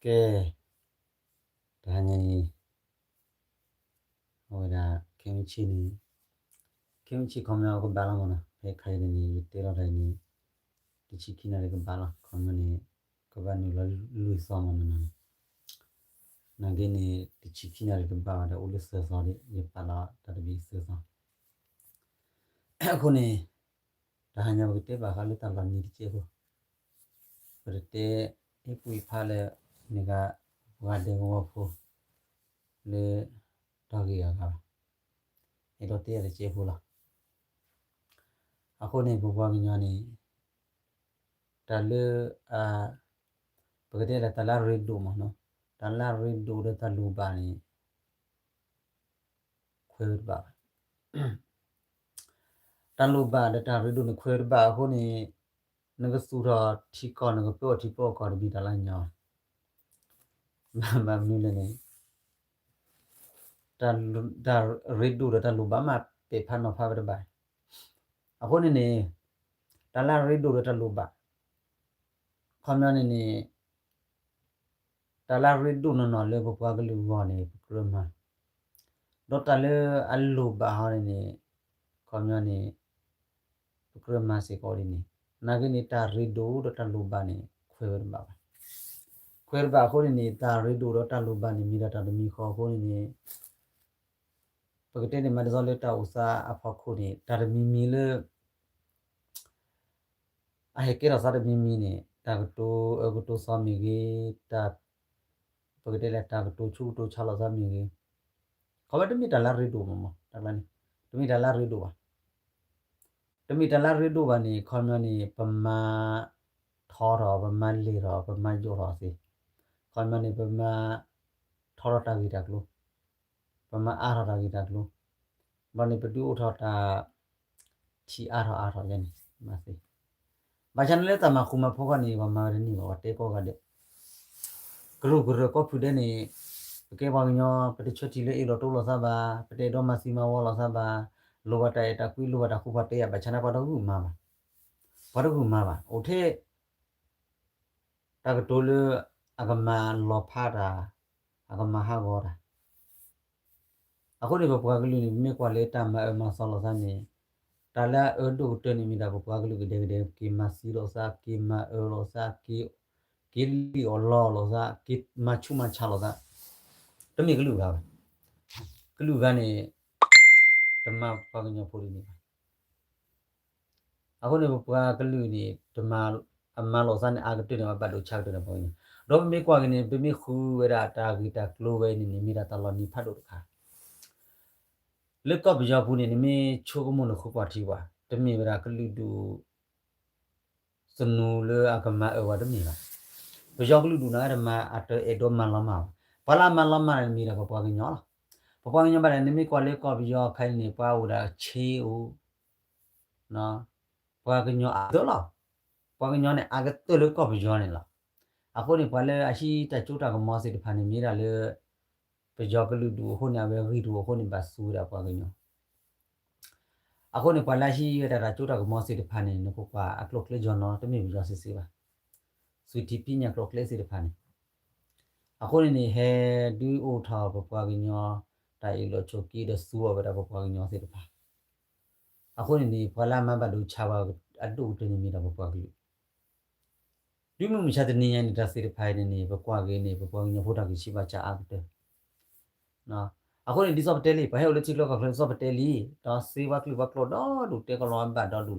ကဲ, တဟါညါအံၤ အဝဲဒၣ် ခဲမုၢ်ဆ့ၣ်န့ၣ်, ခဲမုၢ်ဆ့ၣ်ခီပညီကဘၣ်လီၤမးနီၤ, ဖဲခါအံၤန့ၣ် ယတဲလီၤတၢ်အံၤန့ၣ် တဆံခံနၣ်ရံၣ်ကဘၣ်လီၤ, ခီပညီန့ၣ် ကဘၣ်နုာ်လီၤလွံၢ်သီမးနီၤနီၤ, နာ်က့န့ၣ် တဆံခံနၣ်ရံၣ်ကဘၣ်ဝဲဒီး အိၣ်လၢသၢသီဒီး ယပာ်လီၤတၢ်တဘ့ၣ်သၢသီ အဃိန့ၣ် တဟါညါပကတဲဘၣ်ဃးလၢတၢ်လီၤနံၤတကဲးဖိ, ပတတဲ ဟ့ၣ်ကူၣ်ဟ့ၣ်ဖးလၢ မ့ၢ်ဂ့ၤ ပှၤဒဲကဝီၤဖိ လၢ တၢ်ဂ့ၢ်အဂၤဘၣ်, အဲၣ်ဒိးတဲယၤတကဲးဖိလီၤ. အဃိန့ၣ် ပပှၤကညီန့ၣ် တၢ်လၢ ပကတဲလၢတၢ်လၢအရ့ဒိၣ်မးနီၤ, တၢ်လၢအရ့ဒိၣ်ဒီးတၢ်လိၣ်ဘၣ်န့ၣ် ခွဲဝဲတဘၣ်ဘၣ်. တၢ်လိၣ်ဘၣ်ဒီးတၢ်ရ့ဒိၣ်န့ၣ် ခွဲဝဲတဘၣ်အဃိန့ၣ် နကသူၣ်ထီၣ်ထံကီၢ် နကပၢအီၣ်ထံပၢအီၣ်ကီၢ်တမ့ၢ်တၢ်လၢညီဘၣ်. ဘၣ်မနုၤလဲၣ်န့ၣ် တၢ်ရ့ဒိၣ်ဒီးတၢ်လိၣ်ဘၣ်မး ပဲာ်ဖးနီၤဖးဝဲတဘၣ်. အဃိန့ၣ်န့ၣ် တၢ်လၢအရ့ဒိၣ်ဒီးတၢ်လိၣ်ဘၣ် ခီပညီန့ၣ်န့ၣ် တၢ်လၢအရ့ဒိၣ်နီၢ်နီၢ်လၢပပှၤကလုာ်အဂီၢ်န့ၣ် ပကြၢးမၤ, ဒီးတၢ်လၢအလိၣ်ဘၣ်ဟီန့ၣ်န့ၣ် ခီပညီန့ၣ် ပကြၢးမၤစ့ၢ်ကီးဒ်န့ၣ်, နာ်က့န့ၣ် တၢ်ရ့ဒိၣ်ဒီးတၢ်လိၣ်ဘၣ်န့ၣ် ခွဲဝဲတဘၣ်ဘၣ်. ခွဲဝဲတဘၣ်အဃိန့ၣ်န့ၣ် တၢ်ရ့ဒိၣ်ဒီးတၢ်လိၣ်ဘၣ်န့ၣ် မ့ၢ်ဒၣ်တၢ်တမံၤဃီအဃိန့ၣ်န့ၣ် ပကတဲန့ၣ်မးဒ်သိးလၢတၢ်အိၣ်သးအဖီခိၣ်န့ၣ် တၢ်တမံၤမံၤလၢ အဟဲကဲထီၣ်သးတမံၤမံၤန့ၣ် တၢ်ကတိၤအၢကတိၤသီမ့ၢ်ဂ့ၤ, တၢ် ပကတဲလၢတၢ်ကတိၤဆူးကတိၤဆါလိာ်သးမ့ၢ်ဂ့ၤ, ခီပညီတမ့ၢ်တၢ်လၢအရ့ဒိၣ်မးမး တၢ်ကျါန့ၣ် တမ့ၢ်တၢ်လၢအရ့ဒိၣ်ဘၣ်. တမ့ၢ်တၢ်လၢအရ့ဒိၣ်ဘၣ်န့ၣ် ခီပညီန့ၣ် ပမၤထီထီၣ် ပမၤလဲၤထီၣ် ပမၤယိးထီၣ်သ့, ခီပညီန့ၣ် ပမၤထီထီၣ်တၢ်ဂ့ၢ်တၢ်ကျိၤ ပမၤအါထီၣ်တၢ်ဂ့ၢ်တၢ်ကျိၤ, ဘၣ်န့ၣ် ပဒုးအိၣ်ထီၣ်တၢ် ထံအါထီၣ်အါထီၣ်ယဲန့ၣ် မၤသ့. ဘၣ်ဆၣ်န့ၣ်လၢတၢ်မၤဃူမၤဖိးခီန့ၣ် ပှၤမၤဝဲတန့ၢ်ဘၣ် ပှၤတဲကိးဂၤဒဲး, ကရူၢ်ကရၢကီၢ်ဖုဒဲးန့ၣ် ပကဲပှၤကညီ ပတဆၢထံၣ်လၢအ့ၣ်လိာ်တိလိာ်သးဘၣ်, ပတအဲၣ်ဒိးမၤသံမၤဝီလိာ်သးဘၣ်, လိၣ်ဘၣ်တၢ်အဲၣ်တၢ်ကွံ လိၣ်ဘၣ်တၢ်ဃူပှၤတဲယၤ ဘၣ်ဆၣ်န့ၣ် ပှၤတဂုာ်မၤဘၣ်, ပှၤတဂုာ်မၤဘၣ် အိၣ်ထဲ တၢ်ကတိၤလၢ အကမၤလီၤဖးတၢ်, အကမၤဟးဂီၤတၢ်. အဃိန့ၣ် ပပှၤကလုာ်န့ၣ် ပမ့ၢ်ကွၢ်လၢတၢ်မၤအၢမၤသီလိာ်သးန့ၣ်, တၢ်လၢအအၢဒိၣ်ကတၢၢ်န့ၣ် မ့ၢ်ဒၣ်ပပှၤကလုာ်ကဒဲကဒဲ က့ၤမၤသံလိာ်သး, က့ၤမၤအၢလိာ်သး, က့ၤလံၣ်အီၣ်လီအီၣ်လိာ်သး, က့ၤမၤဆူးမၤဆါလိာ်သး, တမ့ၢ်ကလုာ်ဂၤဘၣ်. ကလုာ်ဂၤန့ၣ် တမၤပှၤကညီဖိဒ်န့ၣ်ဘၣ်. အဃိန့ၣ် ပပှၤကလုာ်န့ၣ် တမၤ, အမၤလိာ်သးန့ၣ် အါကတၢၢ်န့ၣ် ဘၣ်ဒိဆါကတၢၢ်န့ၣ်ပှၤကညီ, ဒီးပမ့ၢ်ကွၢ်က့ၤန့ၣ် ပမ့ၢ်ဃုဝဲဒၣ်တၢ်ဂ့ၢ်တၢ်ကျိၤဝဲန့ၣ်န့ၣ် မ့ၢ်ဒၣ်တၢ်လီၤနံၤဖးဒိၣ်တခါ လၢကီၢ်ပယီၤပူၤန့ၣ် နမ့ၢ်ဆိကမိၣ်နဃုကွၢ်ထံကွၢ်, တမ့ၢ်ဝဲဒၣ်ကလုာ်ဒူၣ် သနူလၢအကမၤအၢပှၤတမ့ၢ်ဘၣ်. ပယီၤကလုာ်ဒူၣ်န့ၣ် တမၤအတအဲၣ်ဒိးမၤလီၤမၢ်ဘၣ်. ပှၤလၢအမၤလီၤမၢ်န့ၣ် မ့ၢ်ဒၣ်ပပှၤကညီလီၤ. ပပှၤကညီဘၣ်န့ၣ် နမ့ၢ်ကွၢ်လၢကီၢ်ပယီၤခါအံၤန့ၣ် ပှၤအိၣ်ဒၣ်ဆ့အိၣ် ပှၤကညီအါကတၢၢ်လီၤ. ပှၤကညီန့ၣ် အါကတၢၢ်လၢကီၢ်ပယီၤန့ၣ်လီၤ. အဃိန့ၣ် ပှၤလၢအဟံးတၢ်စိတၢ်ကမီၤသ့ၣ်တဖၣ်န့ၣ် မ့ၢ်ဒၣ်လၢ ပယီၤကလုာ်ဒူၣ်အဃိန့ၣ် အဝဲဂံၢ်ထူၣ်အဃိန့ၣ် ဘၣ်သူဝဲဒၣ်ပှၤကညီ. အဃိန့ၣ် ပှၤလၢအဟံးဝဲဒၣ်တၢ်စိတၢ်ကမီၤသ့ၣ်တဖၣ်န့ၣ် နကကွၢ်အကျိၤအကျဲယီၤနီၤ တမ့ၢ်ပယီၤစ့ၢ်စ့ၢ်ဘၣ်. သုးထံဖံးညၣ်ကျိၤကျဲသ့ၣ်တဖၣ်န့ၣ် အဃိန့ၣ်န့ၣ် ဟဲဒုးအိၣ်ထီၣ်ပပှၤကညီ တၢ်အ့ၣ်လိာ်ဆိးက့ဒီးသူအီၤဝဲဒၣ်ပပှၤကညီသ့ၣ်တဖၣ်. အဃိန့ၣ်န့ၣ် ပှၤလၢအမၤဘၣ်ဒိဆါပှၤအဒိၣ်ကတၢၢ်န့ၣ်မ့ၢ်ဒၣ်ပပှၤကလုာ် တုၤမုၢ်မဆါတနံၤညါန့ၣ် တၢ်သ့ၣ်တဖၣ်အံၤန့ၣ်န့ၣ် ပကွၢ်က့ၤန့ၣ် ပပှၤကညီဖိတၢ်ဂံၢ်ဆံးဘၣ်ဆံးအါကတၢၢ်. အဃိန့ၣ် ဒ်သိးပတဲလံ ပှၤဟဲအိၣ်လၢထံကျိကီၢ်ချၢ ဒ်သိးပတဲလံ ဒီးစ့ဝါကျိာ်ပှၤကျိာ်ဒီဒူၣ် တဲကီးလီၤအဘၣ်ဒီဒူၣ်လီၤ. ဘၣ်ဆၣ်နာ်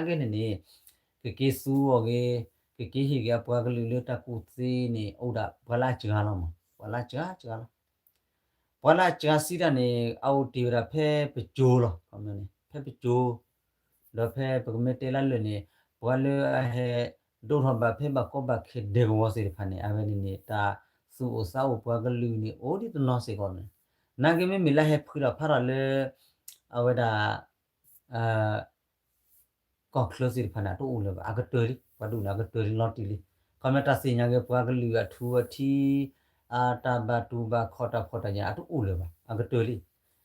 က့န့ၣ်န့ၣ် ကက့ၤသူအီၤဂ့ၤ ကက့ၤဟ့ၣ်က့ၤအပှၤကလုာ်လၢတၢ်ကူၣ်သ့န့ၣ် အိၣ်ဒၣ်ပှၤလၢအစှၤလီၤမး ပှၤလၢအစှၤစှၤလီၤ. ပှၤလၢအစှၤစံးတၢ်န့ၣ် အအိၣ်တ့ၢ်ဝဲဒၣ်ဖဲပစိၤလီၤ. ဖဲပစိၤ ဒီးဖဲပကမ့ၢ်တဲလၢလၢာ်န့ၣ် ပှၤလၢအဟဲဒိၣ်ထီၣ်ဘၣ်ဖဲဘၣ်ကီဘၣ်ခဲဒဲကဝီၤသ့ၣ်တဖၣ်န့ၣ် အဝဲန့ၣ်န့ၣ် တၢ်သူၣ်အိၣ်သးအိၣ်ပှၤကလုာ်န့ၣ် အိၣ်ဒံးတနီၤစ့ၢ်ကီးန့ၣ် နာ်က့မ့မ့ၢ်လၢဟဲဖှံထီၣ်ဖးထီၣ်လၢ အဝဲဒၣ် ကီၢ်ချၢသ့ၣ်တဖၣ်န့ၣ် အတအိၣ်လၢၤဘၣ် အကတၢၢ်လံ ပှၤဒူၣ်န့ၣ် အကတၢၢ်လံလီၤတံၢ်လံ. ခီမ့ၢ်တၢ်သ့ၣ်ညါက့ၤပှၤကလုာ်အထူအထံး အတၢ်ဘၣ်တူၢ်ဘၣ်ခီၣ်တၢ်ဖှီၣ်တၢ်ယာ် အတအိၣ်လၢၤဘၣ် အကတၢၢ်လံ.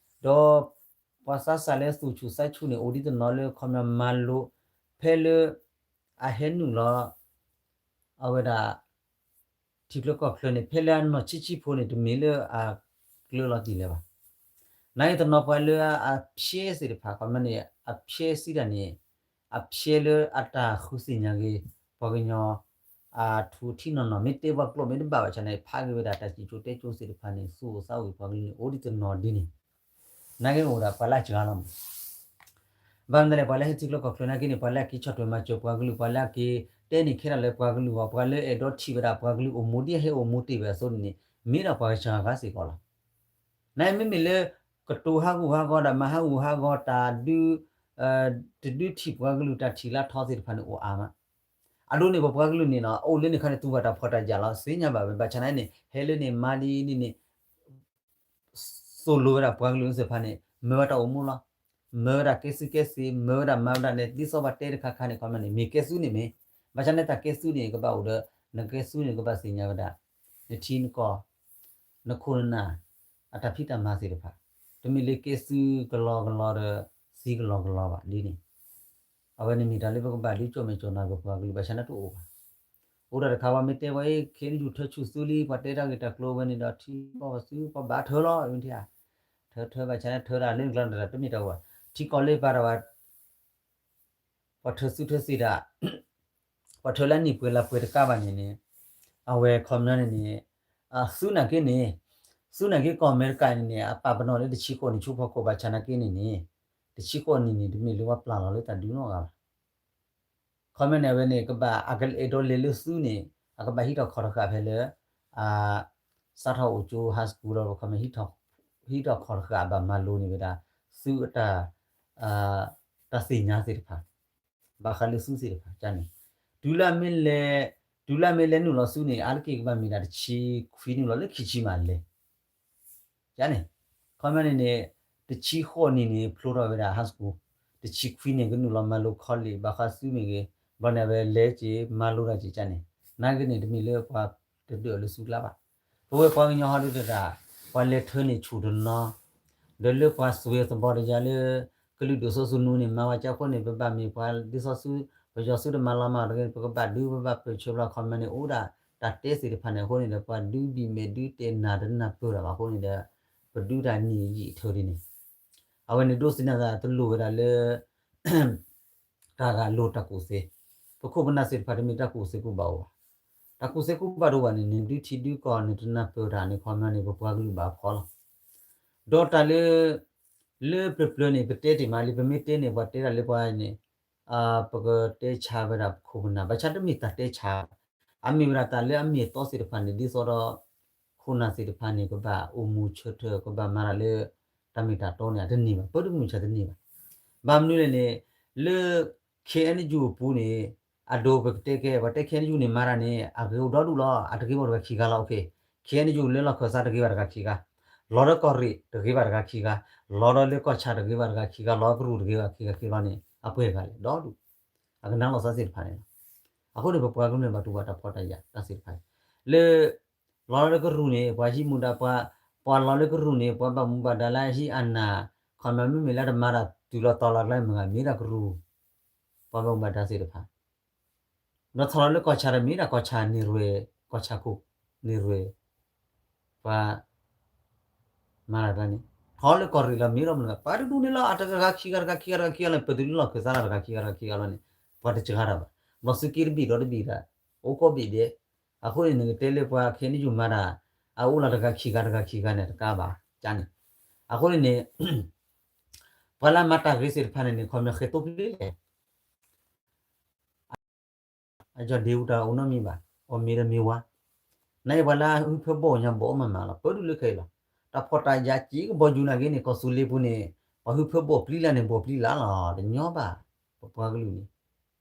ဒီးပှၤသးစၢ်လၢသူၣ်ဆူၣ်သးဆူၣ်န့ၣ် အိၣ်ဒံးတနီၤလၢခီမ့ၢ်မၤလိ ဖဲလၢ အဟဲနုာ်လီၤ အဝဲဒၣ် ထံချၢကီၢ်ချၢန့ၣ် ဖဲလၢအနီၢ်ဆံးဆံးဖိန့ၣ် တမ့ၢ်လၢအကျၢၤလီၤတံၢ်လၢၤဘၣ်. နာ်က့တနီၤပှၤလၢအဖျဲးသ့ၣ်တဖၣ် ခီမ့ၢ်န့ၣ် အဖျဲးစံးတၢ်န့ၣ် အဖျဲးလၢအတၢ်ဃုသ့ၣ်ညါက့ၤ ပှၤကညီ အထူးထံနီၢ်နီၢ် မ့ၢ်တဲပှၤကျိာ်မ့ၢ်တဘၣ်ဘၣ်ဆၣ်န့ၣ် ဖးက့ၤဝဲဒၣ်တၢ်စံၣ်စိၤတဲစိၤသ့ၣ်တဖၣ်န့ၣ် သူၣ်အိၣ်သးအိၣ်ပှၤကလုာ်န့ၣ် အိၣ်ဒံးတနီၤဒ်န့ၣ် နာ်က့အိၣ်ဒၣ်ပှၤလၢအစှၤလီၤမး. ဘၣ်မနုၤလဲၣ် ပှၤလၢဟဲထံချၢကီၢ်ချၢနာ်က့န့ၣ် ပှၤလၢအက့ၤဆီၣ်ထွဲမၤစၢၤပှၤကလုာ် ပှၤလၢအက့ၤတဲန့ၢ်ခဲလၢာ်လၢပှၤကလုာ်အဂီၢ် ပှၤလၢအဲၣ်ဒိးထံၣ်ဝဲဒၣ်ပှၤကလုာ်အိၣ်မူဒ်အဟဲအိၣ်မူတ့ၢ်ဝဲအသိးန့ၣ်န့ၣ် မ့ၢ်ဒၣ်ပှၤကစှၤဂၤစ့ၢ်ကီးလီၤ. နာ်က့မ့မ့ၢ်လၢ ကတိၤဟးဂူာ်ဟးဂီၤ တၢ်မၤဟးဂူာ်ဟးဂီၤ တၢ်ဒုး တဒုးထံၣ်ပှၤကလုာ်တၢ်ထံၣ်လၢထီသ့ၣ်တဖၣ်န့ၣ်အိၣ်အါမး. အဒိန့ၣ် ပပှၤကလုာ်န့ၣ်နီၤ အိၣ်လၢန့ၣ်ခါန့ၣ် တူၢ်ဘၣ်တၢ်ဖှီၣ်တၢ်ယာ်လီၤ သ့ၣ်ညါဘၣ်ဝဲ ဘၣ်ဆၣ်နာ်က့န့ၣ် ဟဲလၢန့ၣ်မၤဒ်န့ၣ်န့ၣ် သိၣ်လိဝဲဒၣ်ပှၤကလုာ်သ့ၣ်တဖၣ်န့ၣ် မၤဝဲတၢ်အိၣ်မူလီၤ. မၤဝဲဒၣ်ကဲသုးကဲသ့ မၤဝဲဒၣ်မၤဝဲဒၣ်န့ၣ် ဒ်သိးပှၤတဲတခါခါန့ၣ် ခီမ့ၢ်န့ၣ် မ့ၢ်ကဲသုးန့ၣ်မ့ၢ် ဘၣ်ဆၣ်န့ၣ်တၢ်ကဲသုးန့ၣ် ကဘၣ်အိၣ်ဒီး နကဲသုးန့ၣ် ကဘၣ်သ့ၣ်ညါဝဲဒၣ် နထံနကီၢ် နခိၣ်နနၢ် အတၢ်ဖံးတၢ်မၤသ့ၣ်တဖၣ် တမ့ၢ်လၢကဲသုးကလီကလီဒီး သံကလီကလီဘၣ်ဒ်န့ၣ် အဝဲန့ၣ်မ့ၢ်တၢ်လၢပကဘၣ်ဒုးကၠီၣ်မဲာ်ကၠီၣ်နၢ်ပပှၤကလုာ် ဘၣ်ဆၣ်န့ၣ်တအိၣ်ဘၣ်. အိၣ်ဒၣ်တခါပှၤမ့ၢ်တဲဝဲအံၤ ခ့နယူၢ်ထၢဆူၣ်သုလံ ပှၤတဲတၢ်ဂ့ၢ်တၢ်ကျိၤဝဲန့ၣ်ဒီး ထံကီၢ်ပှၤသုးပှၤဘၣ်ထၢလီၤ မ့ၢ်ထံဧါ ထၢထၢဘၣ်ဆၣ်န့ၣ်ထၢဒၣ်လၢနကျါတၢ်တမ့ၢ်တၢ်အိၣ်ဘၣ် ထံကီၢ်လၢပာ်တၢ်ဘၣ် ပှၤထၢသုးထၢသ့ၣ်တၢ် ပှၤထၢလၢနံၣ်ပှဲၤလါပှဲၤတကးဘၣ်န့ၣ်န့ၣ် အဝဲခီပညီန့ၣ်န့ၣ် သုးနာ်က့န့ၣ် သုးနာ်က့ကီၢ်အမဲရကၤန့ၣ်န့ၣ် အပာ်ပနီၣ်လၢတဆံဃိးနံၣ်ဆူဖီခိၣ်ဘၣ်ဆၣ်နာ်က့န့ၣ်န့ၣ် တဆံဃိးနံၣ်န့ၣ် တမ့ၢ်လၢပှၤပျၢ်လီၤလၢတၢ်ဒုးနီတဂၤဘၣ်. ခီမ့ၢ်န့ၣ် အဝဲန့ၣ် ကဘၣ်အကအဲၣ်ဒိးလဲၤလၢသုးန့ၣ် အကဘၣ်ဟံးထီၣ်ခီၣ်တဃာ်ဖဲလၢ စးထီၣ်အိၣ်ကၠိ high school ဒီးခီမ့ၢ် ဟံးထီၣ်ခီၣ်တဃာ်အဘၣ်မၤလိန့ၢ်ဝဲဒၣ် သုးအတၢ် တၢ်သ့ၣ်ညါသ့ၣ်တဖၣ် ဘၣ်ဃးလၢသုးသ့ၣ်တဖၣ်န့ၣ် တုၤလၢအမ့ၢ်လဲၤ တုၤလၢအမ့ၢ်လဲၤနုာ်လီၤသုးန့ၣ် အါတက့ၢ်ကဘၣ်မ့ၢ်ဒၣ်တဆံခွံနုာ်လီၤလၢခံဆံမးလဲၤ န့ၣ် ခီမ့ၢ်န့ၣ်န့ၣ် တဆံဃိးနံၣ်န့ၣ် ဖျိထီၣ်ဝဲဒၣ် high school တဆံခွံန့ၣ် ကနုာ်လီၤမၤလိ college ဘၣ်ဃးသုးမ့ၢ်ဂ့ၤ ဘျီန့ၣ် အဝဲလဲၤက့ၤမၤလိတၢ်က့ၤန့ၣ် နာ်က့န့ၣ် တမ့ၢ်လၢပှၤတဒၢးလၢသုးကျါဘၣ်. ပဝဲပှၤကညီဟီဒုတဂၤ ပှၤလဲၤထၢန့ၣ်ဆူၣ်တနီၤ ဒီးလၢပှၤစွဲသဘီတယၤလၢ ကလုာ်ဒူၣ်စီဆှံနူန့ၣ် မၤဝဲကၠိအဃိန့ၣ် ပဘၣ်မ့ၢ်ပှၤဒ်သိးသုး ပယီၤသုးတမၤလီၤမၢ်တဂ့ၤ ပကဘၣ်ဒုး ပဘၣ်ပၢၢ်ဆၢဘျီ ခီမ့ၢ်န့ၣ် အိၣ်ဒၣ် တၢ်တဲသ့ၣ်တဖၣ်န့ၣ်အဃိန့ၣ်ဒီး ပှၤဒုးဘံၣ်မဲာ်ဒုးတဲနၢ်တနၢ်ပၢၢ်တၢ်ဘၣ်အဃိန့ၣ်ဒီး ပဒုးတၢ်နံၣ်ယံာ်ထၢဒ်န့ၣ် အဝဲန့ၣ်ဒိးသန့ၤသးတလိၣ်ဝဲဒၣ်လၢ တၢ်ဂၤလိာ်တၢ်ကူၣ်သ့, ပခိၣ်ပနၢ်သ့ၣ်တဖၣ်တမ့ၢ်တၢ်ကူၣ်သ့ကူၣ်ဘၣ်အိၣ်ဘၣ်. တၢ်ကူၣ်သ့ကူၣ်ဘၣ်တအိၣ်ဘၣ်န့ၣ် နဒုးထံဒုးကီၢ် နတနၢ်ပၢၢ်တၢ်န့ၣ် ခီမ့ၢ်န့ၣ် ပပှၤကလုာ်ဘၣ်ဖီလီၤ. ဒီးတၢ်လၢ လၢပျၢၤပျၢၤန့ၣ် ပတဲတ့ၢ်မးလံ ပမ့ၢ်တဲန့ၣ် ပှၤတဲတၢ်လၢပှၤန့ၣ် ပကတဲဆါဝဲဒၣ်ပခိၣ်ပနၢ် ဘၣ်ဆၣ်တမ့ၢ်တၢ်တဲဆါ အမ့ၢ်ဝဲဒၣ်တၢ်လၢအမ့ၢ်အတီသ့ၣ်တဖၣ်န့ၣ် ဒ်သိးဒီး ခိၣ်နၢ်သ့ၣ်တဖၣ်န့ၣ် ကဘၣ်အိၣ်မူဆၢထၢၣ် ကဘၣ်မၤတၢ်လၢ တၢ်မ့ၢ်တၢ်တီန့ၣ် အတန့ၢ်ဘၣ် ပၢတမုၢ်ဆါတန့ၢ်ဘၣ်. ဘၣ်မနုၤလဲၣ်န့ၣ် လၢ ခ့ၣ်အဲၣ်ယူၣ်အပူၤန့ၣ် အဒိပကတဲကဲ ပှၤတဲ ခ့ၣ်အဲၣ်ယူၣ်န့ၣ် မၤတၢ်န့ၣ် အဂ့ၤအိၣ်ဒီဒူၣ်လီၤ အတဂ့ၤဘၣ်တဂၤခံဂၤလီၤ ခ့ၣ်အဲၣ်ယူၣ်လၢလီၢ်ခၢၣ်သးတဂ့ၤဘၣ်တဂၤခံဂၤ, လီၤဒီးကီၢ်ရ့ၣ်တဂ့ၤဘၣ်တဂၤခံဂၤ, လီၤဒီးလၢကီၢ်ဆၣ်တဂ့ၤဘၣ်တဂၤခံဂၤ လီၤကရူၢ်တဂ့ၤဘၣ်ခံဂၤခံဂၤလီၤန့ၣ် အပှဲၤဂၤလဲၣ် ဒီဒူၣ် အကနၣ်လီၤသးသ့ၣ်တဖၣ်န့ၣ်လီၤ. အဃိန့ၣ် ပပှၤကမျၢၢ်ဘၣ်တူၢ်ဘၣ်တၢ်ဖှီၣ်တၢ်ယာ်တၢ်သ့ၣ်တဖၣ်န့ၣ် လၢ လီၤလၢကရူၢ်န့ၣ် ပှၤဟံးမူဒါပှၤ, ပှၤလီၤလၢကရူၢ်န့ၣ် ပှၤဘၣ်မူဘၣ်ဒါလၢဟံးအနၢ်, ခီမ့ၢ်မ့မ့ၢ်လၢတမၤတၢ်တုၤလီၤတီၤလီၤကျါမ့ၢ်ဂ့ၤ မ့ၢ်ဒၣ်ကရူၢ်, ပှၤဘၣ်မူဘၣ်ဒါသ့ၣ်တဖၣ် ဒီးထီၣ်လီၤလၢကီၢ်ဆၣ်ဒီးမ့ၢ်ဒၣ်ကီၢ်ဆၣ်န့ၣ်ရွဲၣ်, ကီၢ်ဆၣ်ခိၣ်န့ၣ်ရွဲၣ်, ပှၤ မၤတၢ်ကျါန့ၣ် ထီၣ်လၢကီၢ်ရ့ၣ်လီၤမ့ၢ်ဒီးမနုၤ ပှၤတဒူၣ်န့ၣ်လီၤ အတဂၤခံဂၤတဂၤခံဂၤတဂၤခံဂၤလီၤ ပတုၤလၢလီၢ်ခၢၣ်သးလီၤတဂၤခံဂၤတဂၤခံဂၤလီၤန့ၣ် ပှၤတစှၤတၢ်ဘၣ်, ဘျီသုးက့တဘ့ၣ်ဒီးတဘ့ၣ်ဒၣ်, အိၣ်ကိးဘ့ၣ်ဒဲး, အဃိန့ၣ် နကတဲလၢပှၤခဲအံၤနယူၢ်မၤတၢ်, အအိၣ်လီၤတဂၤခံဂၤတဂၤခံဂၤန့ၣ် တကးဘၣ်, န့ၣ်, အဃိန့ၣ်န့ၣ် ပှၤလၢအမၤတၢ်ဂ့ၤသ့ၣ်တဖၣ်န့ၣ်န့ၣ် ခီမ့ၢ်ဃဲၤသိပျံၤလဲၣ် အယီၢ်ဒ့အူတၢ်အိၣ်နီတမံၤဘၣ်, အီၣ်မ့ၤဒီးမ့ၤဝါ, နာ်အံၤပှၤလၢအဟုဖၢဘီၣ်ညါဘီၣ်မးမးလီၤ ပၢဒူၣ်လၢခဲအံၤလီၤ, တၢ်ဖှီၣ်တၢ်ယာ်စ့ၢ်ကီးဘီယူၤနာ်က့န့ၣ် ကီၢ်သူလ့ၤပူၤန့ၣ် ပှၤဟုဖၢဘီၣ်ပျံၤလၢ်န့ၣ် ဘီၣ်ပျံၤလၢ်လီၤ တညီဘၣ်, ပပှၤကလုာ်န့ၣ်,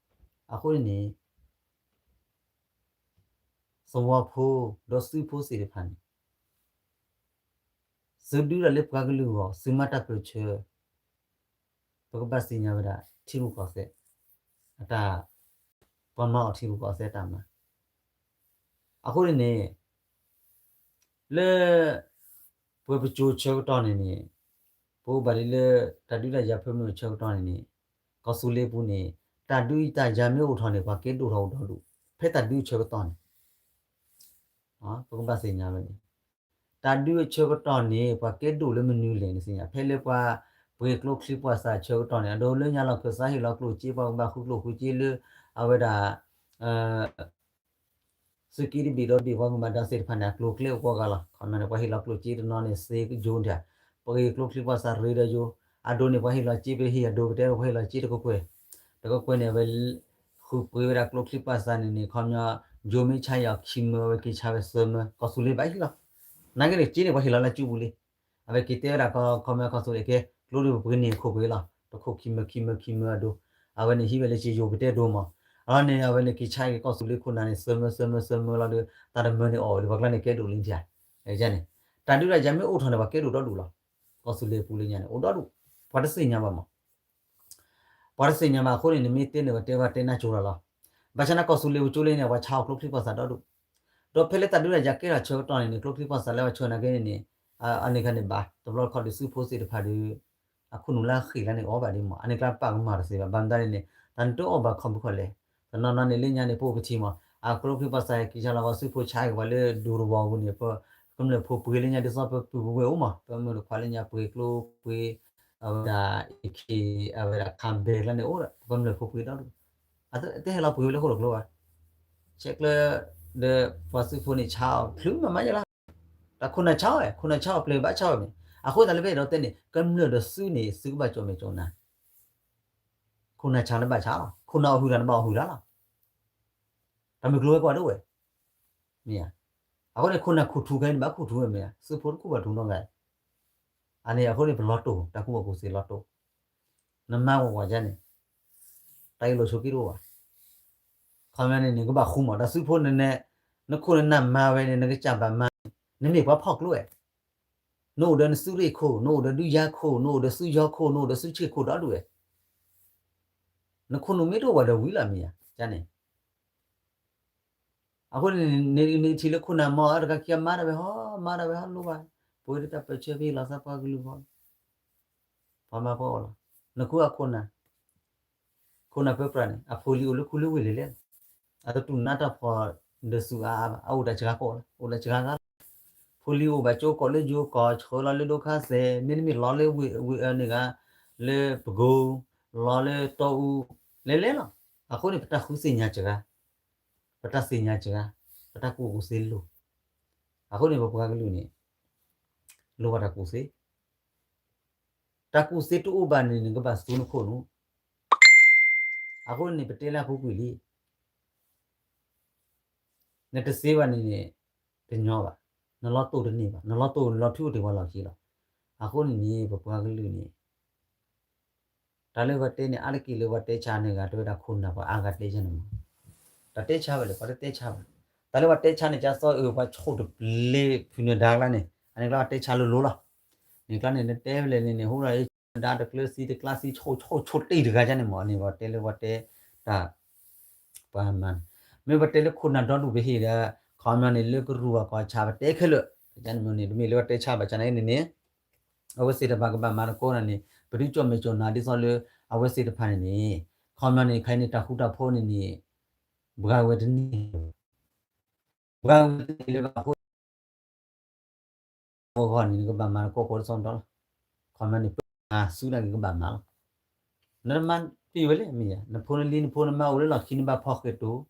အဃိန့ၣ်န့ၣ် သဝီဖိ ဒီးသုးဖိသ့ၣ်တဖၣ်န့ၣ် သုဒုးတၢ်လၢပှၤကလုာ်အဂီၢ် သုမၤတၢ်ပၢၢ်ဆၢ, ပကဘၣ်သ့ၣ်ညါဝဲဒၣ် ထံရူၢ်ကီၢ်သဲး အတၢ်, ပှၤမၤအီၣ်ထံရူၢ်ကီၢ်သဲးတၢ်မၤ, အဃိန့ၣ်န့ၣ် လၢ ပှၤပစိၤဆၢကတီၢ်န့ၣ်န့ၣ်, ပအိၣ်ဘၣ်လံလၢ တၢ်ဒုးတၢ်ယၤဖၢမုၢ်ဆၢကတီၢ်န့ၣ်န့ၣ်, ကီၢ်သူလ့ၤပူၤန့ၣ် တၢ်ဒုးတၢ်ယၤမ့ၢ်အိၣ်ထီၣ်န့ၣ် ပှၤကဲဒိၣ်ထီၣ်အိၣ်ဒီဒူၣ်, ဖဲတၢ်ဒုးဆၢကတီၢ်န့ၣ် ပကဘၣ်သ့ၣ်ညါဝဲန့ၣ် တၢ်ဒုးအဆၢကတီၢ်န့ၣ် ပှၤကဲဒိၣ်လၢမနုၤလဲၣ်န့ၣ်သ့ၣ်ညါ, ဖဲလၢပှၤပှ့ၤကျိချံပှၤစးအဆၢကတီၢ်န့ၣ် အဒိလၢညါလီၤ ခၢၣ်စးဟ့ၣ်လီၤကျိၣ်စ့ပှၤကဘၣ်ဃုကျိၣ်ဃုစ့လၢ အဝဲဒၣ် သုးက့တဘ့ၣ်ဒီးဘ့ၣ်ပှၤမူဘၣ်ဒါသ့ၣ်တဖၣ်န့ၣ် အကျိၤအကျဲအိၣ်ကိးဂၤလီၤ. ခီပညီန့ၣ် ပှၤဟ့ၣ်လီၤကျိၣ်စ့တနီၤန့ၣ် စ့ယိၤဒၣ်, ပှၤဟ့ၣ်ကျိချံပှၤစးရ့ဒီးယိၤ, အဒိန့ၣ် ပှၤဟ့ၣ်လီၤစ့ ပဟ့ၣ်အဒိပတဲဒီး ပှၤဟ့ၣ်လီၤစ့တကကွဲၢ်, တကကွဲၢ်န့ၣ် အဝဲ ဃုပှ့ၤဝဲဒၣ်ကျိချံပှၤစးန့ၣ်န့ၣ် ခီပညီ ယိၤမ့ၢ်ဆါအီၤခံမၢ အဝဲက့ၤဆါဝဲသၢမၢ ကီၢ်သူလ့ၤဘၣ်ဟ့ၣ်လီၤ. နာ်က့န့ၣ် စ့န့ၣ် ပှၤဟ့ၣ်လီၤလၢကၠူပူၤလံ. အဝဲက့ၤတဲဝဲဒၣ်ခီပညီ ကီၢ်သူလ့ၤကဲ ကျိဒုးပပှ့ၤန့ၢ်အခိၣ်ပှ့ၤလီၤ. တခိၣ်ခံမၢခံမၢခံမၢအဒိ အဝဲန့ၣ်ဟံးဝဲလၢက့ၤယိၤပတဲဒိမး. အလီၢ်န့ၣ် အဝဲန့ၣ်က့ၤဆါက့ၤကီၢ်သူလ့ၤခိၣ်နၢ်န့ၣ် သၢမၢသၢမၢသၢမၢလီၤဒီး တၢ်တမၢန့ၣ်အီၣ်ဝဲဒီး ပှၤကျါန့ၣ်ကဲဒိၣ်လံထံဧါ. န့ၣ် တၢ်ဒုးတၢ်ယၤမ့ၢ်အိၣ်ထီၣ်န့ၣ် ပှၤကဲဒိၣ်ဒီဒူၣ်လီၤ. ကီၢ်သူလ့ၤပူၤလၢညါန့ၣ် အိၣ်ဒီဒူၣ်, ပှၤတသ့ၣ်ညါဘၣ်မး ပှၤတသ့ၣ်ညါဘၣ်အဃိန့ၣ် နမ့ၢ်တဲန့ၣ် ပတဲဝဲတဲနၢ်ကၠိလီၤလီၤ. ဘၣ်ဆၣ်န့ၣ် ကီၢ်သူလ့ၤပကၠိလၢန့ၣ် ပှၤဆါအီၤကျိချံပှၤစးဒီဒူၣ်, ဒီးဖဲလၢတၢ်ဒုးတၢ်ယၤကဲထီၣ်ဆၢကတီၢ်န့ၣ်န့ၣ် ကျိချံပှၤစးလၢပှၤဆၢနာ်က့န့ၣ်န့ၣ် အန့ၣ်ခါန့ၣ်ဘၣ် တဘျီတခီၣ်ဒီးသုးဖိသ့ၣ်တဖၣ်ဒီး အခိၣ်နူာ်လၢအဃံလၢန့ၣ်အီၣ်ဘၣ်ဒ်မး အန့ၣ်ကျါပာ်ကမၣ်တသ့ဘၣ် ဘၣ်မတၤန့ၣ်န့ၣ် တၢ်နတအီၣ်ဘၣ်ခီမုၢ်ခီလဲၣ်, တနီၤနီၤန့ၣ်လၢညါန့ၣ် ပအိၣ်ကထံမး အကျိချံပှၤစးက့ၤဆါလီၤ ပှၤသုးဖိဆါက့ၤပှၤလၢဒူတဝီပူၤန့ၣ် ပကမျၢၢ်ဖိပှ့ၤလၢညါဒ်သိးပပုၢ်ပဝဲၢ်အိၣ်မး ပမုၢ်တခွါလၢညါပှ့ၤကျိပှ့ၤ အဝဲဒၣ် AK အဝဲဒၣ် ခၣ်ဘဲၣ်ကျါန့ၣ်အိၣ်ဒီး ပကမျၢၢ်ဖိပှ့ၤဒီဒူၣ်, အတဟဲလီၤပှ့ၤဝဲလၢဃိၣ်လီၤကျိဘၣ်, ဆဲးကျၢ ဒီးပှၤသုးဖိန့ၣ်ဆါအီၤ ချုးမးမးယဲလီၤ, တၢ်ခိၣ်နၢ်ဆါအီၤ ခိၣ်နၢ်ဆါအီၤပျဲၢ်ဘၣ်ဆါအီၤမ့ၢ် အဃိသတးလၢဖဲဒီးတဲန့ၣ် ကမျၢၢ်ဒီးသုးန့ၣ် သုကဘၣ်ကၠီၣ်မဲာ်ကၠီၣ်နါ ခိၣ်နၢ်ဆါလၢဘၣ်ဆါလီၤ ခိၣ်နၢ်အီၣ်ဟုၣ်တၢ်နဘၣ်အီၣ်ဟုၣ်တၢ်လီၤ, တၢ်မုၢ်ကျိၤဝဲၤကွာ်ဒၣ်ဝဲ, မ့ၢ်ဧါ, အဃိန့ၣ် ခိၣ်နၢ်ခူၣ်ထူခဲအံၤန့ၣ် ဘၣ်ခူၣ်ထူဝဲမ့ၢ်ဧါ သုးဖိတခူၣ်ဘၣ်ထူနီတဂၤ, အန့ၣ်အဃိန့ၣ် ပလီၤတိၢ် တၢ်ကူၣ်ဘၣ်ကူၣ်သ့လီၤတိၢ်, နမါဝဲကွၢ်ကွၢ်န့ၣ် တၢ်အ့ၣ်လိာ်ဆိးက့တအိၣ်ဘၣ်, ခီပညီန့ၣ်န့ၣ် ကဘၣ်ဃူမး တၢ်သုးဖိန့ၣ်န့ၣ် နခိၣ်နနၢ်မါဝဲန့ၣ် နကစၢ်ဘၣ်မါန့ၣ် နမ့ၢ်ပှၤဖီၣ်ကျိဧါ, နအိၣ်ဒီးနသုးရ့ၣ်ခိၣ် နအိၣ်ဒီးဒုးယၤခိၣ် နအိၣ်ဒီးသုးယီၤခိၣ် နအိၣ်ဒီးသုးဆ့ၣ်ခိၣ်ဒီဒူၣ်ဝဲ နခိၣ်နူာ်မ့ၢ်တအိၣ်ဘၣ်ဒီးဝံၤလီၤမ့ၢ်ဧါန့ၣ်, အဃိန့ၣ် နကထံၣ်လၢခိၣ်နၢ်မါအီၤတခါခံမါတၢ်ဝဲဟီ မါတၢ်ဝဲဟီလိၣ်ဘၣ်, ပဝဲဒၣ်တၢ်ပၢၢ်ဆၢဖဲလီၤသးပှၤကလုာ်ဂီၢ်, ပှၤမၤပှၤအီၣ်လီၤ, နခိၣ်အခိၣ်နၢ် ခိၣ်နၢ်ပၢပြးန့ၣ် အဖိလံၤအိၣ်လၢခူလၢဝ့ၢ်လံလဲၣ်, အတတူၢ်နါတၢ်ဖှီၣ်ဒီးစူၤအါအါဘၣ် အအိၣ်တၢ်စှၤကီးလီၤ အိၣ်တၢ်စှၤဂၤလီၤ, ဖိလံၤအိၣ်ဘၣ်ကၠိကီးလၢယိၤကီၢ် ဆှၢလီၤလၢဒိခါစဲး မ့တမ့ၢ်လီၤလၢဝ့ၢ်အၢန့ၣ်ဂၤ လၢပကိ လီၤလၢတီအူ လဲၤလဲၤလီၤ, အဃိန့ၣ် ပတၢ်ဃုသ့ၣ်ညါစှၤဂၤ, ပတၢ်သ့ၣ်ညါစှၤဂၤ, ပတၢ်ကူၣ်ဘၣ်ကူၣ်သ့လိၣ်, အဃိန့ၣ် ပပှၤကလုာ်န့ၣ် လိၣ်ဘၣ်တၢ်ကူၣ်သ့ တၢ်ကူၣ်သ့တအိၣ်ဘၣ်န့ၣ် နကဘၣ်သူနခိၣ်နူာ်, အဃိန့ၣ် ပတဲလၢအပူၤကွံာ်လံ, နတသ့ဘၣ်န့ၣ်န့ၣ် တညီဘၣ်, နလီၤတိၢ်တန့ၢ်ဘၣ်, နလီၤတိၢ်နလီၤထုးအိၣ်တ့ၢ်ပှၤလီၢ်ခံလီၤ, အဃိန့ၣ်န့ၣ် ပပှၤကလုာ်န့ၣ် တၢ်လၢပှၤတဲန့ၣ် အါတက့ၢ်လၢပှၤတဲဆါန့ၣ်ဂၤ တဝဲဒၣ်ခိၣ်နၢ်ပှၤအါဂၤတဲဆါန့ၣ်မး, တၢ်တဲဆါဝဲလၢ ပှၤတတဲဆါဘၣ်, တၢ်လၢပှၤတဲဆါန့ၣ် ကၢ်သီအၢ ပှၤဆိၣ်တပျ့ၤဖုနၢၤဒါကျါန့ၣ် အန့ၣ်ကျါပှၤတဲဆါလိၤလိၤလီၤ, န့ၣ်ကျါန့ၣ် နတဲဖဲလဲၣ်န့ၣ်န့ၣ် ဟူဒီး ဒါတကျၢၤသံတကျါသံ ဆိၣ်ဆိၣ်ဆိၣ်တ့ၢ်တဂၤန့ၣ်မး န့ၣ်ပှၤတဲလၢပှၤတဲ တၢ် ပှၤမၤန့ၣ်, မ့ၢ်ပှၤတဲလၢခိၣ်နၢ်ဒီဒူၣ်ပဟ့ၣ်ဒီး ခီပညီန့ၣ် လၢကရူၢ်အကီၢ်ဆၣ် ပတဲခဲလၢာ်, န့ၣ်မ့ၢ်န့ၣ် တမ့ၢ်လၢပှၤတဲဆါဘၣ်ဆၣ်န့ၣ်န့ၣ်န့ၣ် အဝဲသ့ၣ်တဖၣ်ကဘၣ်မၤသကိးန့ၣ်န့ၣ် ပဒုးကၠီၣ်မဲာ်ကၠီၣ်နါဒ်သိးလၢ အဝဲသ့ၣ်တဖၣ်န့ၣ်န့ၣ် ခီပညီန့ၣ် ခဲအံၤန့ၣ် တၢ်ဃူတၢ်ဖိးန့ၣ်န့ၣ် ပှၤဝဲတန့ၢ် ပှၤဝဲတန့ၢ်လၢၤဘၣ်အဃိ အဂီၢ်န့ၣ် နကဘၣ်မၤသကိးကိးဒ်သိးဒီးလီၤ, ခီပညီန့ၣ် ပမၤဆူၣ်နာ်က့ၤကဘၣ်မၤလီၤ, နတမၤတ့ၢ်ဝဲလဲၣ် မ့ၢ်ယါ နဖိနလံၤနဖိနမါအိၣ်လၢလီၢ်ခံ နဘၣ်ဖီၣ်ဃဲၤတိၢ်,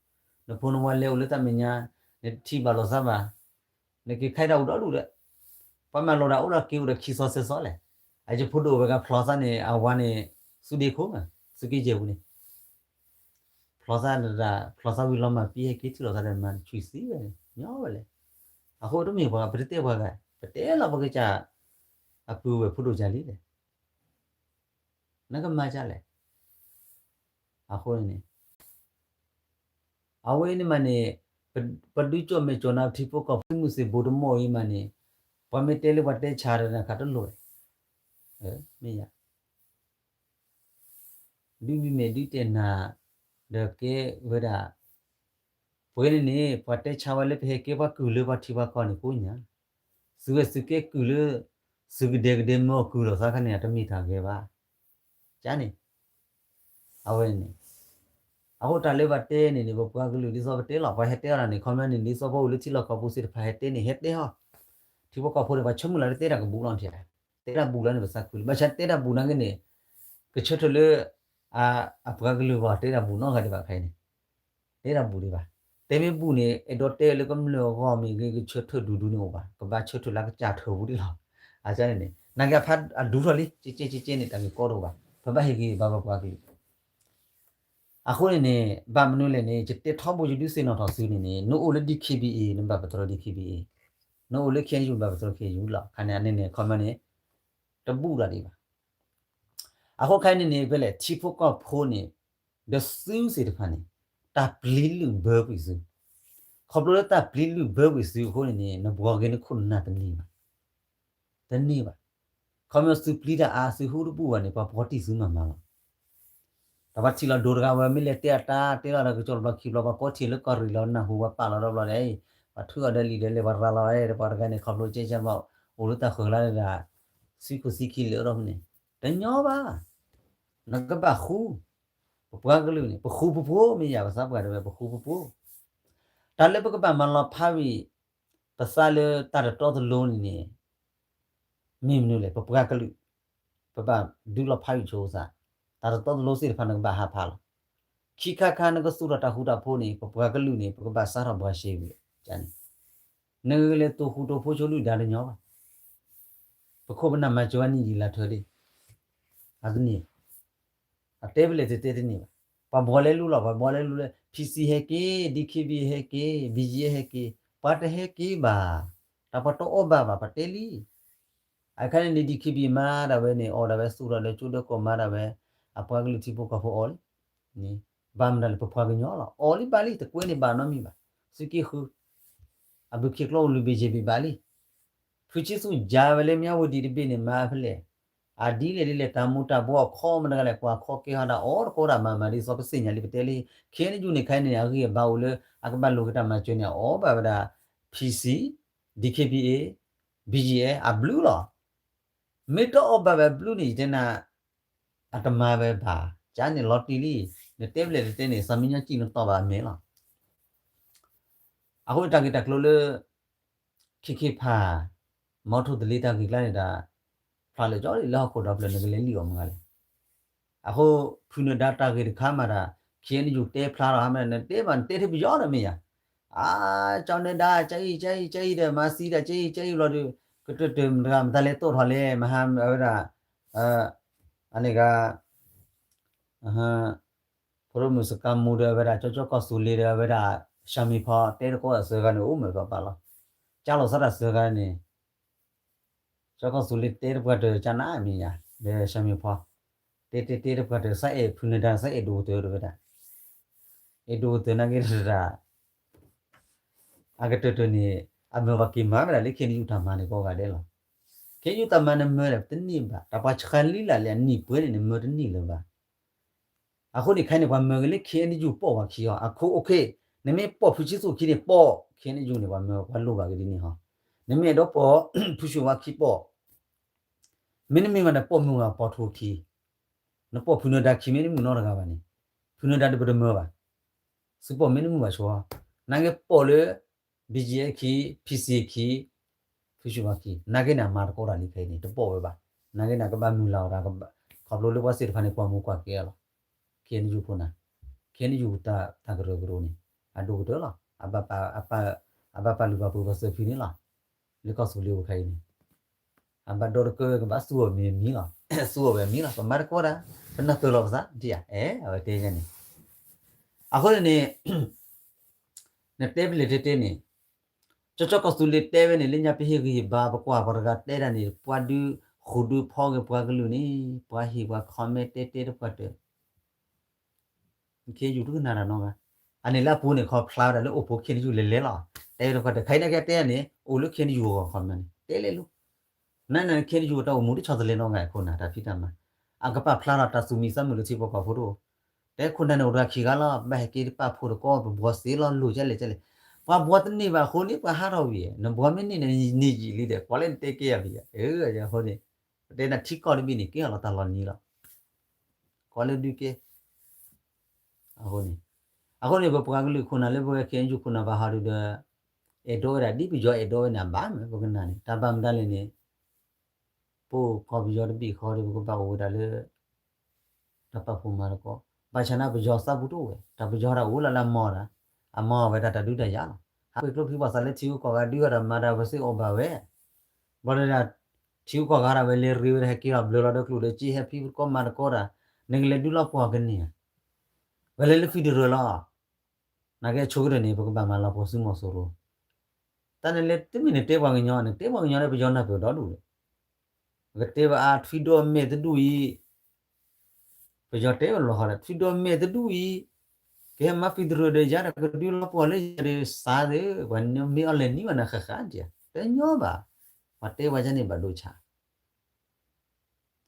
နဖိနဝၤလဲၤအိၣ်လၢတၢ်မဲာ်ညါ, နတထံၣ်ဘၣ်လိာ်သးဘၣ်, နက့ၤခါတၢ်အိၣ်ဒီဒူၣ်ဒီး ပှၤမၤလိာ်တၢ်အိၣ်ဒီးက့ၤအိၣ်ဒီးခံစီဆယ်စီလဲၣ်, အယဖိဒိၣ်ဝဲဂၤဖျီသးန့ၣ် အဝၤန့ၣ် သူဒ့ခိၣ်မး သူက့ယဲၢ်ပူၤန့ၣ် ဖျီသးဒၣ် ဖျီသးဝံၤလီၤမၢ်ပံဟဲက့ၤထံၣ်လိာ်သးဒီးမၤတဆံးသံဝဲန့ၣ် ညီဝဲလဲၣ်, အဃိတမ့ၢ်ပှၤ ပတတဲပှၤဂၤ ပတဲလီၤပကစၢ် အပုၢ်ဝဲၢ်ဖိဒိၣ်ကၢ်လံလဲၣ်, နကမၤကၢ်လဲၣ်, အဃိန့ၣ် အဝဲန့ၣ်မးန့ၣ် ပဒုးကၠီၣ်မဲာ်ကၠီၣ်နါ ပထံဖိကီၢ်ဖိ မုၢ်သ့ၣ်ဘိတမီၢ်အံၤမးန့ၣ် ပှၤမ့ၢ်တဲလၢပှၤတဲဆါဒီးနခးတလိၣ်ဝဲ, မ့ၢ်ယါ ဒုးမံၤမဲာ်ဒုးတဲနၤ ဒီးကဲဝဲဒၣ် ပဝဲန့ၣ်န့ၣ် ပှၤတဲဆါဝဲလၢပဟဲကဲပှၤကုၢ်လၢပှၤထံပှၤကီၢ်န့ၣ်ကိးညါ, သုဝဲသုကဲကုၢ်လၢ သုးကဒဲကဒဲမၢအီၤကုၢ်လိာ်သးခါန့ၣ် အတမ့ၢ်တၢ်ဂ့ၤဘၣ်, ကန့ၣ် အဝဲန့ၣ် အဃိတၢ်လၢပှၤတဲန့ၣ်န့ၣ် ပပှၤကလုာ်ဒ်သိးပတဲလီၤ ပှၤဟဲတဲအီၤဒၣ်န့ၣ် comment န့ၣ် ဒ်သိးပအိၣ်လၢထံလီၢ်ကီၢ်ပူၤသ့ၣ်တဖၣ်ဟဲတဲန့ၣ် ဟဲတဲဟီ ထံဖိကီၢ်ဖိန့ၣ် ပှၤဆိကမိၣ်လၢတဲတၢ်ကဘူၣ်လီၤထံၣ် တဲတၢ်ဘူၣ်လီၤန့ၣ် ပသးခုလံ ဘၣ်ဆၣ်တဲတၢ်ဘူၣ်နာ်က့န့ၣ် ကဆၢထၢၣ်လၢ အပှၤကလုာ်ဂီၢ်တဲတၢ်ဘူၣ်နီတဂၤဒံးဘၣ်ခဲအံၤန့ၣ် တဲတၢ်ဘူၣ်ဒံးဘၣ် တဲမ့ၢ်ဘူၣ်န့ၣ် အဲၣ်ဒိးတဲလၢကမျၢၢ်ဂီၢ်မ့ၢ်ဂ့ၤ ကဆၢထၢၣ်ဒူဒူန့ၣ်အိၣ်ဘၣ် ကဘၣ်ဆၢထၢၣ်လၢကစၢ်ထၢၣ်ပူၤဒံးလီၤ အန့ၣ်န့ၣ် နာ်က့အဖးအဒူထီၣ်လံ ကကဲကကဲန့ၣ် တၢ်ဂ့ၢ်ကီတအိၣ်ဘၣ် ပဘၣ်ဟ့ၣ်ဂံၢ်ဘါပပှၤကလုာ် အဃိန့ၣ်န့ၣ် ဘၣ်မနုၤလဲၣ်န့ၣ် ယတဲထီဘိယဒုးသ့ၣ်နီၣ်ထီၣ်သုန့ၣ်န့ၣ် နအိၣ်လၢ D K B A နဘၣ်ပတြၢၤ D K B A နအိၣ်လၢ K N U နဘၣ်ပတြၢၤ K N U လီၤ ခါန့ၣ် အန့ၣ်န့ၣ် comment န့ၣ် တဘူၣ်ဒၣ်ဒံးဘၣ် အဃိခဲအံၤန့ၣ်န့ၣ် ဖဲလဲၣ် ထံဖိကီၢ်ဖိန့ၣ် ဒီးသုသ့ၣ်တဖၣ်န့ၣ် တၢ်ပျံၤလုၢ်ဘၢကွံာ်သု ခီဖျိလၢတၢ်ပျံၤလုၢ်ဘၢကွံာ်သုအဃိန့ၣ်န့ၣ် နဘှီဂ့ၤနခိၣ်နနၢ်တန့ၢ်ဘၣ် တန့ၢ်ဘၣ် ခီဖျိသုပျံၤတၢ်အါ သုဟူတဘူၣ်ဘၣ်န့ၣ် ပှၤဖီတံၢ်သုမၤမၤလီၤ တၢ်ပှၤထံၣ်လီၤဒိတဂၤဝဲ မ့ၢ်လဲၤတဲအတၢ်တဲလီၤဒီး ကစီၣ်တဘျီခံဘျီ ပှၤကိးထံၣ်လၢကီၢ်ရ့ၣ်လီၤ နၢ်ဟူဝဲပာ်လီၤဒီးဘျီဒီး ပှၤထုးအီၤဒီးလံာ်ဒီးလဲၤ ပှၤရၤလီၤဝဲ ပှၤတဂၤန့ၣ် ခီဖျိကဲကဲဘၣ် အိၣ်လၢတၢ်ဃၢၤလၢဒၣ် ဆံခိၣ်ဆံခံလၢအဒိၣ်န့ၣ် တညီဘၣ် နကဘၣ်ဃူ ပပှၤကလုာ်န့ၣ် ပဃူပဖိမ့ၢ်ယၤ ပသးပှၢ်တဲဝဲ ပဃူပဖိ တၢ်လၢပကဘၣ်မၤလီၤဖးဝံၤ ပသးလၢတၢ်တတီတလိၤန့ၣ်န့ၣ် မ့ၢ်မနုၤလဲၣ် ပပှၤကလုာ် ပဘၣ်ဒုးလီၤဖးဝံၤဆိသး တၢ်တတီတလိၤသ့ၣ်တဖၣ်န့ၣ်ကဘၣ်ဟးဖးလီၤ ခံခါခါနကသူၣ်ထီၣ်တၢ်ဃူတၢ်ဖိးန့ၣ် ပပှၤကလုာ်န့ၣ် ပကဘၣ်စးထီၣ်ဘှါရှဲဝံၤန့ၣ် နဂ့ၤလဲၤတိၢ်ဃူတိၢ်ဖိးဆိလုၢ်ဒါတညီဘၣ် ပခိၣ်ပနၢ်မၤစၢၤဝဲနံၣ်ယံာ်လါထၢဒ့ၣ် အတန့ၢ် အတဲပလဲၣ်တဲတဲတန့ၢ်ဘၣ် ပှၤဘှီလဲၤလူလီၤ ပှၤဘှီလဲၤလူလၢ P C ဟဲက့ၤ D K B A ဟဲက့ၤ B G F ဟဲက့ၤ ပှၤတဟဲက့ၤဘၣ် တၢ်ပှၤတအီၣ်ဘၣ်ဘၣ် ပတဲလံ အခါန့ၣ်န့ၣ် D K B A မၤဒၣ်ဝဲန့ၣ် အီၣ်ဒၣ်ဝဲသူၣ်ထီၣ်လၢကၠိဒၢကီၢ်မၤဒၣ်ဝဲ အပှၤကလုာ်ထံဖိကီၢ်ဖိအီၣ်လံ ဘၣ်မနုၤလဲၣ် ပပှၤကညီလီၤ အီၣ်လံဘၣ်လံ တကွဲးန့ၢ်ဘၣ်နီတမံၤဘၣ် သုးက့ဃု အဘုခ့ကျီအိၣ်လုၢ်ဘ့ၣ်ယံၤဘ့ၣ်ဘၣ်လံ ဖုဆံသူၣ်ယါဝဲလၢမၠၣ်ဝတံၤတဘ့ၣ်န့ၣ် မၤဖဲလဲၣ် အဒ်လဲၣ်ဒ်လဲၣ် တၢ်မူၤတၢ်ဘှီအခီမတဂၤလဲၣ် ကွၢ်ခီကဲဟီဒၣ်အီၤတကိးဒၣ်မၤမၤဒ်သိးပသ့ၣ်ညါလံ ပတဲလံ ခ့ၣ်အဲၣ်ယူၣ်န့ၣ် ခဲအံၤန့ၣ် အဂံၢ်အဘါအိၣ်လၢ အကဘၣ်လိာ်က့ၤတၢ်မၤစၢၤန့ၣ် အီၣ်ဘၣ်ဝဲဒၣ် P C, D K B A, B G F အဘျုးလီၤ မ့ၢ်တအီၣ်ဘၣ်ဝဲဘျုးန့ၣ် ယတဲနၤ အတမၤဝဲဘၣ် ကန့ၣ်လီၤတံၢ်လံ နတဲပလဲၣ်တတဲန့ၣ် သးမံညီစံၣ်နတီၢ်ဘၣ်အမဲာ်လီၤ အဃိန့ၣ်တၢ်ဂ့ၢ်တၢ်ကျိၤလၢ ခ့ခ့ဖး မီထိၣ်သလ့တၢ်ဂ့ၢ်ကျါန့ၣ်ဒီး ဖျါလၢာ်ကၠီလၢဟီၣ်ခိၣ်ဒီဖျၢၣ် နကလဲၤလံၣ်အီၤမတၤလဲၣ် အဃိ ဖုနဒါတၢ်ဂ့ၢ်တခါမးဒီး ခ့ၣ်အဲၣ်ယူၣ်တဲဖျါထီၣ်ဟါမး နတဲဘၣ်နတဲထဲပယီၤဒီးမ့ၢ်ယၤ အါ ကၠီနဒါ ကၠီအံၤ ကၠီအံၤ ကၠီအံၤဒီး မၤသံဒၣ် ကၠီအံၤ ကၠီအံၤဘျီဒီး ကတၢၢ်တၢၢ်မတၤတဂၤ မတၤလဲၤတိၣ်ထီၣ်လဲၣ် မဟါအဝဲဒၣ် အန့ၣ်ဂၤ ဖိဒိၣ်မုၣ်စကၤမူဒီးအဝဲဒၣ် ကၠီကၠီကီၢ်သူလ့ၤဒီးအဝဲဒၣ် ရှၤမံၤဖီ တဲတကိးအသၢဂၤန့ၣ် အိၣ်မုာ်ပပာ်လီၤ ကၠါလီၤသးတၢ်သၢဂၤန့ၣ် ကၠီကီၢ်သူလ့ၤတဲတပှၢ်တၢၢ် ကၠါနါမ့ၢ်ယၤ ဒီးရှၤမံၤဖီ တဲတဲတဲတပှၢ်တၢၢ် သးအဲၣ်ဖုနဒါ သးအဲၣ်ဒိၣ်ကတၢၢ်တဝဲဒၣ် အဲၣ်ဒိၣ်ကတၢၢ်နာ်က့တတၢ် အကတၢၢ်တၢၢ်န့ၣ် အမၢပှၤက့ၤမၤဝဲဒၣ်လၢ ခ့ၣ်အဲၣ်ယူၣ်တၢ်မၤန့ၣ်ကိးဂၤဒဲးလီၤ ခ့ၣ်အဲၣ်ယူၣ်တၢ်မၤန့ၣ်မၢဒီးတန့ၢ်ဘၣ် တၢ်ပှၤဆှးလံလၢ်လၢအနံၣ်ပှဲၤန့ၣ်န့ၣ် မၢတန့ၢ်လၢၤဘၣ် အဃိန့ၣ်ခဲအံၤန့ၣ် ပှၤမၢက့ၤလၢ ခ့ၣ်အဲၣ်ယူၣ် ပိာ်ပှၤခံအီၤ အခိၣ် okay နမ့ၢ်ပိာ်ဖုဆံသူၣ်ခံန့ၣ် ပိာ် ခ့ၣ်အဲၣ်ယူၣ်န့ၣ် ပှၤမၢပှၤလိၣ်ဘၣ်က့ၤဒ်န့ၣ်ဟီ နမ့ၢ်အဲၣ်ဒိးပိာ် ဖုဆူၣ်ဝါခံပိာ် မ့တမ့ၢ်ဘၣ်န့ၣ် ပိာ်မုၢ်ဂၤပိာ်ထူခံ နပိာ်ဖုနဒါခံမ့တမုာ်နီတဂၤဘၣ်န့ၣ် ဖုနဒါတပတမၢဘၣ် သုပိာ်မ့တမုာ်ဘၣ်ဆိ နာ်က့ပိာ်လၢ BGF ခံ PC ခံ ဖုဆူၣ်ဝါခံ နာ်က့န့ၣ် အမၤတကိးတၢ်လံခဲအံၤန့ၣ် တပိာ်ဝဲဘၣ် နာ်က့န့ၣ် ကဘၣ်မုၢ်လၢ်အီၤတၢ် ခီဖျိလၢပှၤသ့ၣ်တဖၣ်န့ၣ် ကွၢ်မူကွၢ်ကဲအီၤလီၤ ခ့ၣ်အဲၣ်ယူၣ်ဖိနၤ ခ့ၣ်အဲၣ်ယူၣ်တၢ်ကရၢကရိန့ၣ် အဒိၣ်ကတၢၢ်လီၤ အဘၣ်ပာ်လုၢ်ပာ်ပှ့ၤပှၤသၢဖုန့ၣ်လီၤ လၢကီၢ်သူလ့ၤအိၣ်ခဲအံၤန့ၣ် အဘၣ်ဒီတကၢကဘၣ်သူအီၤမံၤမံၤလီၤ သူအီၤဝဲမံၤလီၤ ပမၤတကိးတၢ် ပနၢ်ပၢၢ်လီၤပသး ဒ်အံၤ အဲၣ် အဝဲတဲယဲန့ၣ် အဃိန့ၣ်န့ၣ် နတဲပလဲၣ်တဲတဲန့ၣ် ကၠီကၠီကီၢ်သူလ့ၤတဲဝဲန့ၣ် လၢညါပဟ့ၣ်ဂံၢ်ဟ့ၣ်ဘါ ပကွၢ်ပှၤတဂၤတဲဒၣ်န့ၣ် ပှၤဒုးဃူဒုးဖိးက့ၤပှၤကလုာ်န့ၣ် ပှၤဟ့ၣ်ပှၤ comment တဲတဲတပှၢ်တၢၢ် ခ့ၣ်အဲၣ်ယူၣ်တကနၣ်တၢ်နီတဂၤ အန့ၣ်လၢအပူၤန့ၣ် ခီဖျါဝဲဒၣ်လၢအိၣ်ဖိခ့ၣ်အဲၣ်ယူၣ်လဲၤလဲၤလီၤ တဲဝဲတပှၢ်တၢၢ် ခဲအံၤန့ၣ်ကတဲန့ၣ် အိၣ်လၢခ့ၣ်အဲၣ်ယူၣ်အဂီၢ် comment န့ၣ် တဲလဲၤလိၤ နနခ့ၣ်အဲၣ်ယူၣ်တၢ်အိၣ်မူတဆီတလဲနီတဂၤ အခိၣ်နၢ်တၢ်ဖံးတၢ်မၤ အကပာ်ဖျါထီၣ်တၢ်သူၣ်မံသးမုာ်လၢထံဖိကီၢ်ဖိတအိၣ် တဲခိၣ်နၢ်န့ၣ်အိၣ်တဂၤခံဂၤလီၤ ဘၣ်ဟဲက့ၤတပာ်ဖိတကိး ပဘှီသ့လီၤ လိၣ်ကလဲၣ်ကလဲၣ် ပှၤဘှီတန့ၢ်ဘၣ်အဃိန့ၣ် ပှၤဟးထီၣ်ဝံၤ နဘှီမ့ၢ်န့ၢ်န့ၣ် နံၤယံာ်လံဒီး ကွၢ်လၢနတဲကဲယၤဖံးယၤ အဃိန့ၣ် ပတဲနၤထံကီၢ်တဘ့ၣ်န့ၣ် ကဲအီၤလီၤတၢ်လီၤနံၤလီၤ ကွၢ်လၢဒုးကဲ အဃိန့ၣ် အဃိန့ၣ် ပပှၤကလုာ်ခိၣ်နၢ်လၢပဝဲ ခ့ၣ်အဲၣ်ယူၣ် ခိၣ်နၢ်ဘၣ်ဟီဒုဒီး အဲၣ်ဒိးဝဲဒၣ်ဒ်ပယီၤအဲၣ်ဒိးဝဲန့ၣ် အဘၣ်မး ပကနၣ်န့ၣ် တၢ်ဘၣ်မတၤလဲၣ်န့ၣ် ပအိၣ်ကီၢ်ပယီၤတဘ့ၣ်ဃီဒီး ပကဘၣ်အိၣ်ဝဲဒၣ်လၢ တၢ်ပာ်ဖှိၣ်မၤသကိး, ဘၣ်ဆၣ်န့ၣ် ပယီၤသးပူၤတအိၣ်ဝဲ, တၢ်ပယီၤတၢ်အိၣ်လၢအလၢမၤတၢ်, အမၤဝဲဒၣ်တၢ်ဒုးတၢ်ယၤလီၤ. ဟးကွံာ်ကျိချံ ပှၤသးလၢထံဂုၤကီၢ်ဂၤဒုးတၢ်မၤတၢ် ပှၤသ့ၣ်အီၣ်ဘၣ်ဝဲ, ဘၣ်ဒီး ထံဂုၤကီၢ်ဂၤဒၣ်ဝဲလဲၤရ့ဝဲဒၣ် ဟဲက့ၤလီၤဘျၢလီၤဒီးကျိၣ်ဒီးစ့ ဟဲဖံးသကိးမၤသကိးတၢ်, နကလဲၤဒုးလီၤပှီၢ်ကန့ၢ်ဧါ, ဝဲလဲၤလၢဖံးတရၢလီၤ. နာ်က့အဆိကတၢၢ်န့ၣ် ပကဘၣ်မၤလီၤပှီၢ်ဆူမီၤစိရိၤ တၢ်န့ၣ်လဲၤတမ့ၢ်နတဲပှၤကညီ, နတဲပှၤကညီဒီး ပယီၤနၢ်ပၢၢ်ဒီဒူၣ်ဒီး, ပကတဲဘၣ်အါထွံၣ်ဒီးမဲာ်တဒူၣ်အံၤ, ပယီၤတဲဝဲလီၤဃီဒီး ထွံၣ်ဒီးမဲာ်တဒူၣ်အံၤ, ကဟဲမၤဖံးတရၢဒီးယၤဒီး ကဒုးလီၤပှီၢ်လၢယၤဒီးစးသ့, ပှၤမ့ၢ်အီၣ်လဲၤနံၣ်ဘၣ်နၤဃၣ်ဃၣ်ဒံး, တညီဘၣ်, ပှၤတဲပှၤကန့ၣ်ဘၣ်ဒိဆါ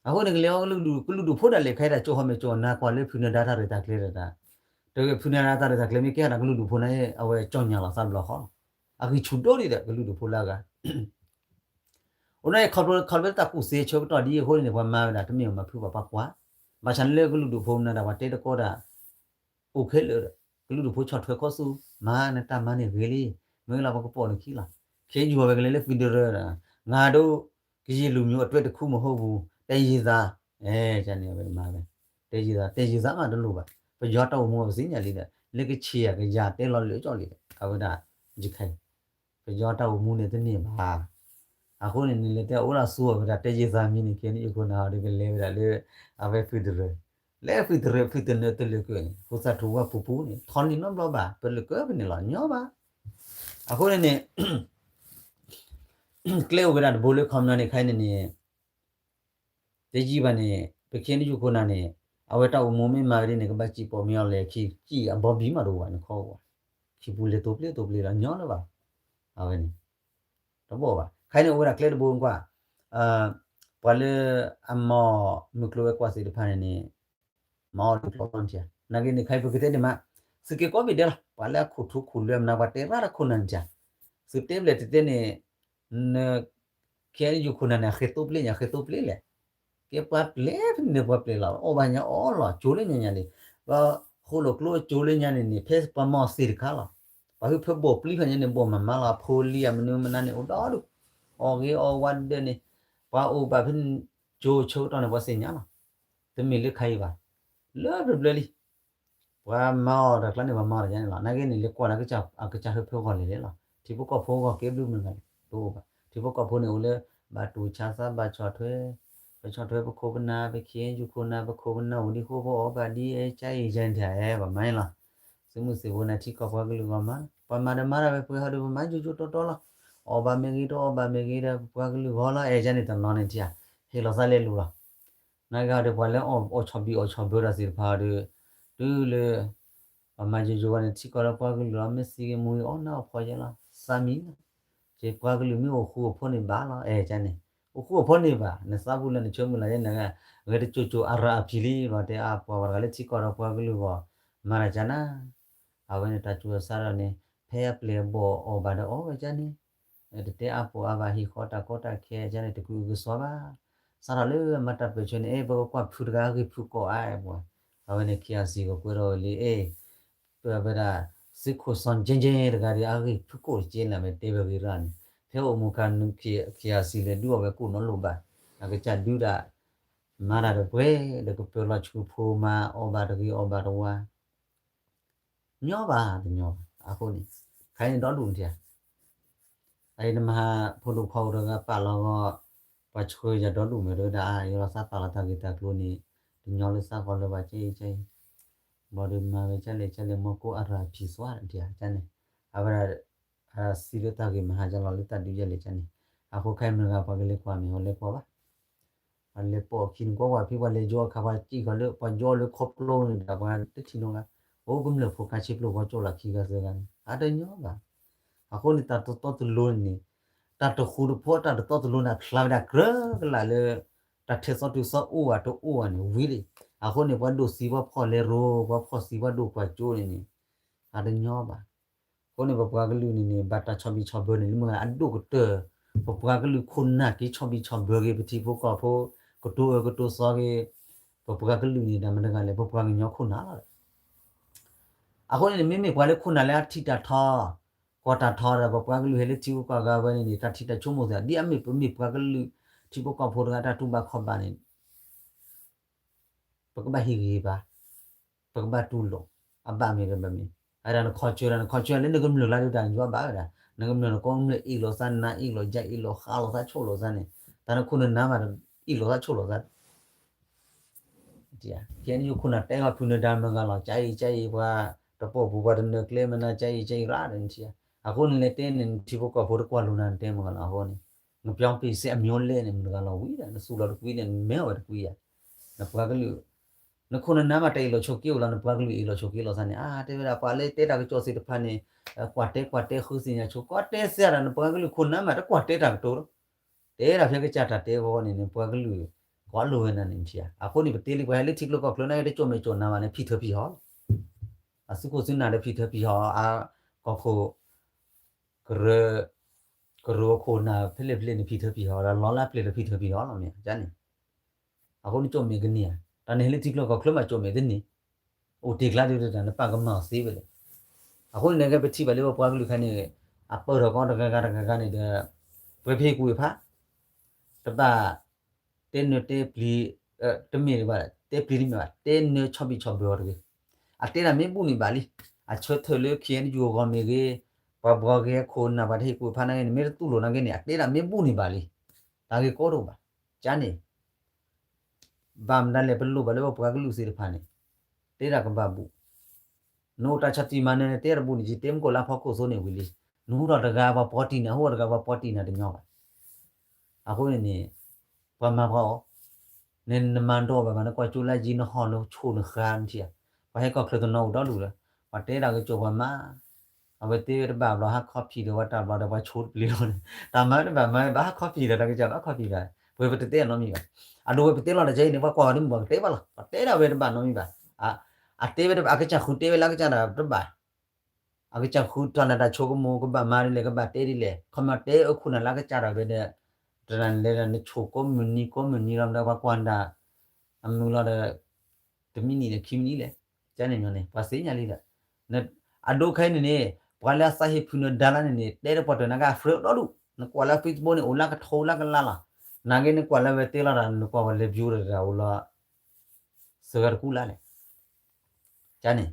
အဃိန့ၣ် ကလဲၤအီၤကလုာ်ဒူၣ်ဖိဒၣ်လဲာ် ခဲအံၤတၢ်ကၠိဟီၣ်မဲာ်ကၠိနါကွၢ်လၢဖုနၢၤဒါတၢ်ရဲၣ်တၢ်ကျဲၤတၢ်, တဂ့ၤဖုနၢၤဒါတၢ်ရဲၣ်တၢ်ကျဲၤမ့ၢ်ကဲထီၣ်ဒီး ကလုာ်ဒူၣ်ဖိန့ၣ် အဝဲကၠီၣ်ညါလီၤသးတဘျီဃီလီၤ. အဂံၢ်ဆူၣ်ဒိၣ်ဒံးဒီး ကလုာ်ဒူၣ်ဖိလၢအဂၤ အိၣ်န့ၣ် ခီဖျိလၢတၢ်ကူၣ်သ့ဆၢကတီၢ်ဒ်အံၤအဃိန့ၣ် ပှၤမၤဝဲဒၣ်တမ့ၢ်အမၤဖုဘၣ်ပှၤကွၢ်, ဘၣ်ဆၣ်န့ၣ်လၢကလုာ်ဒူၣ်ဖိမနုၤဒၣ် ပှၤတဲတကိးတၢ် အိၣ်ခဲလၢာ်ဒီး ကလုာ်ဒူၣ်ဖိဆီၣ်ထွဲခီဆူ မၤနတၢ်မၤန့ၣ်ဂ့ၤလံ, မ့ၢ်လီၤပကပိာ်နခံလီၤ. ခဲအံၤယွၤဝဲကလဲၤလၢဖံးတရၢဒီး ငါတို့ ကရင်လူမျိုးအတွက်တစ်ခုမဟုတ်ဘူး, တယံာ်သာ, အဲန့ၣ်ဝဲမၤဝဲ, တယံာ်သာ တယံာ်သာမးတလိၣ်ဘၣ်, ပယီၤတၢ်အိၣ်မူပသ့ၣ်ညါလံဒီး လၢကချ့ၣ်ယၤကယၤတဲလီၤလၢာ်ကၠီၣ်လံဒီး အဝဲဒၣ် ယခဲ ပယီၤတၢ်အိၣ်မူန့ၣ်တန့ၢ်ဘၣ်. အဃိန့ၣ်န့ၣ် လဲၤတဲအိၣ်လၢဆူအီၤဝဲဒၣ် တယံာ်သာမံၤန့ၣ် ခဲန့ၣ်ယခိၣ်နၢ်ဟီဒုးကလဲၤဝဲဒၣ်လၢ အဝဲဖုတရၢ, လၢဖုတရၢ ဖုတနၢတလၢာ်ကၢန့ၣ် ဖိသၣ်ထူဝါပူၤပူၤန့ၣ် ထီန့ၢ်နီတဘျီဘၣ် ပလၢာ်ကၢပန့ၣ်လီၤ ညီဘၣ်. အဃိန့ၣ်န့ၣ် ကျဲအိၣ်ဝဲဒၣ်တဘိလၢခီပညီန့ၣ် ခဲအံၤန့ၣ်န့ၣ် တယံာ်ဘၣ်န့ၣ် ပခ့ၣ်အဲၣ်ယူၣ်ခိၣ်နၢ်န့ၣ် အဝဲတၢ်အိၣ်မူမ့ၢ်မၤဝဲဒ်န့ၣ် ကဘၣ်စံၣ်ပိာ်မ့ၢ်အီၤလဲၣ် ခံစံၣ်အဘီဘံၣ်မးတအိၣ်ဘၣ်န့ၣ် ခီအိၣ်ဘၣ်, ခံပူၤလဲၤသိပျ့သိပျ့ဒီးညီလၢၤဘၣ်. အဝဲန့ၣ် တဘၣ်ဘၣ်. ခဲအံၤန့ၣ် အိၣ်ဝဲဒၣ်ကျဲတဘိကွၢ် ပှၤလၢအမၤမုၢ်ကျိၤဝဲၤကွာ်သ့ၣ်တဖၣ်န့ၣ်န့ၣ် မၤအီၤတဘျီဘျီန့ၣ်ဧါ. နာ်က့န့ၣ် ခဲအံၤပကတဲန့ၣ်မး သုးက့ကိးဘ့ၣ်ဒဲးလီၤ. ပှၤလၢအခိၣ်ထူခိၣ်လွဲမနုၤ ပှၤတဲရၣ်တၢ်ခိၣ်နၢ်န့ၣ်ဧါ. သုးတဲဘျဲၣ်တတဲန့ၣ် န ခ့ၣ်အဲၣ်ယူၣ်ခိၣ်နၢ်န့ၣ် အဃ့သိပျ့ညါ ဃ့သိပျ့လဲၣ်. ကဲပှၤပျဲၢ်ဖဲန့ၣ် ပှၤပျဲၢ်လီၤ အီၣ်ဘၣ်ညါအီၣ်လီၤ ကၠိလၢညါညါန့ၣ် ပှၤဃိၣ်လိာ်ကျိအကၠိလၢညါန့ၣ်န့ၣ် ဖဲပှၤမၤအီၤသ့ၣ်တခါလီၤ. ပှၤဟုၣ်ဖၢဘိၣ်ပျံၤဖဲညါန့ၣ် ဘိၣ်မၤမၤလီၤ အဖိလံၤအမနုၤမနုၤန့ၣ် အိၣ်ဒီဒူၣ် အီၣ်ဂ့ၤအီၣ်ဝါဒၢးန့ၣ် ပှၤအိၣ်ဘၣ်ဖဲ ကၠိဆၢကတီၢ်န့ၣ် ပှၤသ့ၣ်ညါလီၤ. တမ့ၢ်လၢခါအံၤဘၣ် လၢပျၢၤပျၢၤလံ ပှၤမၤအီၤတၢ်ကျါန့ၣ် ပှၤမၤအီၤတၢ်န့ၣ်လီၤ. နာ်က့န့ၣ် လဲၤကွၢ်လၢအကစၢ်ဟၢဖၢဂီၢ်လဲၣ်လဲၣ်လီၤ. ထံဖိကီၢ်ဖိဂီၢ်ကဲဘျုးမနုၤဂၤလဲၣ် တအိၣ်ဘၣ်. ထံဖိကီၢ်ဖိန့ၣ်အိၣ်လၢ ဘၣ်တူၢ်ဆါသးဘၣ်ဆီၣ်ထွဲ ပဆီၣ်ထွဲပခိၣ်ပနၢ် ပခ့ၣ်အဲၣ်ယူၣ်ခိၣ်နၢ် ပခိၣ်ပနၢ်အိၣ်ဒံးဃိ ပအီၣ်ဘၣ်ဒ်အဲၣ်ကၠါအံၤကၠါန့ၣ် ပှၤမၤန့ၣ်လီၤ. သုးမုၢ်သံၣ်ဘိန့ၣ် ထံကီၢ်ပှၤကလုာ်ဂီၢ်မး ပှၤမၤဒီးမၤဒၣ်ဝဲပှဲၤဟီဒီး ပမၤကၠိကၠိတီတီလီၤ. အီၣ်ဘၣ်မ့ၢ်ဂ့ၤ တအီၣ်ဘၣ်မ့ၢ်ဂ့ၤဒီး ပပှၤကလုာ်ဂီၢ်လီၤ အဲၣ်ကၠါန့ၣ် တနီၤန့ၣ်ထံၣ်ဧါ ဟ့ၣ်လီၤသးလဲၤလူၤလီၤ. နာ်က့ဟီဒီး ပှၤလၢအီၣ်ဆီၣ်ဘံၣ်အီၣ်ဆီၣ်ဘၢတၢ်သ့ၣ်တဖၣ်ဒီး တုၤလၢ ပမၤယိယိဝဲန့ၣ် ထံကီၢ်ဒီးပှၤကလုာ်လီၤ မ့ၢ်သံဂ့ၤမူဂ့ၤ အီၣ်နၢ်အီၣ်ဖှီၣ်ယဲလီၤ သးမံလီၤ. ကဲပှၤကလုာ်မ့ၢ်အိၣ်ဃူအိၣ်ဖိးန့ၣ်ဘၣ်လီၤ အဲၣ်ကၠါန့ၣ် အိၣ်ဃူအိၣ်ဖိးန့ၣ်ဘၣ် နသးပူၤလၢနဆိကမိၣ်လၢယဲန့ၣ် ဂဲၤတကၠိကၠိအရၤအဖံးလံ ဘၣ်တဲအါပှၤဝဲတဂၤလၢထံကီၢ်ဒီးပှၤကလုာ်ဂီၢ် မၤတၢ်ကၠါနၤ အဝဲန့ၣ်တၢ်စူၤအစးထီၣ်န့ၣ် ဖဲအပျဲၢ်အဘီၣ်အီၣ်ဘၣ်ဒီးအီၣ်ဝဲကၠါန့ၣ် တတဲအါပှၤအါဘၣ် ဟံၣ်ဃီတၢ်ကီတၢ်ခဲကၠါန့ၣ် တကအုကစွါဘၣ်. စးထီၣ်လၢမၤတၢ်ပၢၢ်ဆၢန့ၣ် အဲၣ် ပကကွၢ်ဖုတဂၤအဂ့ၢ်ဖုကိးအါအဲၣ်ပှၤ အဝဲန့ၣ် ခ့ၣ်အါစံၣ် ကကွဲးထီၣ်ဝဲလံ အဲၣ် ပဝဲဒၣ် သုးခိၣ်စီၤကၠ့ကၠ့တဂၤဒီး အဂ့ၢ်ဖုကိးတက့ၢ်လၢမ့ၢ်တဲဝဲဂ့ၤရၣ်န့ၣ် ဖဲအိၣ်မူခါနုာ် ခ့ၣ်အါစံၣ်လဲၤဒုးအီၣ်ဝဲကိးနီတလီၢ်ဘၣ်. အကစၢ်ဒုးဒၣ် မၤတၢ်တပှဲၤ ဒီးကပၢၤလီၤဆူဖိမါ အီၣ်ဘၣ်တဂ့ၤအီၣ်ဘၣ်တဝါ ညီဘၣ်တညီဘၣ်. အဃိန့ၣ် ခဲအံၤန့ၣ်ဒီဒူၣ်နထံၣ်ဧါ အအံၤနမၤဟး ဖိဒိၣ်ခွါအိၣ်တဂၤပာ်လီၤဂီၢ် ပှၤဆှၢယၤဒီဒူၣ်မ့ၢ်တဝဲဒၣ် အယလီၤသးပာ်လီၤတၢ်ဂ့ၢ်တၢ်ကျိၤန့ၣ် တညီလၢသးကီၢ်လၢၤဘၣ် ကၠ့ကၠ့ ဘၣ်ဒီးမၤဝဲကၠါလဲၣ်ကၠါလဲၣ် မီၢ်ကိၢ်အရၤဖံးသွါတထံၣ်ဧါ ကၠါန့ၣ် အဝဲဒၣ် စံးလၢတၢ်ဂ့ၢ်မၤဟးကၠါလီၤလၢတၢ်ဒုးယဲၢ်လဲၣ်ကၠါန့ၣ် အဃိခဲအံၤမတၤဂၤပှၤကလဲၤကွၢ်မ့ၢ် အဝဲလဲၤကွၢ်ဘၣ် ပှၤလဲၤပိာ်ခံနကွၢ်ကွၢ်ဖံ ပှၤလဲၤယိအီၤခါ ပှၤစံၣ်ဃီၤလၢ ပှၤယိအီၤလၢခီဖျိန့ၣ်ဒီး ပှၤတထံၣ်နီတဂၤ အိၣ်ကမျၢၢ်ဖိခါဆံးပျိၢ် ပှၤကၠိလီၤခံဂၤသၢဂၤန့ၣ် အတညီဘၣ်. အဃိန့ၣ် တၢ်တတီတလိၤန့ၣ် တၢ်တဃူတဖိး တၢ်တတီတလိၤန့ၣ် အဖျါဝဲဒၣ်ကြၢးကလာ်လၢ တၢ်ထဲသိးတုၤသိးအိၣ်ဧါတအိၣ်ဧါန့ၣ် ဝံၤလံ. အဃိန့ၣ် ပှၤဒိၣ်သံပှၤဖှီၣ်လဲၤရိ ပှၤဖှီၣ်သံပှၤဒိၣ်ကွၢ်ကၠိန့ၣ်န့ၣ် အတညီဘၣ်. အဃိန့ၣ် ပပှၤကလုာ်န့ၣ်န့ၣ် ဘၣ်တၢ်ဆီၣ်ဘံၣ်ဆီၣ်ဘၢန့ၣ် လၢမ့ၢ်အဒိၣ်ကတၢၢ် ပပှၤကလုာ်ခိၣ်နၢ်က့ၤဆီၣ်ဘံၣ်ဆီၣ်ဘၢက့ၤ ပထံဖိကီၢ်ဖိ ကတိၤအၢကတိၤသီက့ၤ ပပှၤကလုာ်န့ၣ် တၢ်မတၤတဂၤလဲၣ် ပပှၤကညီခိၣ်နၢ်လီၤ. အဃိန့ၣ်န့ၣ် မ့မ့ၢ်ပှၤလၢခိၣ်နၢ်လၢအထံၣ်တၢ်ထီ, ကွၢ်တၢ်ထီဒီး ပပှၤကလုာ်ဟဲလၢထံဂုၤကီၢ်ဂၤဝဲန့ၣ်န့ၣ် တၢ်ထံၣ်တၢ်ဆိကမိၣ်သ့ၣ် ဒ်အမ့ၢ်ပမ့ၢ်ပှၤကလုာ် ထံဖိကီၢ်ဖိတဂၤတၢ်တူၢ်ဘၣ်ခီၣ်ဘၣ်န့ၣ် ပကဘၣ်ဟ့ၣ်ဂံၢ်ဘါ, ပကဘၣ်တူၢ်လိာ်, အဘၣ်မ့ၢ်တဘၣ်မ့ၢ်, အဝဲဒၣ်နခီဆၢဒၣ် နခီဆၢလၢနကမျၢၢ်လၢဒုးတၢ်နယွၤဘၣ်ဝဲဒၣ်, နကမျၢၢ်နကိးမုၢ်နံၤအ့ၣ်လိာ်သး နၤအ့ၣ်လိာ်ယၤအ့ၣ်လိာ် ဃးလိာ်သးဆိၣ်လိာ်သးန့ၣ်, တၢ်နခိၣ်နနၢ်မး အ့ၣ်လိာ်သးဆိၣ်လိာ်သး ကဲန့ၣ်ယခိၣ်နၢ်တဲဂီၤဖုနၢၤဒါမုၢ်ဂၤလီၤ ကၢအံၤကၢအံၤ ပှၤတပိာ်ပူၤပှၤတနၢၤကျဲမနၤ ကၢအံၤကၢအံၤရၣ်ဒီးနထံၣ်ဧါ. အဃိန့ၣ်လဲၤတဲန့ၣ် နထံဖိကီၢ်ဖိတကွၢ်လိာ်နၤ နတဲမုၢ်ဂၤလီၤ အဃိန့ၣ်, နပျီပစဲအမျိုးလဲၣ်န့ၣ် မုၢ်ဂၤလီၤဝံၤဒီး နသူၣ်လီၤတကွံန့ၣ် နမဲအီၤဝဲတကွံဧါ. နပှၤကလုာ် နခိၣ်နနၢ်မးတၢ်အ့ၣ်လိာ်ဆိးက့အိၣ်လီၤ နပှၤကလုာ်အ့ၣ်လိာ်ဆိးက့လိာ်သးန့ၣ် အါ တဲဝဲဒၣ် ပှၤလၢတဲတၢ်ကစီၣ်သ့ၣ်တဖၣ်န့ၣ် ကွၢ်တဲကွၢ်တဲဃုသ့ၣ်ညါဆိ ကွၢ်တဲစ့ၢ်ဒၣ် နပှၤကလုာ်ခိၣ်နၢ်မးတကွၢ်တဲတၢ်ကတိၤလီၤ. တဲဒၣ်ဖဲကစၢ်တၢ်တဲအဂီၢ်န့ၣ် နပှၤကလုာ် ကွၢ်လိာ်ဝဲနၤန့ၣ်ထံၣ်ဧါ. အဃိန့ၣ် ပတဲလံပှၤဟဲလၢထံကျိကီၢ်ချၢန့ၣ် တကၠိၣ်မဲာ်ကၠိၣ်နါဘၣ်န့ၣ် ဖံးထၢဖံးဟီလီၤ. အသုးခိၣ်သုးနၢ်ဒီးဖံးထၢဖံးဟီ အကီၢ်ခိၣ် ကရၢ ကရၢခိၣ်နၢ်ဖဲလဲၣ်ဖဲလဲၣ်န့ၣ် ဖံးထၢဖံးဟီဒီး လီၤလၢပျၢၤဒီးဖံးထၢဖံးဟီလီၤ မ့ၢ်န့ၣ်. အဃိန့ၣ်ကၠိၣ်မဲာ်ကန့ၢ်ဧါ. တၢ်နဟဲလၢထံကျိကီၢ်ချၢမးကၠိၣ်မဲာ်တန့ၢ်, အိၣ်တ့ၢ်ကျါဒုးတၢ် နပၢ်ကမၤအီၤသ့ဝဲလဲၣ်. အဃိန့ၣ် နကဲပထံၣ်ဘၣ်လၢပပှၤကလုာ်ခါန့ၣ် အပၢၢ်ထီၣ်ကီတဂၤဂၤတဂၤဂၤန့ၣ်ဒီး ပှဲၤဖံးကူၣ်ဝံၤဖး တဘၣ် တဲနၢၤတဲပျံၤ တမ့ၢ်ဘၣ် တဲပျံၤတမ့ၢ်ဘၣ် တဲနၢၤဆီၣ်ဘံၣ်ဆီၣ်ဘၢအီၤတဂ့ၤ. အတဲတၢ်မ့ၢ်ဘူၣ်န့ၣ်ဘၣ်လံ. အဆၢထၢၣ်လၢ ခ့ၣ်အဲၣ်ယူၣ် အဂီၢ်မ့ၢ်ဂ့ၤ, ပှၤဘှီဂ့ၤအခိၣ်နၢ် ပှၤတဟ့ၣ်ကူၣ်ဖးနာ်က့န့ၣ် မ့ၢ်တတူၢ်လိာ်နာ်က့န့ၣ် အတဲတၢ်မ့ၢ်ဘူၣ်န့ၣ်ဘၣ်လံ. တၢ်ဂ့ၢ်ကီတအိၣ်ဘၣ်. ကန့ၣ် ဘၣ်မတၤလဲၣ် ပလိၣ်ဘၣ်လၢပပှၤကလုာ်သ့ၣ်တဖၣ်န့ၣ် တဲတၢ်ကဘၣ်ဘူၣ်. နအိၣ်တၢ်ဆီၣ်တံၢ်မၤနၢၤန့ၣ် တဲတၢ်တဘူၣ်န့ၣ် ယတဲမ့ၢ်ကိၣ်လၢဖီခိၣ်သိန့ၣ်ဝံၤလံ. နဟူထီၣ်တဂၤပှၤပီတံၢ်နၤ ဟူထီၣ်တဂၤပှၤပီတံၢ်နၤတညီဘၣ်. အဃိန့ၣ်န့ၣ် ပှၤမၤပှၤအီၣ်, နမၤဒိးဘၣ်ဘၣ် နကွၢ်ကၠိလၢယံၤ နဟီၣ်နဆိၣ်နဃါနထံၣ်ဧါ. ပှၤဟဲကီၢ်ချၢတနီၤအိၣ်ဒီဒူၣ်လၢ ပှၤတဲတၢ်ကစီၣ်ပှၤမၤ အဝဲတဲဝဲတဘၣ်ဘျီ ဟးခီဖံးဒီးပှၤတၢ်ဘျီဒီး ပှၤဆိတပျ့ၤလီၤန့ၣ် တၢ်မၤတဘၣ်မၤဘၣ် ဟးခီဖံးဒီးတၢ်ကစီၣ် ဘၣ်ခီဖံးဘၣ် ပဝဲပတတဲအနီတမံၤဘၣ်. အဒိဝဲပတဲလီၤတၢ်ကဲအံၤန့ၣ် ပှၤကွၢ်ဝဲတမုာ်ဘၣ် ကတဲဘၣ်လီၤ ပတဲဒၣ်ဝဲတဘၣ်နီတမံၤဘၣ်. အတဲဝဲတဘၣ် အကစၢ်ဃုတဲဝဲလၢအကစၢ်ဒၣ်တဘၣ် အကစၢ်ဃုတၢ်လၢတၢ်ဆိကမိၣ် ကဘၣ်မၤဒ်လဲၣ် ကဘၣ်တဲဒ်လဲၣ် ခီမီတဲအခိၣ်နၢ်လၢအကစၢ်ဒၣ်ဝဲဒီး တၢ်လဲၤဒီးနဆိၣ်ကိးမုၢ်နံၤကိးမုၢ်နံၤလီၤ မ့ၢ်ဒီးပှၤကွၢ်ဒၣ် အမုာ်လီၤဒီး တမံၤနံၤဒီးခံမံၤနံၤလဲၣ်. ကန့ၣ်န့ၣ် ပှၤသ့ၣ်ညါလံဒီး အဒိခဲအံၤန့ၣ်န့ၣ် ပှၤလၢအသးဟ့ၣ်ဖုနၢၤဒါလၢန့ၣ်န့ၣ် တဲတပှၢ်တၢၢ်နာ်က့ အfree အိၣ်ဒီဒူၣ် နကွၢ်လၢ Facebook န့ၣ် အိၣ်လၢကထိလၢကလါလီၤ. နာ်က့နကွၢ်လၢဝဲတဲလီၤတၢ် နကွၢ်ပှၤလဲၤဘျီတၢ်အိၣ်လီၤ စှၤဂၤတကူလါလဲၣ်. ကန့ၣ်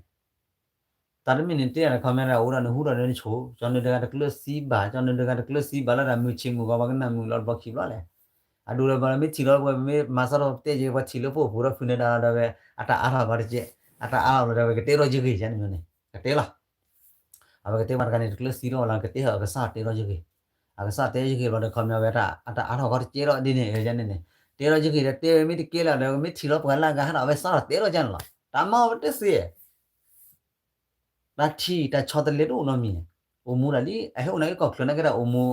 တၢ်တမံၤန့ၣ်တဲတၢ်တခီမ့ၢ်ဒၣ်အိၣ်ဒီးနဟူထီၣ်ဒီးနဆိၣ် ကၠီနၢၤဒါတဂၤတကျၢၤသံဘၣ် ကၠီနၢၤဒါတဂၤတကျၢၤသံဘၣ်လၢတၢ်မုၢ်ဆ့ၣ်မုၢ်ဂီၤ ပှၤကနၣ်မုာ်လီၤတဘျီခံဘျီလဲၣ်. အဒိဒီးပှၤမ့ၢ်ထံၣ်လီၤပှၤမ့ၢ်မၤစၢ်ထီၣ်ပတဲက့ၤ ပှၤထံၣ်လၢပအိၣ်ဖှိၣ်ဒီးဖုနၢၤဒါလီၤဒီးဝဲ အတၢ်အါထီၣ်ဂီၤတကဲး အတၢ်အါထီၣ်လီၤဒီးဝဲ ကတဲထီၣ်ယဂ့ၢ်ယန့ၣ်န့ၣ် ကတဲလီၤ. အဝဲကတဲပှၤတဂၤန့ၣ် တကျၢၤသံထီၣ်လီၤ ကတဲဟီၣ်အကစၢ်တဲထီၣ်ယဂ့ၢ် အကစၢ်တဲယဂ့ၢ်ဘျီဒီးခီမ့ၢ်ဝဲ အတၢ်အါထီၣ်ဂီၤတကဲးဒီးဒ်န့ၣ်န့ၣ် တဲထီၣ်ယဂ့ၢ်ဒီး တဲဝဲမ့ၢ်တကဲလၢဒီး မ့ၢ်ထံၣ်လီၤပှၤလၢအဂၤဟးဒီး အဝဲစးထီၣ်တဲထီၣ်ယန့ၣ်လီၤ. တၢ်မၤအီၤပတသ့ တၢ်ထံၣ်တၢ်ဆီတလဲတအိၣ်နီတမံၤန့ၣ် အိၣ်မူဒၣ်လံ အဟဲအိၣ်နာ်က့ကီၢ်ချၢနာ်က့ဒၣ် အိၣ်မူ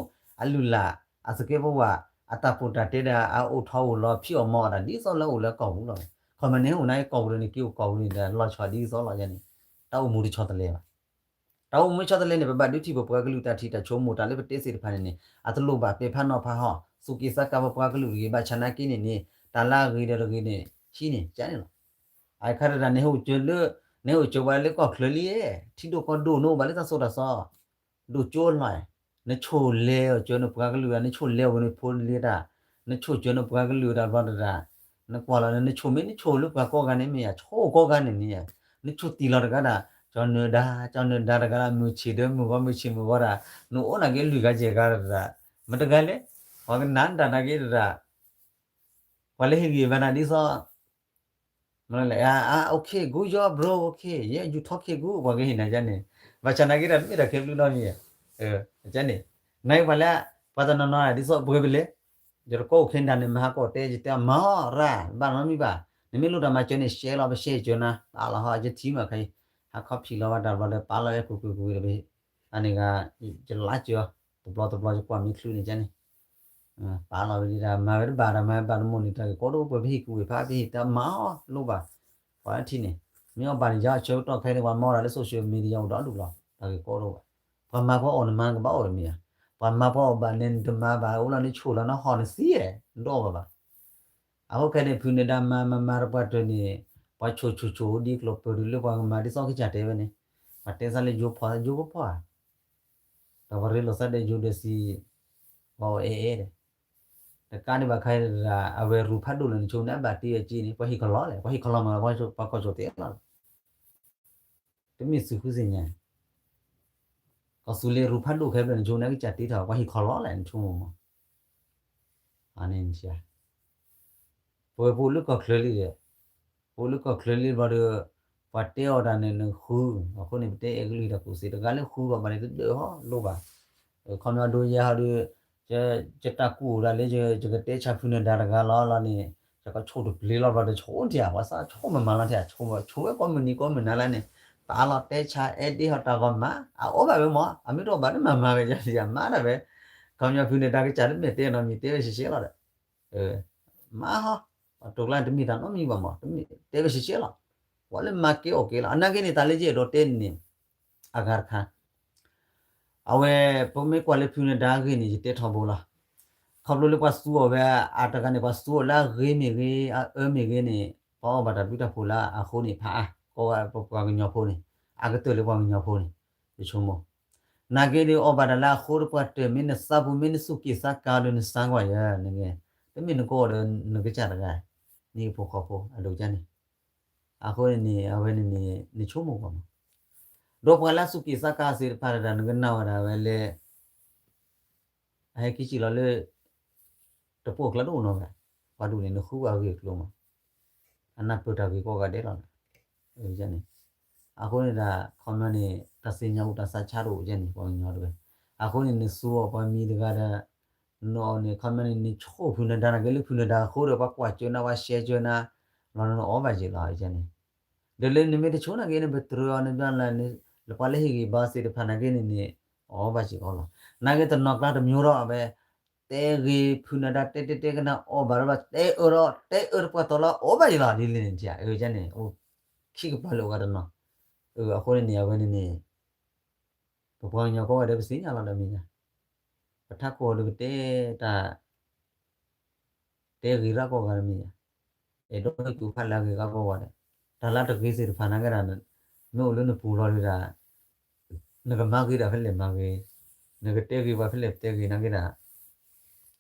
အလုၢ်အလၢ် အသကဲးပဝး အတၢ်ပူၤတၢ်တဲဒီး အအိၣ်ထီၣ်အိၣ်လီၤ ဖံးအီၣ်မၤအီၣ်တၢ်ဒ်သိးလၢအိၣ်လၢကီၢ်ပူၤလီၤ. ခီမ့ၢ်န့ၣ် ဟဲအိၣ်နာ်က့ကီၢ်ပူၤဒီး နက့ၤအိၣ်ကီၢ်ပူၤန့ၣ်ဒီး လီၤဆီဒ်သိးလီၤန့ၣ် တၢ်အိၣ်မူတဆီတလဲဘၣ်. တၢ်အိၣ်မူဆီတလဲန့ၣ် ပဘၣ်ဒုးထံၣ်ပပှၤကလုာ်တၢ်ထံၣ်တၢ်ဆိကမိၣ် တၢ်လၢပတဲသ့ၣ်တဖၣ်န့ၣ်န့ၣ် အတလိၣ်ဘၣ်ပဲာ်ဖးနီၤဖးဟီၣ် သူၣ်က့သးကါပပှၤကလုာ်တဂ့ၤ ဘၣ်ဆၣ်နာ်က့န့ၣ်န့ၣ် တၢ်လၢအဂ့ၤဒီးတဂ့ၤန့ၣ် ထံၣ်န့ၣ် ကန့ၣ်လီၤ. အခါတဒၣ် နဟဲအိၣ်ကၢလၢ နဟဲအိၣ်ကၢပှၤလၢကီၢ်ချၢလံ ထံဒိၣ်ကီၢ်ဒိၣ် နအိၣ်ဘၣ်လၢတၢ်သိၣ်တၢ်သီ ဒိၣ်ကၠိလီၤ. နဆိၣ်လဲၤအီၤကၢနပှၤကလုာ် နဆိၣ်လဲၤဝဲနဖိလံတၢ် နဆိၣ်ကၢနပှၤကလုာ်တၢ်ဘျီတဒၣ် နကွၢ်လီၤ နဆိၣ်မ့ၢ်နဆိၣ်လၢပှၤကိးဂၤန့ၣ်မ့ၢ်ယါ ဆိၣ်ကိးဂၤန့ၣ်န့ၣ် နဆိၣ်တံၢ်လီၤတဂၤဒၣ် ကၠီနၢၤဒါ ကၠီနၢၤဒါတဂၤဒၣ် မုၢ်ဆ့ၣ်ဒီးမုၢ်ဂီၤ မုၢ်ဆ့ၣ်မုၢ်ဂီၤဒၣ် နအိၣ်နာ်က့လွံၢ်ဂၤယဲၢ်ဂၤတဒၣ် မတဂၤလဲၣ် ပှၤကနၣ်တၢ်နာ်က့တဒၣ် ပှၤလၢဟ့ၣ်ဂံၢ်ဘါနၤဒ်သိး မလဲၣ် okay good job bro okay yeah you talking good ပှၤကဟ့ၣ်နၤကန့ၣ် ဘၣ်ဆၣ်နာ်က့တၢ်တမ့ၢ်တၢ်ခဲဘျုးနီတမံၤ ကန့ၣ် နပှၤလၢ ပှၤတနီၤနီၤဒ်သိးပှဲၤပလဲၣ် ယတကိးအိၣ်ခဲဒၣ်န့ၣ် မဟါကိးတဲ ယတဲမၤအီၣ်ရၣ် ဘၣ်နီတမံၤဘၣ် နမ့ၢ်လိၣ်တၢ်မၤစၢၤန့ၣ် ရှဲလီၤ ပရှဲကၢနၤ အလီၤဟီ ယထံမးခဲအံၤ ဟးခီဖံးလီၤဘၣ်တၢ်ဘျီဒီး ပာ်လီၤဝဲကွ့ၢ်ကွ့ၢ်ကွ့ၢ်ဒီး အန့ၣ်ဂၤ ယလါစၢၤ တဘျီတဘျီယကွၢ်မ့ၢ်ချုးန့ၣ်ကန့ၣ် ပာ်လီၤဝဲဒၣ် မၤဝဲတဘၣ်ဒီး မၤဝဲဘၣ်တမိၢ်န့ၣ် တၢ်ဂ့ၢ်ကီတအိၣ် ပှၤပဟ့ၣ်ကူၣ်ဝဲဖး ပဟ့ၣ်တၢ်မၤအီၣ်လိၣ်ဘၣ် ပှၤထံၣ်န့ၣ် မ့ၢ်အီၣ်ဘၣ်န့ၣ် ယါအဆၢကတီၢ်ခဲအံၤန့ၣ် ပှၤမၤအီၣ်တၢ်လၢ social media အိၣ်ဒီဒူၣ်လီၤ တၢ်ဂ့ၢ်ကီတအိၣ်ဘၣ် ပှၤမၤပှၤအီၣ်နမါကဘၣ်အီၣ်တမံၤဧါ ပှၤမၤပှၤအီၣ်ဘၣ်န့ၣ် နတမၤဘၣ် အိၣ်လီၤနဆိၣ်လီၤနဟီၣ်နသံဧါ နတအီၣ်ဘၣ်ဘၣ် အဃိခဲန့ၣ် ဖုနၢၤဒါမၤမၤမၤတပှၢ်တၢၢ်န့ၣ် ပှၤဆိၣ်ဆိၣ်ဆိၣ်ဒ်ကျိၤပၢၤဒုးလၢပှၤကမၤဒ်သိးကစၢ်တဲဝဲန့ၣ် ပှၤတဲသးလၢယိဖီသးယိကဖီဧါ, ဒီးပှၤရ့လိာ်သးဒီးယိဒီးစံး, ပှၤအီၣ်အဲၣ်အဲၣ်ဒီး, တကးဒံးဘၣ်ခါဒၣ် အဝဲရူၤဖးဒိၣ်လၢနဆိန့ၣ် အဘၣ်တ့ဝဲက့န့ၣ် ပှၤဟ့ၣ်ခီလီၤလဲၣ်, ပှၤဟ့ၣ်ခီလီၤမး ပှၤကီၢ်ကၠီၣ်တဲလီၤ တမ့ၢ်သုးဃုသ့ၣ်ညါ, ကီၢ်သူလ့ၤရူၤဖးဒိၣ်ခဲဖျၢၣ်နဆိန့ၣ် အကစၢ်တ့ထီၣ် ပှၤဟ့ၣ်ခီလီၤလဲၣ် နဆိမးမး, န့ၣ် ပဝဲပအိၣ်လၢကီၢ်ချၢလံဒီး, ပအိၣ်လၢကီၢ်ချၢလံဘျီဒီး, ပှၤတဲအီၤတၢ်န့ၣ်နဃု, အဃိန့ၣ် ပတဲအဲၣ်ကလုၢ်တၢ်ကူၣ်သ့ တဂၤလၢဃုဂီၢ်ဘၣ်န့ၣ် တဒၢးဟီလိၣ်ဘၣ်, ခီပညီဒိယဲဟီဒီး, ယတၢ်ကူၣ်အိၣ်ဒၣ်လၢ ယကတဲဆါဖုနဒါတဂၤလီၤလီၤန့ၣ်, ယကဆိၣ်တပျ့ၤလီၤဘျီဒီးဆိၣ်ထံၣ်ဧါ, ပှၤသးဆိၣ်မးမးလီၤထံၣ်ဧါ, ဆိၣ်ဝဲကိးမုၢ်နံၤကိးမုၢ်နၤလၢန့ၣ်, ပာ်လီၤတဲဆါအဲၣ်ဒ့ဟီတၢ်ဂီၤမး, အအိၣ်ဘၣ်ဝဲမး, အမ့ၢ်တအိၣ်ဘၣ်တမၤမၤဝဲယၤ မၤတၢ်ဝဲ, ခီပညီဖုနဒါကစၢ်တမ့ၢ်တဲနီတမံၤ တဲဝဲရှဲရှဲလီၤဒီး မၤဟီ, ပှၤတိၤကျါတမ့ၢ်တၢ်နီတမံၤဘၣ်မး, တဲဝဲရှဲရှဲလီၤ, ပှၤလၢမၤကဲအီၣ်ကဲလီၤ, အနာ်က့န့ၣ်တၢ်လၢယအဲၣ်ဒိးတဲန့ၣ်, အဂၤတခါ, အဝဲ ပမ့ၢ်ကွၢ်လၢဖုနဒါအဂ့ၢ်န့ၣ် ယတဲထီဘိလီၤ, ခီဖျိလၢပှၤသူအီၤဝဲအတဂၤန့ၣ် ပှၤသူအီၤလၢအဂ့ၤမ့ၢ်ဂ့ၤ အအၢမ့ၢ်ဂ့ၤန့ၣ် ပှၤအီၣ်ဘၣ်တၢ်ဘျုးတၢ်ဖှိၣ်လၢအဃိန့ၣ် ဖးအါ, ကိးဝဲပပှၤကညီဖိန့ၣ်, အကတၢၢ်လၢပှၤကညီဖိန့ၣ်, ယဆိကမိၣ် နာ်က့ဒီးအီၣ်ဘၣ်တၢ်လၢအဃိဒီးပှၤတၢၢ် မ့ၢ်နသးပူၤမ့ၢ်နစူၢ်က့ၤသးကါဒီးနစါကွၢ်ယဲန့ၣ်, တမ့ၢ်နကအိၣ်ဒီးနကစၢ်တဂၤ, နဟံၣ်ဖိဃီဖိအဒိၣ်ကန့ၣ်, အဃိန့ၣ်န့ၣ် အဝဲန့ၣ်န့ၣ် နဆိကမိၣ်ကွၢ်မး, ဒီးပှၤလၢအစူၢ်က့ၤသးကါသ့ၣ်တဖၣ်တဒၣ် နကနၣ်ဝဲဒၣ်ဝဲလၢ အဟဲက့ၤစံၣ်လီၤလၢ တပိာ်ကျါတအိၣ်နီတဂၤ, ပှၤဒူၣ်န့ၣ် နဃုပှၤဂ့ၢ်ကျိၤမး, အနၢ်ပၢၢ်တၢ်ဂ့ၢ်ကိးဂၤဒဲးလီၤ, န့ၣ်, အဃိန့ၣ်ဒၣ် ခီပညီန့ၣ် တၢ်သ့ၣ်ညါအိၣ်တၢ်သးဆါတအိၣ်ကဲန့ၣ် ပှၤကညီတဝဲ, အဃိန့ၣ် နသူအီၤပှၤမံၤတဂၤဒီး နအီၣ်န့ၣ် ခီပညီန့ၣ် နဆိၣ်ဖုနဒါနာ်က့လၢဖုနဒါအဃိဒီး ပှၤကွၢ်စၢၤနၤ ပှၤရှဲစၢၤနၤ လီၤနအီၣ်ဘၣ်က့ၤလီၤန့ၣ်, ဒီးလၢနမ့ၢ်တဆိၣ်နာ်က့န့ၣ် ပတြၢၤအီၤန့ၣ် လၢပှၤလၢဟ့ၣ်ဂံၢ်ဘါသ့ၣ်တဖၣ်နာ်က့န့ၣ်န့ၣ် အီၣ်ဘၣ်က့ၤအီၤလီၤ, နာ်က့တနီၤကျါတမံၤဒီးအဝဲ တဲဂ့ၤဖုနဒါ တဲတဲတဲကနၣ်အီၣ်ဘၣ်ဒီး တဲအၢဒီးတဲအၢတပှၢ်တီၤလီၤ အီၣ်ဘၣ်က့ၤလီၤဒ်လဲၣ်န့ၣ် အန့ၣ် အိၣ်ခံကပၤလၢအဂၤတနီၤ, အဃိန့ၣ်န့ၣ် အဝဲန့ၣ်န့ၣ် ပပှၤကညီကိးဂၤဒဲး ပသ့ၣ်ညါလီၤဒီးမ့ၢ်ယၤ, ပထးခိၣ်အီၤဒီးကတဲတၢ် တဲဂ့ၤရၣ်ကိးဂၤဒီးမ့ၢ်ယၤ, အဲၣ်ဒိးဟ့ၣ်ကူၣ်ဖးလၢအဂ့ၤဂၤကိးဂၤဒီး, တၢ်လၢတဂ့ၤသ့ၣ်တဖၣ်နာ်က့ဒၣ်, မ့ၢ်အိၣ်လၢနပူၤလီၤဒၣ်, နကမၤဂ့ၤဒၣ်ဖဲလဲၣ်မၤဂ့ၤ, နကတဲဂ့ၤပှၤဖဲလဲၣ်တဲဂ့ၤနာ်က့ဒၣ်,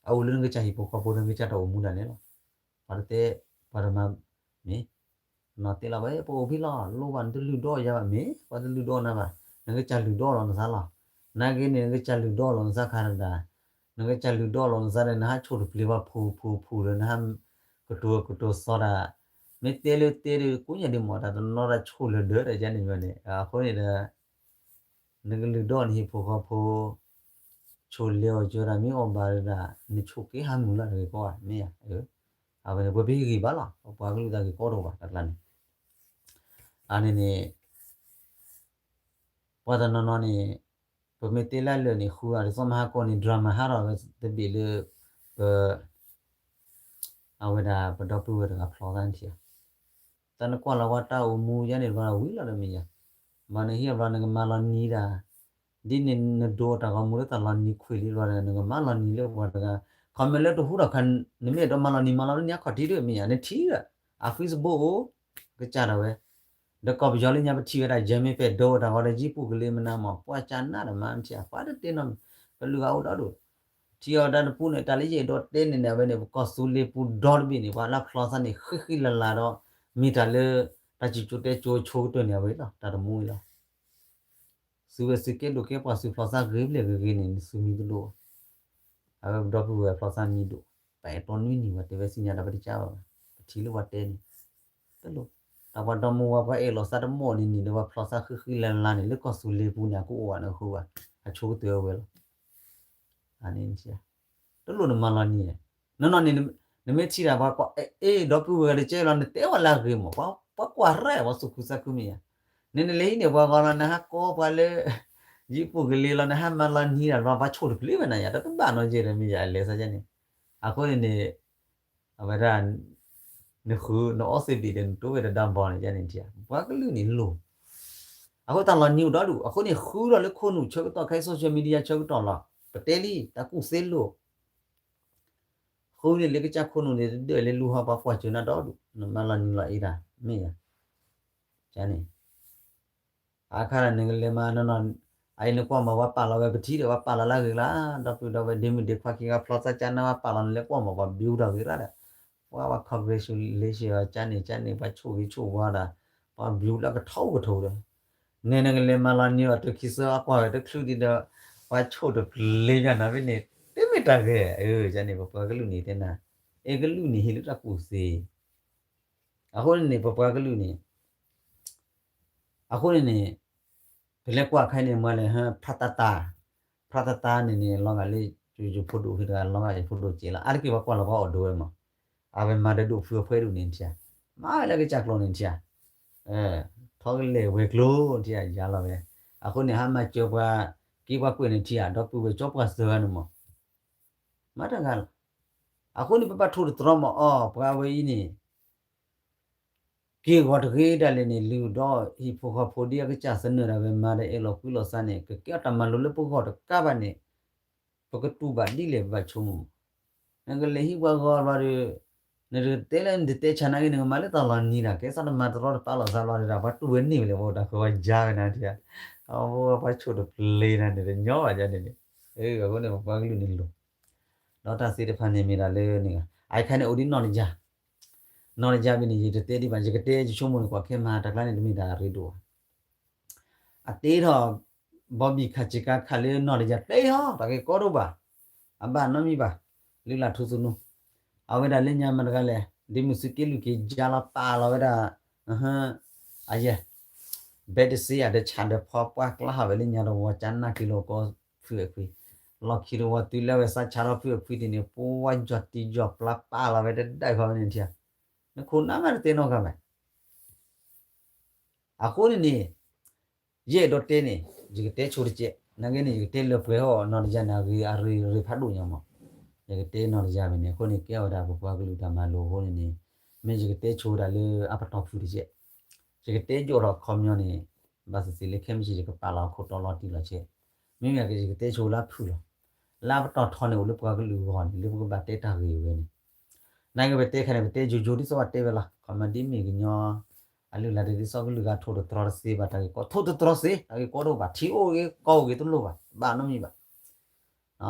အအိၣ်လၢနကစၢ်ဟံၣ်ဖိဃီဖိ နကစၢ်တၢ်အိၣ်မူဒၣ်လဲာ်လီၤ, ပှၤတတဲ, ပှၤတမၤ, မ့ၢ် နီၢ်တဲလီၤဝဲ ပအိၣ်ဖဲလီၤ လိၣ်ဘၣ်နတလုၢ်ဒိၣ်ယၤဘၣ်မ့ၢ် ပှၤတလုၢ်ဒိၣ်နၤဘၣ်, နကစၢ်လုၢ်ဒိၣ်လီၤနသးလီၤ, နာ်က့န့ၣ် နကစၢ်လုၢ်ဒိၣ်လီၤနသးခါတဒၣ်, နကစၢ်လုၢ်ဒိၣ်လီၤနသးဒီး နဟးဆိၣ်တပျ့ၤပှၤဖူဖူဖူဒီး နဟးကတိၤကတိၤသီတၢ်, မ့ၢ်တဲလၢတဲဒီး ကိးညါဒ်မ့ၢ်တၢ်တနီၤတၢ်ဆိၣ်လၢာ်ဒၢးတၢ်ယါန့ၣ်မ့ၢ်န့ၣ် အဃိန့ၣ်ဒီး နကလုၢ်ဒိၣ်နဟံၣ်ဖိဃီဖိ, ဆိၣ်လဲၤအီၣ်ကၢတၢ်မ့ၢ်အီၣ်ဘၣ်ဒၣ်, နဆိၣ်က့ၤဟးမုၢ်လၢ်တဂ့ၤကီးဧါ မ့ၢ်ဧါ, အဝဲန့ၣ် ပှၤပဟ့ၣ်ဂံၢ်ဘါလီၤ ပပှၤကလုာ်တၢ်ဂ့ၢ်ကီတအိၣ်ဘၣ်တၢ်ကျါန့ၣ်, အန့ၣ်န့ၣ် ပှၤတနီၤနီၤန့ၣ်, ပမ့ၢ်တဲလၢလၢာ်န့ၣ် ဃုအီၤဒ်သိးမဟါကီၢ်န့ၣ် drama ဟးထီၣ်ဝဲတဘ့ၣ်လၢ, ပ အဝဲဒၣ်ပဒီပုၢ်ဝဲၢ်တဂၤဖျီသးန့ၣ်ထံၣ်, တၢ်နကွၢ်လီၤဝဲတၢ်အိၣ်မူယါန့ၣ်တဘျီဝံၤလီၤဒီးမ့ၢ်ယါ, မ့ၢ်နဟံၣ်အဘျီနကမၤလီၤနံၤဒၣ်, ဒ်န့ၣ်နဒိးတၢ်ဂီၤမူလၢတၢ်လီၤနံၤခွံလံဘျီဒီး နကမၤလီၤနံၤလၢပှၤတဂၤ, ခီမ့ၢ်လၢတဟူထီၣ်ခါ, နမ့ၢ်အဲၣ်ဒိးမၤလီၤနံၤမၤလီၤလၢနံၤအခီၣ်ထံးဒီးမ့ၢ်ယါ နထံၣ်ဒီး, အ Facebook အိၣ်, ကစၢ်ဒၣ်ဝဲ ဒီးကီၢ်ပယီၤလၢညါပထံၣ်ဝဲဒၣ် ယဲမ့ၢ်ပဲၣ်ဒိတၢ်ဂီၤဒီး ယံာ်ပူၤကလ့မနၤမး ပှၤကနၣ်ဒီးမၤထံၣ် ပှၤတတဲနီတမံၤ, ပလုၢ်အအိၣ်ဒီဒူၣ်, ထံၣ်အီၤတၢ်တပူၤန့ၣ် တၢ်လၢယအဲၣ်ဒိးတဲန့ၣ်န့ၣ် အဝဲန့ၣ် ပကီၢ်သူလ့ၤပူၤဒီတဘ့ၣ်န့ၣ် ပှၤလၢဖျီသးန့ၣ် ဃံဃံလၤလၤဒီး မ့ၢ်တၢ်လၢ တၢ်စံၣ်စိၤတဲစိၤဆိကတၢၢ်န့ၣ် အဝဲလီၤ တၢ်တမူအံၤလီၤ. သုဝဲသုကဲဒိၣ်ကဲပှၢ် သုဖျီသးဂ့ၤဘျဲၣ်ဂ့ၤဂ့ၤန့ၣ် သုမံတဒိၣ်, အဝဲပဒီပုၢ်ဝဲၢ်ဖျီသးမံဒိၣ်, ပအဲၣ်တီနွံနံၣ်ဝဲတဲဝဲသ့ၣ်ညါဒီး ပတကးဘၣ်ဘၣ်, ပထံၣ်လၢပှၤတဲန့ၣ်, တလိၣ်, တၢ်ပှၤဒီမါဝၤပှၤအဲၣ်လိာ်သးတမီၢ်န့ၣ်န့ၣ် ဒီးပှၤဖျီသးဃံဃံလၤလၤန့ၣ် လၢကီၢ်သူလ့ၤပူၤန့ၣ် အကအိၣ်ဘၣ်န့ၣ်ဃုဘၣ်, အဆိကတၢၢ်အဝဲလီၤ. တလိၣ်နမၤလီၤနံၤ, နီၢ်နီၢ်န့ၣ် နမ့ၢ်ထံၣ်တၢ်ပှၤကွၢ် အဲၣ် ဒီပုၢ်ဝဲၢ်တကဲလီၤ နတဲဝဲလၢအဂ့ၤမး ပှၤကွၢ်ရဲၣ် ပှၤသူၣ်ခုသးခုမ့ၢ်ယါ, နနလဲၤဟံးန့ၢ်ပှၤဂီၤလီၤ နဟးကိးပှၤလၢ ယံာ်ပူၤကလ့လီၤ နဟးမၤလီၤနံၤတၢ်ဘျီ ပှၤဆိၣ်တပျ့ၤဝဲနၤယါ တကဘၣ်နီတယဲၢ်ဒီးမ့ၢ်ယါ အလဲၤသးယါန့ၣ်, အဃိန့ၣ်န့ၣ် အဝဲဒၣ် နဃု နအီသ့ၣ်ဘ့ၣ်ဒီး နတိၢ်ဝဲဒီးဒၢဘီန့ၣ်ယါန့ၣ်ထံၣ်, ပှၤကလုာ်န့ၣ်လိၤ, အဃိတၢ်လီၤနံၤအိၣ်ဒီဒူၣ် အဃိန့ၣ် ဃုထီၣ်လၢခိၣ်နူာ်ဆၢကတီၢ် ခဲအံၤ social media ဆၢကတီၢ်လီၤ, ပတဲလံ တၢ်ကူၣ်သ့လိၤ ဃုန့ၣ်လၢကစၢ်ခိၣ်နူာ်န့ၣ် တဒၢးလၢလူဟီ ပှၤကွၢ်စၢၤနၤဒီဒူၣ် နမၤလီၤနံၤလီၤအ့တၢ် မ့ၢ်ယါ, န့ၣ် အခါဒီးနကလဲၤမၤနီၢ်နီၢ်, အအံၤနကွၢ်မး ပှၤပာ်လီၤဝဲပထံၣ်ဒီး ပှၤပာ်လီၤလၢအဂ့ၤလီၤ, ဒီပုၢ်ဒီဝဲၢ် ဒ့မုၣ်ဒ့ခွါခံဂၤ ဖျီသၣ်ကၢ်နၢ် ပှၤပာ်လီၤနလဲၤကွၢ်မး ပှၤဘျုးတၢ်ဂ့ၤလီၤဒီး, ပှၤ ပှၤ congratulation အီၤ ကၢ်န့ၣ်ကၢ်န့ၣ် ပှၤဆိၣ်ဂ့ၤဆိၣ်ဝါဒီး, ပှၤဘျုးလၢကထီကထီဒီး, နဲနကလဲၤမၤလီၤနံၤအီၤ တခံဆၢအကွၢ်ဝဲတချုးဒံးဒီး, ပှၤဆိၣ်တပျ့ၤညါနၤဖဲန့ၣ်, တမ့ၢ်တၢ်ဂ့ၤ, ကန့ၣ် ပပှၤကလုာ်န့ၣ်တဲနၤ, အဲကလုာ်န့ၣ်ဟ့ၣ်လၢတၢ်ကူၣ်သ့, အဃိန့ၣ်န့ၣ် ပပှၤကလုာ်န့ၣ် အဃိန့ၣ်န့ၣ်, ပလဲၤကွၢ်ခဲအံၤန့ၣ် မ့ၢ်လဲၣ် ဖရၣ်တၢ်တၢ်, ဖရၣ်တၢ်တၢ်န့ၣ်န့ၣ် လီၤဂာ်လၢ ယဖိဒိၣ်ဖံတဂၤ လီၤဂာ်ယဖိဒိၣ်စဲးလီၤ, အါတက့ၢ်ပှၤကွၢ်လီၤပှၤအိၣ်ဒိဝဲမး, အဝဲမၤဒီးဒိၣ်ဖုအဖှဲဒိၣ်န့ၣ်ထံဧါ, မၤဝဲလၢကစၢ်ကျိာ်န့ၣ်ထံဧါ, ထီကလဲာ်ဝဲၤကျိၤထံဧါ ယၤလီၤဝဲ, အဃိန့ၣ် ဟါမၢ်စၢၤပှၤ က့ပှၤကွဲးန့ၣ်ထံဧါ ဒီပုၢ်ဝဲၢ်ကၠီပှၤစၢၤဂၤန့ၣ်မး, မၤတၢ်ဂၤလီၤ, အဃိန့ၣ် ပဘၣ်ထိၣ်သတြီၤမးအီၤ ပှၤဝဲအံၤန့ၣ် က့ၢ်ဂီၤတဂ့ၤဒၣ်လဲာ်န့ၣ် လုၢ်ဒီးဟံၣ်ဖိဃီဖိဒ်အကစၢ်သနၢၣ်ဒၣ်ဝဲမၤဒီးအဲၣ်လီၤကွံလီၤသးန့ၣ် ကကဲအီၤတၢ်မၤလိလၢပဂီၢ်တကးဘၣ်န့ၣ်, ပကတူၢ်ဘၣ်ဒ်လဲၣ်ပဘၣ်ဆိကမိၣ်, နကလဲၤဟံးပှၤဂီၤဘျီဒီး, နတတဲလၢနတတဲဆါနာ်က့ နကမၤလၢတၢ်လီၤနံၤဒၣ် ကဲသးတမၤတရီတပါလီၤသးဘျီဒီး ပှၤတူၢ်ဝဲန့ၢ်ဝဲလဲၣ် ပှၤတၢ်ဃၢၤဝဲယါဝဲနၤထံဧါ, အဝဲပှၤဆိၣ်တပျ့ၤနၤန့ၣ် တညီဘၣ်ယါန့ၣ်န့ၣ်, အဃိန့ၣ် ပပှၤကလုာ်န့ၣ်လိၤ, ဒီးတၢ်သ့ၣ်တဖၣ်န့ၣ်မ့ၢ်ဒၣ်လၢန့ၣ်, အအံၤခါန့ၣ်အိၣ်ဒ်နီၢ်တယၢ် နီၢ်တယၢ်ဘၣ်န့ၣ် ယတတဲဒံးဘၣ် ယကတဲယဆိကမိၣ်န့ၣ် ကွၢ်ခဲမၤတၢ်ကျါန့ၣ် တမ့ၢ်တၢ်အရ့ဒိၣ်ဘၣ်. အတ့ထီၣ် ဘီဘံၣ်ခးဆ့ကၤခးလၢနီၢ်တယၢ်တဲဟီ တၢ်ဂ့ၢ်ကီဒိၣ်ဘၣ်, အဘၣ်နီတမံၤဘၣ်, လုၢ်လၢ်ထူသနူ, အဝဲဒၣ်လၢညါမတၤတဂၤလဲၣ် ဒ်မုၢ်သုးက့လွံၢ်က့ၤယါလီၤပာ်လီၤဝဲဒၣ် အယဲၢ် ဘဲတစ့ယၤဒီးဆၣ်ဒီးဖီပှၢ်ကျါဟးဝဲလၢညါတဝီ ကနၣ်က့ၤလီၤကီဖုအခွံ, လီၢ်ခံတဝီတုၤလၢဝဲစးဆါထီၣ်ဖုအခွံဒ်န့ၣ် ပှၤယီၤတံၢ်ယီၤပျါပာ်လီၤဝဲတဒၣ်ခီဝဲန့ၣ်ထံဧါ, နခိၣ်နၢ်မးတတဲနီတဂၤဘၣ်. အဃိန့ၣ်န့ၣ် ယအဲၣ်ဒိးတဲန့ၣ် ယကတဲဆိတကဲး နာ်က့န့ၣ် ယကတဲလၢပှဲၤအီၤနီၢ်တယၢ်န့ၣ် အဂ့ၤအရ့ဖးဒိၣ်ညါမး, ယကတဲနီၢ်တယၢ်ဘၣ်န့ၣ် အဃိန့ၣ် ကဲဝဲဒၣ်ပပှၤကလုာ်တၢ်မၤလိအဃိန့ၣ်န့ၣ်, မ့ၢ်ယကတဲဆိဝဲဒၣ်လၢအပတီၢ်ဖုၣ်တကဲး, ယကတဲယိာ်ထီၣ်ခီပညီန့ၣ်, ဘၣ်သ့ၣ်သ့ၣ်လၢခဲမုၢ်ဆ့ၣ်ယကပာ်လီၤအခိၣ်တီလီၤတံၢ်လီၤဆဲး, မ့မ့ၢ်ယကတဲဆိလၢအဖုၣ်လီၤ, လၢအပတီၢ်ထီန့ၣ်အိၣ်လၢပှၤကလုာ်အဂီၢ်န့ၣ် လၢပကဘၣ်တဲတၢ်ဂ့ၢ်ဝဲန့ၣ် နာ်က့ပတဲခဲန့ၣ် ပတဲယိယိဒ်သိးဘၣ်တဲဝဲလီၤ, ခီမီဒ်မ့ၢ်ကညီ, အလုၢ်အလၢ်တဒ်သိးကလုာ်ဂၤထိၣ်သတြီၤတသ့ဘၣ် တၢ်ဂ့ၢ်ကီထိၣ်သတြီၤသ့ တၢ်ဂ့ၢ်ကီဒိၣ်ဘၣ် ထံအိၣ်ဂ့ၤကီအိၣ်ဂ့ၤတလိၣ်ဘၣ် ဘၣ်နီတမံၤဘၣ်.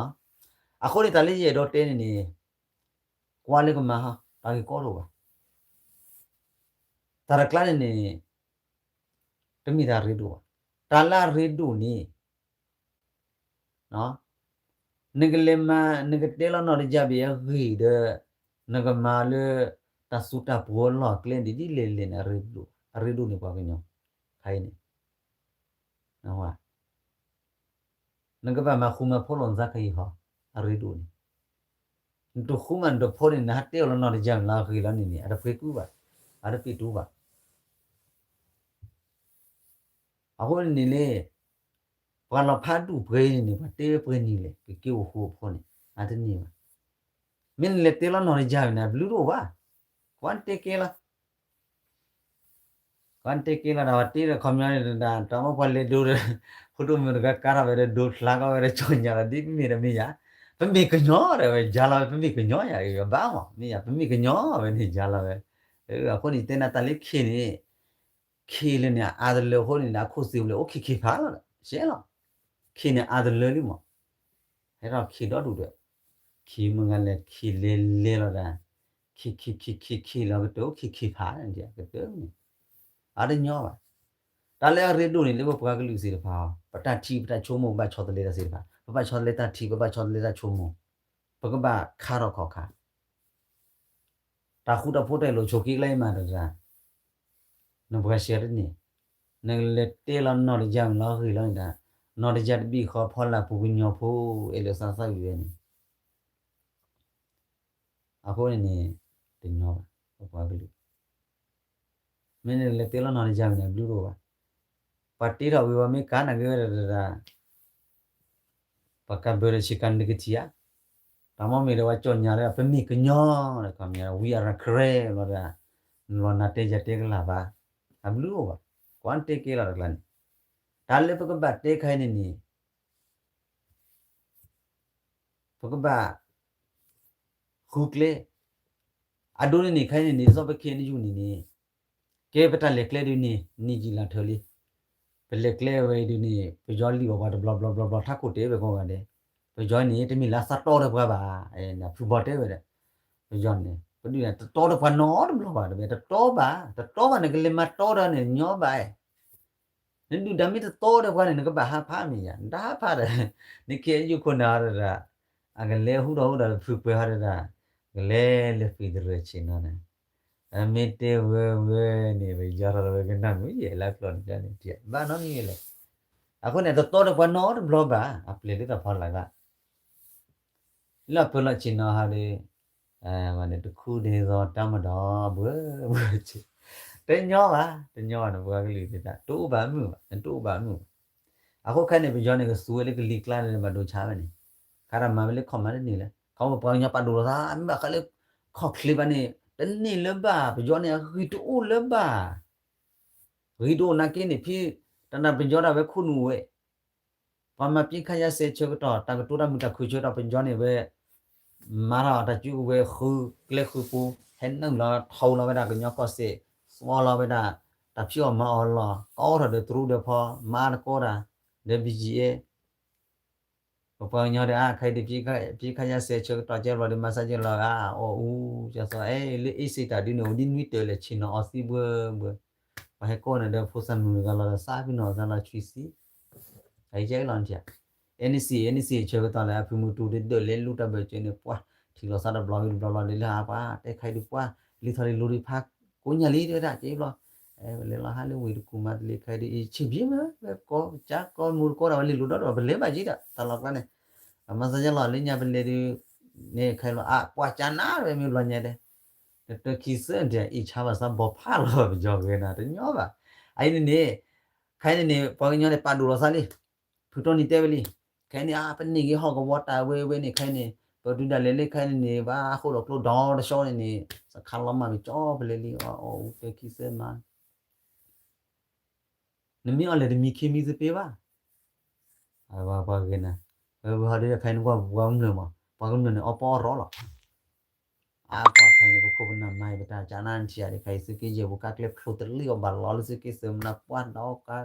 အဃိန့ၣ်တၢ်လၢယအဲၣ်ဒိးတဲန့ၣ်န့ၣ်, ကွၢ်လၢကမၤဟီ တၢ်ဂ့ၢ်ကီဒိၣ်ဘၣ်. တၢ်တကျါန့ၣ်န့ၣ်, တမ့ၢ်တၢ်ရ့ဒိၣ်ဘၣ်. တၢ်လၢအရ့ဒိၣ်န့ၣ် နကလဲၤမၤ နကတဲလီၤနီၢ်တယၢ်ဘၣ်အဂ့ၢ်ဒီး, နကမၤလၢ တၢ်သူတၢ်ပှီၤလီၢ်ကျဲဒ်ဒ်လဲၣ်လဲၣ်န့ၣ် အရ့ဒိၣ်, အရ့ဒိၣ်န့ၣ်ပှၤကညီ, ခါအံၤန့ၣ်, နကဘၣ်မၤဃူမၤဖိးလိာ်နသးခဲအံၤဟီ, အရ့ဒိၣ်န့ၣ်, နတဃူမၤနတဖိးန့ၣ် နဟးတဲအီၤလၢနီၢ်တယၢ်လၢအဂ့ၢ်လီၤန့ၣ်န့ၣ် အတပှ့ၤကူဘၣ်, အတပှ့ၤတူဘၣ်. အဃိန့ၣ်န့ၣ်လၢ ပှၤလီၤဖးဒူၣ်ပှဲၤန့ၣ်န့ၣ် ပှၤတဲဝဲပှဲၤနံၤလဲၣ် ကက့ၤအိၣ်ဃူအိၣ်ဖိးန့ၣ်, အတန့ၢ်ဘၣ်. မ့ၢ်နလဲၤတဲလီၤနီၢ်တယၢ်န့ၣ် အဘျုးတအိၣ်ဘၣ်, ကွၢ်နတဲကဲလီၤ ကွၢ်နတဲကဲလီၤဒီး ပှၤတ့ဒီးခီပညီန့ၣ်ဒီး တၢ်မ့ၢ်ပှၤလဲၤဒိဒီး ဖိဒိၣ်မုၣ်တဂၤကါထီၣ်ဝဲဒီး ဒိချါကီဝဲဒီး ကၠီၣ်ညါလီၤ ဒ်မ့ၢ်တမ့ၢ်ယၤ, ပမ့ၢ်ကညီဒီးဝဲယၤလီၤဝဲ ပမ့ၢ်ကညီယၤ အဘၣ်မး မ့ၢ်ယၤ ပမ့ၢ်ကညီဝဲန့ၣ် ယၤလီၤဝဲ. အဃိန့ၣ် ယတဲနၤတၢ်လၢခ့ၣ်န့ၣ်, ခ့ၣ်လၢန့ၣ် အါတလၢအဃိန့ၣ် အခိၣ်သ့ၣ်အိၣ်လၢအိၣ်ခ့ၣ်ခ့ၣ်ဖးလီၤဒီး ရှဲလီၤ. ခ့ၣ်န့ၣ်အါတလၢလံမး, ဟဲထီၣ်ခ့ၣ်ဒီဒူၣ်ဒီး, ခ့ၣ်မုၢ်ဂၤလဲၣ် ခ့ၣ်လဲၤလဲၤလီၤဒီး, ခ့ၣ်ခ့ၣ်ခ့ၣ်ခ့ၣ်ခ့ၣ်လီၤကတၢၢ် အိၣ်ခ့ၣ်ခ့ၣ်ဖးန့ၣ် ကတၢၢ်န့ၣ်, အါတညီဘၣ်. တၢ်လၢအရ့ဒိၣ်န့ၣ် လၢပပှၤကလုာ်သ့ၣ်တဖၣ်အီၤ ပတၢ်ထံၣ်ပတၢ်ဆိကမိၣ် ပဘၣ်ဆီတလဲတၢ်သ့ၣ်တဖၣ် ပဘၣ်ဆီတလဲတၢ်ထံၣ် ပဘၣ်ဆီတလဲတၢ်ဆိကမိၣ်, ပကဘၣ်ခါထီၣ်ခီၣ်ခါ တၢ်ဃူတၢ်ဖိးတၢ်အ့ၣ်လိာ်ဆိးက့ကျါအံၤမးတဒၣ်, နပှၤစဲတန့ၣ်, နကလဲၤတဲလီၤနီၢ်တယၢ်မ့ၢ်လီၤဂ့ၢ်လီၤန့ၣ်ဒီး, နီၢ်တယၢ်တဘ့ၣ်ဃီဖီလာ်ပူၤကညီဖိ အဲၣ်လိာ်သးသၣ်ဝံၤဝဲန့ၣ်, အဃိန့ၣ်န့ၣ်, တညီဘၣ်, ပပှၤကလုာ် မ့ၢ်နလဲၤတဲလီၤနီၢ်တယၢ်မ့ၢ်န့ၣ် ဘျုးတအိၣ်ဘၣ်. ပှၤတ့ထီၣ်ဝံၤဝဲမ့ၢ်ကါနာ်က့ဝဲဒၣ်ဒီး, ပှၤကးဘၢဒီးဆ့ကၤနကထံၣ်ဧါ, တၢ်မ့ၢ်မ့ၢ်ဒီးပှၤကၠီၣ်ညါလၢ ပမ့ၢ်ကညီ, ဒီးခီပညီ we are Karen ဘျီဒီး, နလီၤနၤတဲယၤတဲကလာ်ဘၣ်, အဘျုးတအိၣ်ဘၣ်, ကွၢ်နတဲကဲလီၤတကျါန့ၣ်, တၢ်လၢပကဘၣ်တဲခါအံၤန့ၣ်န့ၣ် ပကဘၣ် ဃုကျဲ, အဒိန့ၣ်န့ၣ် ခဲအံၤန့ၣ်န့ၣ် ဒ်သိးပခဲအံၤနယူၢ်န့ၣ်န့ၣ်, ကဲပတၢ်လဲၤကျဲဒုးန့ၣ် နံၣ်ယံာ်လါထၢလံ. ပလဲၤကျဲဝဲအံၤဒုးန့ၣ် ပယီၤလံၣ်အီၣ်ပှၤတဘျီဘျီဘျီဘျီ ထးခိၣ်တဲဝဲကိးဂၤဒဲး, ပယီၤန့ၣ် တမ့ၢ်လၢသးတီဒီးပှၤဘၣ်, ဖုဘီတဲဝဲဒၣ်, ပယီၤန့ၣ် ပဒုးန့ၣ် တတီဒီးပှၤနီတဘျီဘၣ်, တဘၣ် တတီဘၣ်, တတီဘၣ်န့ၣ် ကလဲၤမၤတီဒီးန့ၣ် ညီဘၣ်, နဒုၣ်ဒါမ့ၢ်တတီဒီးပှၤန့ၣ် နကဘၣ်ဟးဖးမ့ၢ်ယၤ, နတဟးဖးဒီး နခ့ယုၢ်ခိၣ်နၢ်ဟီဒီး အကလဲၤဟူထီၣ်ဟူဒီးဖုပှဲၤဟီဒီး ကလဲၤလၢ federal ဆ့ၣ်နီၤန့ၣ်, အမ့ၢ်တဲဝဲဝဲန့ၣ် ပယီၤထီၣ်ဒီးဝဲကနၣ်မုာ်ယဲၢ်လၢကျိာ်န့ၣ်န့ၣ် ဘၣ်နီတမံၤလဲၣ်, အဃိန့ၣ် တတီဒီးပှၤနီတဘျီဘၣ်, အပျဲၢ်လၢတၢ်ဖီလာ်ဘၣ် လၢအပၢလီၤဆ့ၣ်နီၤဟီဒီး ဝဲန့ၣ်တခူဒ်သိးတၢ်မၤဒီး ဘှၢဘှၢဆ့, တညီဘၣ်, တညီဘၣ်န့ၣ် ပှၤကလုာ်ဒၣ် တအိၣ်ဘၣ်မုာ်ဘၣ်, တအိၣ်ဘၣ်မုာ်ဘၣ်. အဃိခဲန့ၣ် ပယီၤန့ၣ် ကစူးဝဲလၢကလံၤကျါန့ၣ် ဘၣ်ဒိဆါဝဲန့ၣ်, ခါတၢ်မၤဝဲလၢခီၣ်မၤတန့ၢ်လဲၣ်, ခီဖျိပှၤကညီပာ်ဒိၣ်လီၤသး မ့ၢ်ဘၣ်ဃးလၢ ခီၣ်ချ့ဘၣ်န့ၣ် တန့ၢ်လၢၤဘၣ်, ပယီၤန့ၣ် အဂံၢ်တအိၣ်လၢၤဘၣ် ဂံၢ်တအိၣ်နာ်က့န့ၣ် ဖဲ တၢ်နၢ်ပယီၤဒၣ်ဝဲခိၣ်နူာ်ဝဲ, ပှၤမၤပျံၤခါယါစဲးဆၢကတီၢ် တၢ်ကတိၤတၢ်မုာ်တၢ်ခုၣ်ဆၢကတီၢ် ပယီၤန့ၣ်ဝဲ မၤထီၣ်တၢ်စုကဝဲၤဃုကျဲဃုပူၤ ဟဲနုာ်လီၤထီလီၤဝဲဒၣ်ကညီကီၢ်စဲၣ်, သွီလီၤဝဲဒၣ် တၢ်ဖံးအီၣ်မၤအီၣ်လီၤ ကအိးထီၣ်ဒီးတရူးဒီးဖီ မၤတကိးတၢ် ဒီး ဘီၣ်ကၠံၣ်အဲၣ် ပပှၤကညီဒီး အါခါအံၤဒ် ပျံၤခါယါစဲးဆၢကတီၢ်ကဲဘျီဒီး မၤစၢ်ယဲလီၤဂာ် အီၣ်အူ ကၠီသီ အဲ လၢအ့စ့တၢ်ဒုးန့ၣ် အိၣ်ဒ်နွံတၢၤလဲၣ် ဆ့ၣ်နီၤအီသံဘှၢဘှၢ, ပှၤဟဲကိးန့ၣ်ဒီး ဖိသၣ်မုၣ်တဂၤလီၤဒီး သးပ့ၤနီၣ်သးလီၤဆွံသံ, အကဲလီၤနထံၣ်, အဲန့စံး အဲန့စံး ဆၢကတီၢ်လၢအဖုမုၢ်တူၤဒၢးလဲၤလူၤတၢ်ဘၢၣ်စၢၤန့ၣ် ပှၤထံၣ်လိာ်သးတဘျီဝံၤတဘျီဘျီဒီး လၢအပှၤတဲခါအံၤဒုး ပှၤ လံထီၣ်လံလိၤဒံးဖးကိးညါလံ တဲဝဲဒၣ်ကဲဘျီ, လဲၤလီၤဟးလၢဝ့ၢ်တကူၢ်မၤတလ့ၤခါအံၤဒုး အံၤဆံးဘျ့မး ဝဲကိးကၠါကိးမူတကိးဒၣ်ဝဲလံလိၤဒီး ပလဲၤဘၣ်က့ၤဒီး တၢ်လီၢ်ကျါန့ၣ်, မၤစၢ်ယဲလီၤလၢညါပလဲၤဒုး န့ၣ်ခဲလီၤ အပှၤကၠါနါဝဲမ့ၢ်ဘျီညါဒဲး, တတၢခံသၢဒဲး အံၤဆါဘၣ်သးဘီဖးလီၤ ပယီၤဂ့ၤနၤ တညီဘၣ်, အအံၤန့ၣ်န့ၣ် ခဲအံၤန့ၣ်န့ၣ် ပှၤကညီန့ၣ် ပာ်ဒိၣ်လီၤသးလံ, ဖုထီနံၤတဲဝဲလံ, ခဲအံၤန့ၣ် အါ ပန့ၢ်က့ၤဟီၣ်ကဝီၤတၢ်ဝဲဝဲန့ၣ် ခဲအံၤန့ၣ် ပဒုးဒၣ်လဲာ်လၢခဲအံၤန့ၣ်န့ၣ် ဘၣ်ဃိၣ်လီၤကျိဒီတဆီန့ၣ်န့ၣ် စခါလီၤမၢ်က့ၤကၠီပလဲၤလံ အအီၣ်အူတၢခံသၢမး နမ့ၢ်အီၣ်လဲၣ်တမံၤခံမံၤသပ့ၤဘၣ်, ပှၤဂ့ၤနၤ, ဝဲဝဲဟီဒုးခဲအံၤန့ၣ်ကွၢ်ပှၤကမျၢၢ်မး ပှၤကမျၢၢ်န့ၣ် အီၣ်ပီအီၣ်ရီလီၤ, အါပှၤခဲအံၤန့ၣ် ပခိၣ်ပနၢ်မၤအံၤ ပတၢ်ကၠါနါနထံၣ်ဧါဒီး ခဲအံၤသုးက့ယဲၢ်ပူၤ ကါကျဲဖျိတလံၣ်အီၤဘၣ်လီၤလၢသုးက့သၢမနၤပှၢ်ဒီးကါ,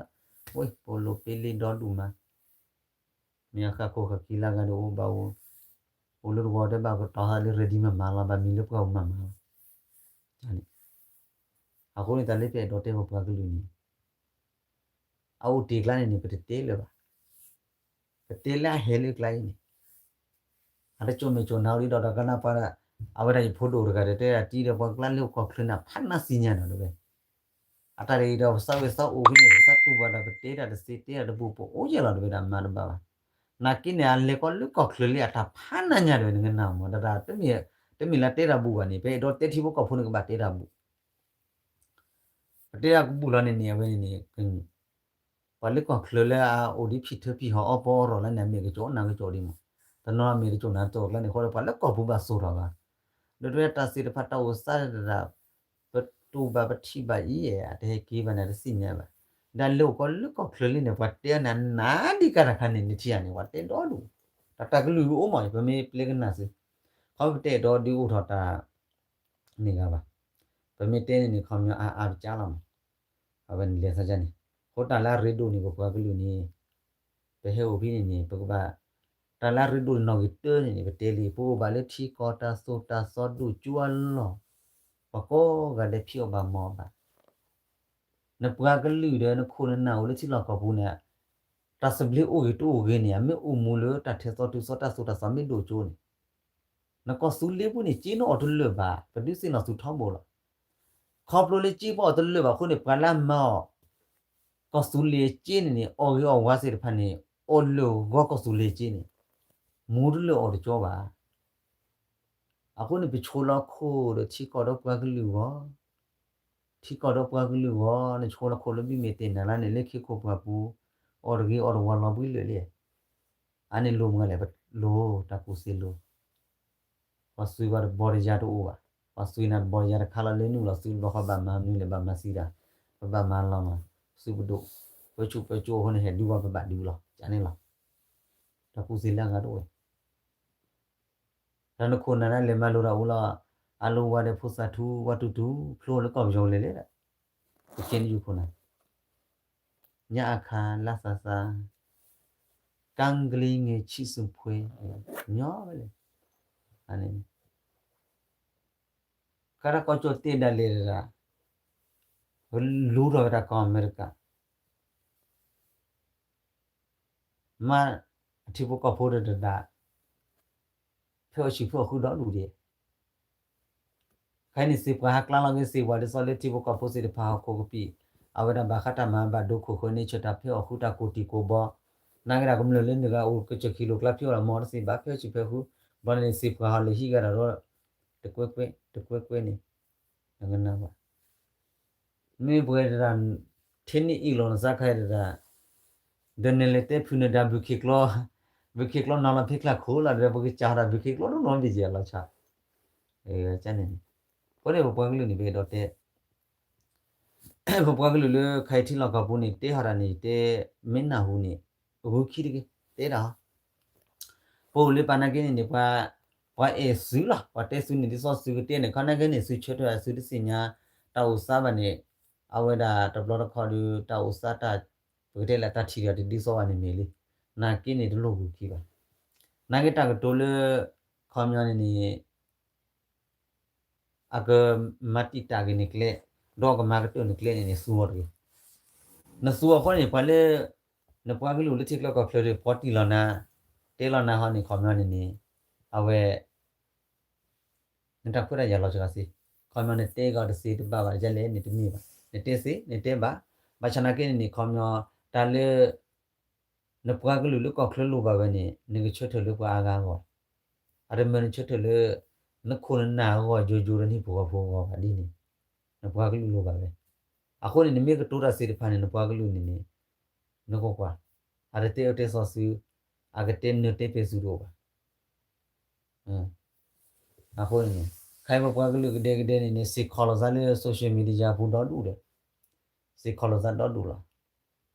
ဝဲ ပလိၤပ့လ့ဒီဒူၣ်မး မ့ၢ်အဃၣ်ခိၣ်ဃၣ်ခံလၢဂၤဒီးအိၣ်ဘၣ်အိၣ်, အိၣ်လၢတဝီတဲဘၣ်ကတီၤဟးလၢ ready မၤမၤလီၤ ဘၣ်မံၤလၢပှၢ်ပူၤမၤမၤလီၤ, န့ၣ်, အဃိန့ၣ်တၢ်လၢပအဲၣ်ဒိးတဲပပှၤကလုာ်န့ၣ် အအိၣ်တ့ၢ်ကျါန့ၣ်န့ၣ် ပတတဲလၢၤဘၣ်, ပတဲလၢအဟဲလၢကျါအံၤန့ၣ်, အတကၠိၣ်မဲာ်ကၠိၣ်နါအိၣ်ဒံးဒီး တၢ်ကနၣ်ပှၤ, အဝဲဒၣ်ယဖိဒိၣ်တဂၤဒီး တဲဒၣ်တံၤဒီးပှၤကျါလၢဟီၣ်ခိၣ်ချၢန့ၣ် ဖးနါသ့ၣ်ညါနီၤတဝဲ အတၢ်တဂ့ၤဒီး ပသးဝဲသးအိၣ်ဖဲန့ၣ် ပသးတူၢ်ဘၣ်ဒီး ပတဲတၢ်တသ့တဲတၢ်တဘူၣ် ပအိၣ်ယဲၢ်လီၤတဝဲဒၣ်မၤတဘၣ်ဘၣ်. နာ်က့န့ၣ် အလဲၤကီးလၢကီၢ်ချၢလံ အတၢ်ဖးနါညါတဝဲ နကနၣ်မး တၢ်တမ့ၢ်လၢတဲတၢ်ဘူၣ်ဘၣ်န့ၣ် ပအဲၣ်ဒိးတဲထံဖိကီၢ်ဖိန့ၣ် ကဘၣ်တဲတၢ်ဘူၣ် ပတဲတၢ်ကဘူၣ်လီၤန့ၣ်န့ၣ် အဝဲန့ၣ်န့ၣ် ပှၤလၢကီၢ်ချၢလၢအအိၣ်ဒ်ဖံးထၢဖံးဟီၣ်အီၣ်ပီအီၣ်ရီၤလၢန့ၣ် အမဲာ်ကကၠီနါကကၠီဒံးမး, တနီၤအမဲာ်ကကၠီနါတကၠီကျါန့ၣ် ဃိဒီးပှၤလၢကီၢ်ပူၤဘၣ်စိာ်ထီၣ်ဘၣ်, ဒီးတၢ်စ့ၢ်တဖၣ်တၢ်အိၣ်သးတဒၣ် ပတူၢ်ဘၣ်ပထံၣ်ဘၣ်အံၤ အတဟဲက့ၤဘၣ်န့ၣ် တသ့ၣ်ညါဘၣ်, ဒီးလၢအိၣ်ကီးလၢကီၢ်ချၢလံန့ၣ် ပှၤတဲအီၤန့ၣ် နၤဒ်ကါတခါန့ၣ် နထံၣ်ဧါန့ၣ် ပှၤတဲဒီဒူၣ်, တၢ်တၢ်ကလုၢ်အိၣ်မး ပမ့ၢ်ပျဲကနၣ်သု, ခီပတဲဒီဒုးအိၣ်ထီၣ်တၢ် န့ၣ်ဂၤဘၣ်, ပမ့ၢ်တဲန့ၣ်န့ၣ် ခီပညီအါအါပကၢ်လီၤမး, အဝဲန့ၣ်လဲၤသးန့ၣ်, အဃိတၢ်လၢအရ့ဒိၣ်န့ၣ် ပပှၤကလုာ်န့ၣ် ပဟဲအိၣ်ဖဲန့ၣ်န့ၣ် ပကဘၣ်, တၢ်လၢအရ့ဒိၣ်နီၣ်ဂံၢ်တၢန့ၣ်န့ၣ် ပတဲလံ ပအိၣ်ဘၣ်လၢထံကီၢ်တၢ်သိၣ်တၢ်သီဒိၣ်ကၠိအလီၢ်, ပှၤကိးဂၤဒဲးဖံးအီၣ်ဘၣ်မၤအီၣ်ဘၣ် နပှၤကလုာ်ဒီးနခိၣ်နနၢ်အိၣ်လၢထံလီၢ်ကီၢ်ပူၤန့ၣ်, တၢ်သဘျ့အိၣ်ဂ့ၤတအိၣ်ဂ့ၤန့ၣ် အမ့ၢ်အိၣ်မူလၢတၢ်ထဲသိးတုၤသိးတၢ်သိၣ်တၢ်သီမ့ၢ်ဒိၣ်ကၠိန့ၣ်, နကီၢ်သူလ့ၤပူၤန့ၣ် က့နအီၣ်တလၢာ်ဘၣ် ပဒုးသ့ၣ်နီၣ်သုထီဘိလီၤ. ခီဖျိလၢက့ပအီၣ်တလၢာ်ဘၣ်အဃိန့ၣ် ပှၤလၢအမၤအီၣ် ကီၢ်သူလ့ၤက့န့ၣ်န့ၣ် အီၣ်ဂ့ၤအီၣ်ဝါသ့ၣ်တဖၣ်န့ၣ် အီၣ်လၢာ်ဂီၤကီၢ်သူလ့ၤက့န့ၣ်, မူတလၢာ်အီၣ်တကၠီဘၣ် အဃိန့ၣ် ပဆိလီၤခိၣ်ဒီးထံကီၢ်ဒီးပှၤကလုာ်ဂီၢ်, ထံကီၢ်ဒီးပှၤကလုာ်ဂီၢ် နဆိလီၤခိၣ်လၢဘံၣ်မ့ၢ်သ့ၣ်နၤလၢန့ၣ် လၢခ့ခိၣ်ပှၤပူၤ အီၣ်တဂ့ၤအီၣ်တဝီလီၤဘှံးလၢာ်လံ. အန့ၣ်လိၣ်မုၢ်ဂၤလဲၣ် ပလိၣ်တၢ်ကူၣ်သ့လိၤ ပှၤသွံပှၤတဘီတယါတအိၣ်ဘၣ်, ပှၤသွံနၤတဘီတယါတခါလီၤလၢနုာ်လီၤ သုတဘျီဃီဘၣ်မၤမနုၤလဲၣ် ဘၣ်မၤသံတၢ်, ပဘၣ်မၤလီၤမး, သုပဒိၣ်, ပၢဆူၣ်ပၢစိအဃိန့ၣ် ဟဲဒုးဝဲပဘၣ်ဒုးလီၤ ကန့ၣ်လီၤ. တၢ်ကူၣ်သ့လၢအဂၤတအိၣ် တၢ်နခိၣ်နၢ်ဒၣ်လဲာ်မၤလိတၢ်အိၣ်လီၤ, အလိဝါဒီးဖိသၣ်ထူ ဝါတူၢ်တူၢ် ဖျိလၢကီၢ်ပယီၤလဲၤလဲၣ်ဒၣ်, ပကဲနယူၢ်ခိၣ်နၢ် ညါအခါလၢသးသး, ကၣ်ကလံၤငဲၤဆံးစူၤဖှဲ, ညီဝဲလဲၣ်, ကါတၢ်ကီကၠိၣ်တ့ၢ်ဒၣ်လဲာ်တဒၣ်, လူထီၣ်ဝဲဒၣ်ကီၢ်အမဲရကၤ, မ့ၢ်အထံဖိကီၢ်ဖိတဒၣ်, ဖဲအီၣ်ဆံးဖဲအီၣ်ဃုဒီဒူၣ်ဒံး ခဲအံၤန့ၣ် စံးပှၤဟးကျါလီၤက့ၤစံးပှၤ ဒ်သိးလၢထံဖိကီၢ်ဖိသ့ၣ်တဖၣ်ဟီၣ်ခိၣ်ကပံာ်, အဝဲဒၣ်ဘၣ်ဃးတၢ်မၤဘၣ်ဒိခိၣ်ဃၢၤန့ၢ်ဆၢၣ်တၢ်ဖဲအီၣ်ဃုတၢ်ကိၢ်တံၢ်ကိၢ်ဘီ, နာ်က့ဒၣ်ကမျၢၢ်လၢနဂၤအိၣ်ကစၢၢ်ခံလိာ်ကျါဖဲအီၣ်ဒီးမီၢ်တသ့ဘၣ် ဖဲအီၣ်ဆံးဖဲအီၣ်ဃု, ဘျီန့ၣ်စံးပှၤဟီၣ်လၢဟံးဂၤဒီး တကွဲကွဲ တကွဲကွဲန့ၣ်, နကနၢ်ဘၣ် မ့ၢ်ပှဲၤတဒၣ်, ထဲန့ၣ်အံၤလီၤနစါခါတဒၣ်, ဒီးနလဲၤတဲဖုနဒါဘုခ့ကျီ, ဘုခ့ကျီနီၤလီၤဖဲချၣ်ခိၣ်လီၤဒီး ပကစးဟီၣ်ဒီးဘုခ့ကျီတနီၤဒ်ယဲလီၤဆါ, န့ၣ်, ပပှၤကလုာ်န့ၣ် ပအဲၣ်ဒိးတဲ, ပပှၤကလုာ်လၢခဲအံၤထံလီၢ်ကီၢ်ပူၤန့ၣ် တဲဟီၣ်တၢ်န့ၣ် တဲမ့ၢ်နၢ်ဟူန့ၣ်, အဂုၤခံတဂ့ၤ, တဲဒၣ် ပအိၣ်လၢပနာ်က့န့ၣ်န့ၣ် ပှၤအဲၣ်သုလီၤ, ပှၤတဲသုန့ၣ် ဒ်သိးသုကတဲန့ၣ် ခီနာ်က့န့ၣ် သုဆၢထၢၣ်သုတသ့ၣ်ညါ တၢ်အိၣ်သးဘၣ်န့ၣ်, အဝဲဒၣ်တဘျီတခီဒီး တၢ်အိၣ်သးတၢ်, ပကတဲလၢတၢ်ထံၣ်ဒီးတဒ်သိးဘၣ်န့ၣ်မ့ၢ်လံ, နာ်က့န့ၣ်တလိၣ်ဂုၤခံဘၣ်, နာ်က့တၢ်ကတိၤလၢ, ခီပညီန့ၣ်န့ၣ် အကမၤတံာ်တာ်က့ၤနကျဲ, ဒီးအကမၤကတၢၢ်နကျဲန့ၣ်န့ၣ် သူအီၤတဂ့ၤ, နသူအီၤဃီန့ၣ် ပှၤလၢ, နပှၤကလုာ်လၢထံချၢကီၢ်ချၢဒီး ပီတံၢ်လီၤနၤ, တဲလီၤနၤဟီန့ၣ် ခီပညီန့ၣ်န့ၣ်, အဝဲ နတၢ်ခွဲးတၢ်ယာ်လီၤစှၤစ့ၢ်, ခီပညီနတဲကီးတသ့တဘၣ်ဘၣ်ဒ်လဲၣ်န့ၣ်တမ့ၢ်ဘၣ်, နတဲသ့ နတဲဘၣ်, ဘၣ်ဆၣ်နာ်က့န့ၣ်န့ၣ် ခီပညီ, တၢ်လၢ နပှၤကလုာ်လၢကီၢ်ချၢလိၣ်ဘၣ်ဝဲန့ၣ် နကဆၢထၢၣ်လၢပှၤအါဂၤအဂီၢ်, အတမၢနဆၢထၢၣ်လၢ နခိၣ်နနၢ်အဂီၢ်ယိယိဒီးနဟံၣ်ဖိဃီဖိအဂီၢ်ဘၣ်ဒ်န့ၣ်, နပှၤကလုာ်လိၣ်ဘၣ်ဝဲ, အဃိန့ၣ် နမ့ၢ်ကတိၤတၢ်သ့ၣ်တဖၣ်န့ၣ် နပှၤကလုာ်န့ၣ်န့ၣ်, နကွၢ်ကွၢ်, အတတဲအၢတဲသီသု, အကတဲနၢၤတဲပှဲၤသုတအိၣ်ဘၣ် အဃိန့ၣ်, ခဲအံၤပပှၤကလုာ်ကဒဲကဒဲန့ၣ်န့ၣ် စ့ၢ်ကီးလိာ်သးလၢ social media ပူၤဒီဒူၣ်ဒီး, စ့ၢ်ကီးလိာ်သးဒီဒူၣ်လီၤ,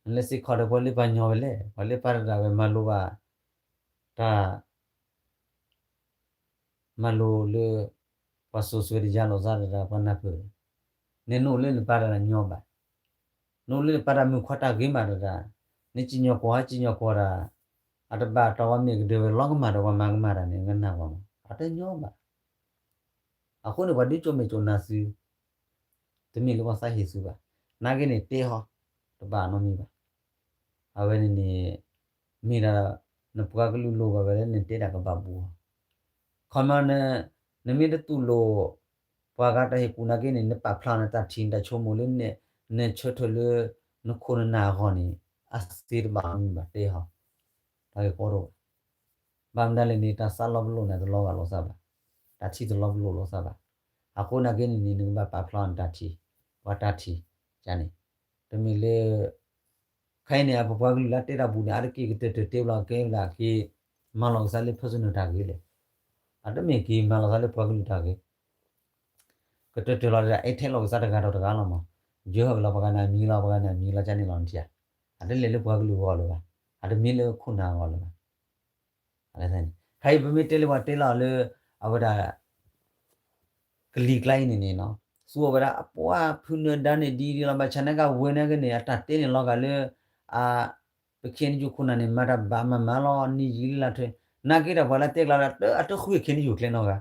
နလဲၤစ့ၢ်ကီးဒီးပှၤလၢပှၤညီဝဲလဲၣ် ပှၤလၢပှၤတဒၣ်ဝဲမၤလိဘၣ်, တၢ် မၤလိလၢ ပှၤစိာ်ဆှၢတယါလိာ်သးတဒၣ်ပှၤနၢ်ပၢၢ်, နနအိၣ်လၢနပၢ်တၢ်ညီဘၣ်, နအိၣ်လၢနပၢ်တၢ်မုၣ်ခွါတၢ်ဂ့ၤမးတဒၣ်, နစံၣ်ညီၣ်ကွီၢ်ဟးစံၣ်ညီၣ်ကွီၢ်တၢ်, အတဘၣ်တီဝဲမ့ၢ်ကဒၢဝဲလီၤကမၣ်ဒီးပှၤမၤကမၣ်တၢ်န့ၣ် နကနၢ်ပှၤမး အတညီဘၣ်, အဃိန့ၣ် ပှၤဒုးကၠိမဲာ်ကၠိနါသု တမ့ၢ်လၢပှၤသးဟ့ၣ်သုဘၣ်, နာ်က့န့ၣ်တဲဟီ, တဘၣ်နီတမံၤဘၣ်, အဝဲန့ၣ်န့ၣ်, မ့ၢ်ဒၣ်, နပှၤကလုာ်လိၣ်ဘၣ်ဝဲလၢနတဲတၢ်ကဘၣ်ဘူးအီၤ, ခီမီ, နမ့ၢ်တတူၢ်လိာ်, ပှၤဂၤတၢ်ဟ့ၣ်ကူၣ်နာ်က့န့ၣ် နပာ်ဖျါနတၢ်ထံၣ်နတၢ်ဆိကမိၣ်လၢ, နဆၢထၢၣ်လၢ, နခိၣ်နနၢ်အဂီၢ်န့ၣ်, အသ့တဘၣ်နီတမံၤဘၣ်တဲဟီ, တၢ်ဂ့ၢ်ကီတအိၣ် ဘၣ်မနုၤလဲၣ်န့ၣ် တၢ်သးလီၤပလိာ်န့ၣ် တလီၤဂာ်လိာ်သးဘၣ်, တၢ်ထံၣ်တလီၤပလိာ်လိာ်သးဘၣ်, အဃိနာ်က့န့ၣ်န့ၣ် နကဘၣ်ပာ်ဖျါနတၢ်ထံၣ်, ပှၤတၢ်ထံၣ်, န့ၣ်, တမ့ၢ်လၢ, ခဲအံၤန့ၣ် အပပှၤကလုာ်လၢအတဲတၢ်ပူၤန့ၣ် အါတက့ၢ်ကတၢၢ်တၢၢ်တဲဘျီကဲဘျီက့ၤ, မၤလီၤကသးလၢ personal တၢ်ဂ့ၤလဲၣ်, အတမ့ၢ်က့ၤမၤလီၤသးလၢပှၤကလုာ်တၢ်ဂ့ၤ ကတၢၢ်တၢၢ်လီၤတဒၣ် အဲၣ်ထဲလီၤကစၢ်တဂၤဒီးတဂၤလီၤမး, ယဲၢ်ဟီၣ်က့ၤလီၤပှၤဂၤန့ၣ်အမံၤလီၤ ပှၤဂၤန့ၣ်အမံၤလီၤ ကန့ၣ်လီၤနထံၣ်ဧါ, အတလဲၤလၢပှၤကလုာ်အဂီၢ်လၢၤဘၣ်, အတမ့ၢ်လၢခိၣ်နၢ်အဂီၢ်လၢၤဘၣ်, ခဲအံၤပမ့ၢ်တဲလၢပှၤတဲလီၤလၢ, အဝဲဒၣ် ကလံၤကျါအံၤန့ၣ်န့ၣ်, သူအဝဲဒၣ်အပှၤဖုနၢၤဒါန့ၣ်ဒ်ဒ်လီၤ ဘၣ်ဆၣ်နာ်က့ဝဲနာ်က့န့ၣ် အတၢ်တဲန့ၣ်လီၤဂာ်လၢ, အ, ပ KNU ခိၣ်နၢ်န့ၣ် မၤတၢ်ဘၣ်မၤမၤလီၤ နံၣ်ယံာ်လံလၢထွဲ, နာ်က့ဒီးပှၤလၢတဲကျါဒီး အတဃု KNU ကျဲနီတဂၤ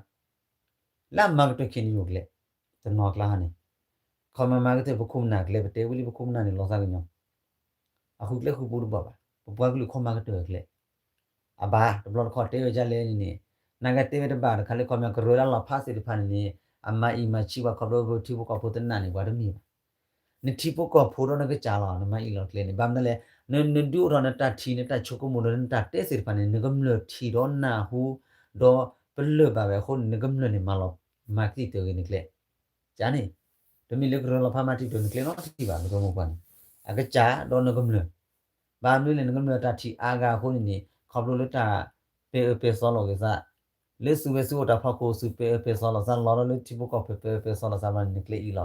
လၢအမၤကတၢၢ် KNU ကျဲ, တနီၤကျါဟီန့ၣ်, ခီမီမၤကတၢၢ်ပခိၣ်ပနၢ်ကျဲ ပတဲဝံၤလံပခိၣ်ပနၢ်န့ၣ်လီၤသးကညီၤ, အဃုကျဲဃုပူတဘၣ်ဘၣ် ပပှၤကလုာ်ခီမၤကတၢၢ်အကျဲ, အဘၣ်တဘျီတခီၣ်တဲဝဲဒ်လဲၣ်န့ၣ်န့ၣ်, နာ်က့တဲဝဲတဘၣ်တခါလၢခီမီကရၢလၢလီၤဖးသ့ၣ်တဖၣ်န့ၣ်န့ၣ်, အမၤအံၤမၤဆံးပှၤခီဖျိပထံဖိကီၢ်ဖိတနာ်န့ၣ် ပှၤတမ့ၢ်ဘၣ် နထံဖိကီၢ်ဖိဒီးနကစၢ်လီၤ နမၤအံၤလီၤကျဲန့ၣ် ဘၣ်မနုၤလဲၣ်, နဒုးအိၣ်ထီၣ်နတၢ်ထံၣ်နတၢ်ဆိကမိၣ်ဒီးနတၢ်တဲသ့ၣ်တဖၣ်န့ၣ် နကမျၢၢ်ထံၣ်ဒီးနၢ်ဟူ, ဒီးပလၢၢ်ဘၣ်ဝဲအဃိန့ၣ် နကမျၢၢ်န့ၣ်မၤလီၤ, မၤကသံၣ်တၢၤဂ့ၤနကျဲ, န့ၣ်, တမ့ၢ်လၢကရၢလီၤဖးမၤတံာ်တာ်နကျဲနီတထံၣ်ဘၣ် ကရၢမိၢ်ပှၢ်န့ၣ်, အကစၢ်ဒီးနကမျၢၢ် ဘၣ်မနုၤလဲၣ် နကမျၢၢ်တၢ်ထံၣ်အါဂၤအဃိန့ၣ်န့ၣ် ခီဖျိလၢတၢ်ပဲာ်အၢပဲာ်သီလိာ်က့ၤသး, လၢသုဝဲသုအိၣ်တၢ်ဖီခိၣ် သုပဲာ်အၢပဲာ်သီလိာ်သး လီၤဒီးလၢထံဖိကီၢ်ဖိပဲာ်အၢပဲာ်သီလိာ်သးမးန့ၣ် နကျဲအံၤလီၤဝဲ,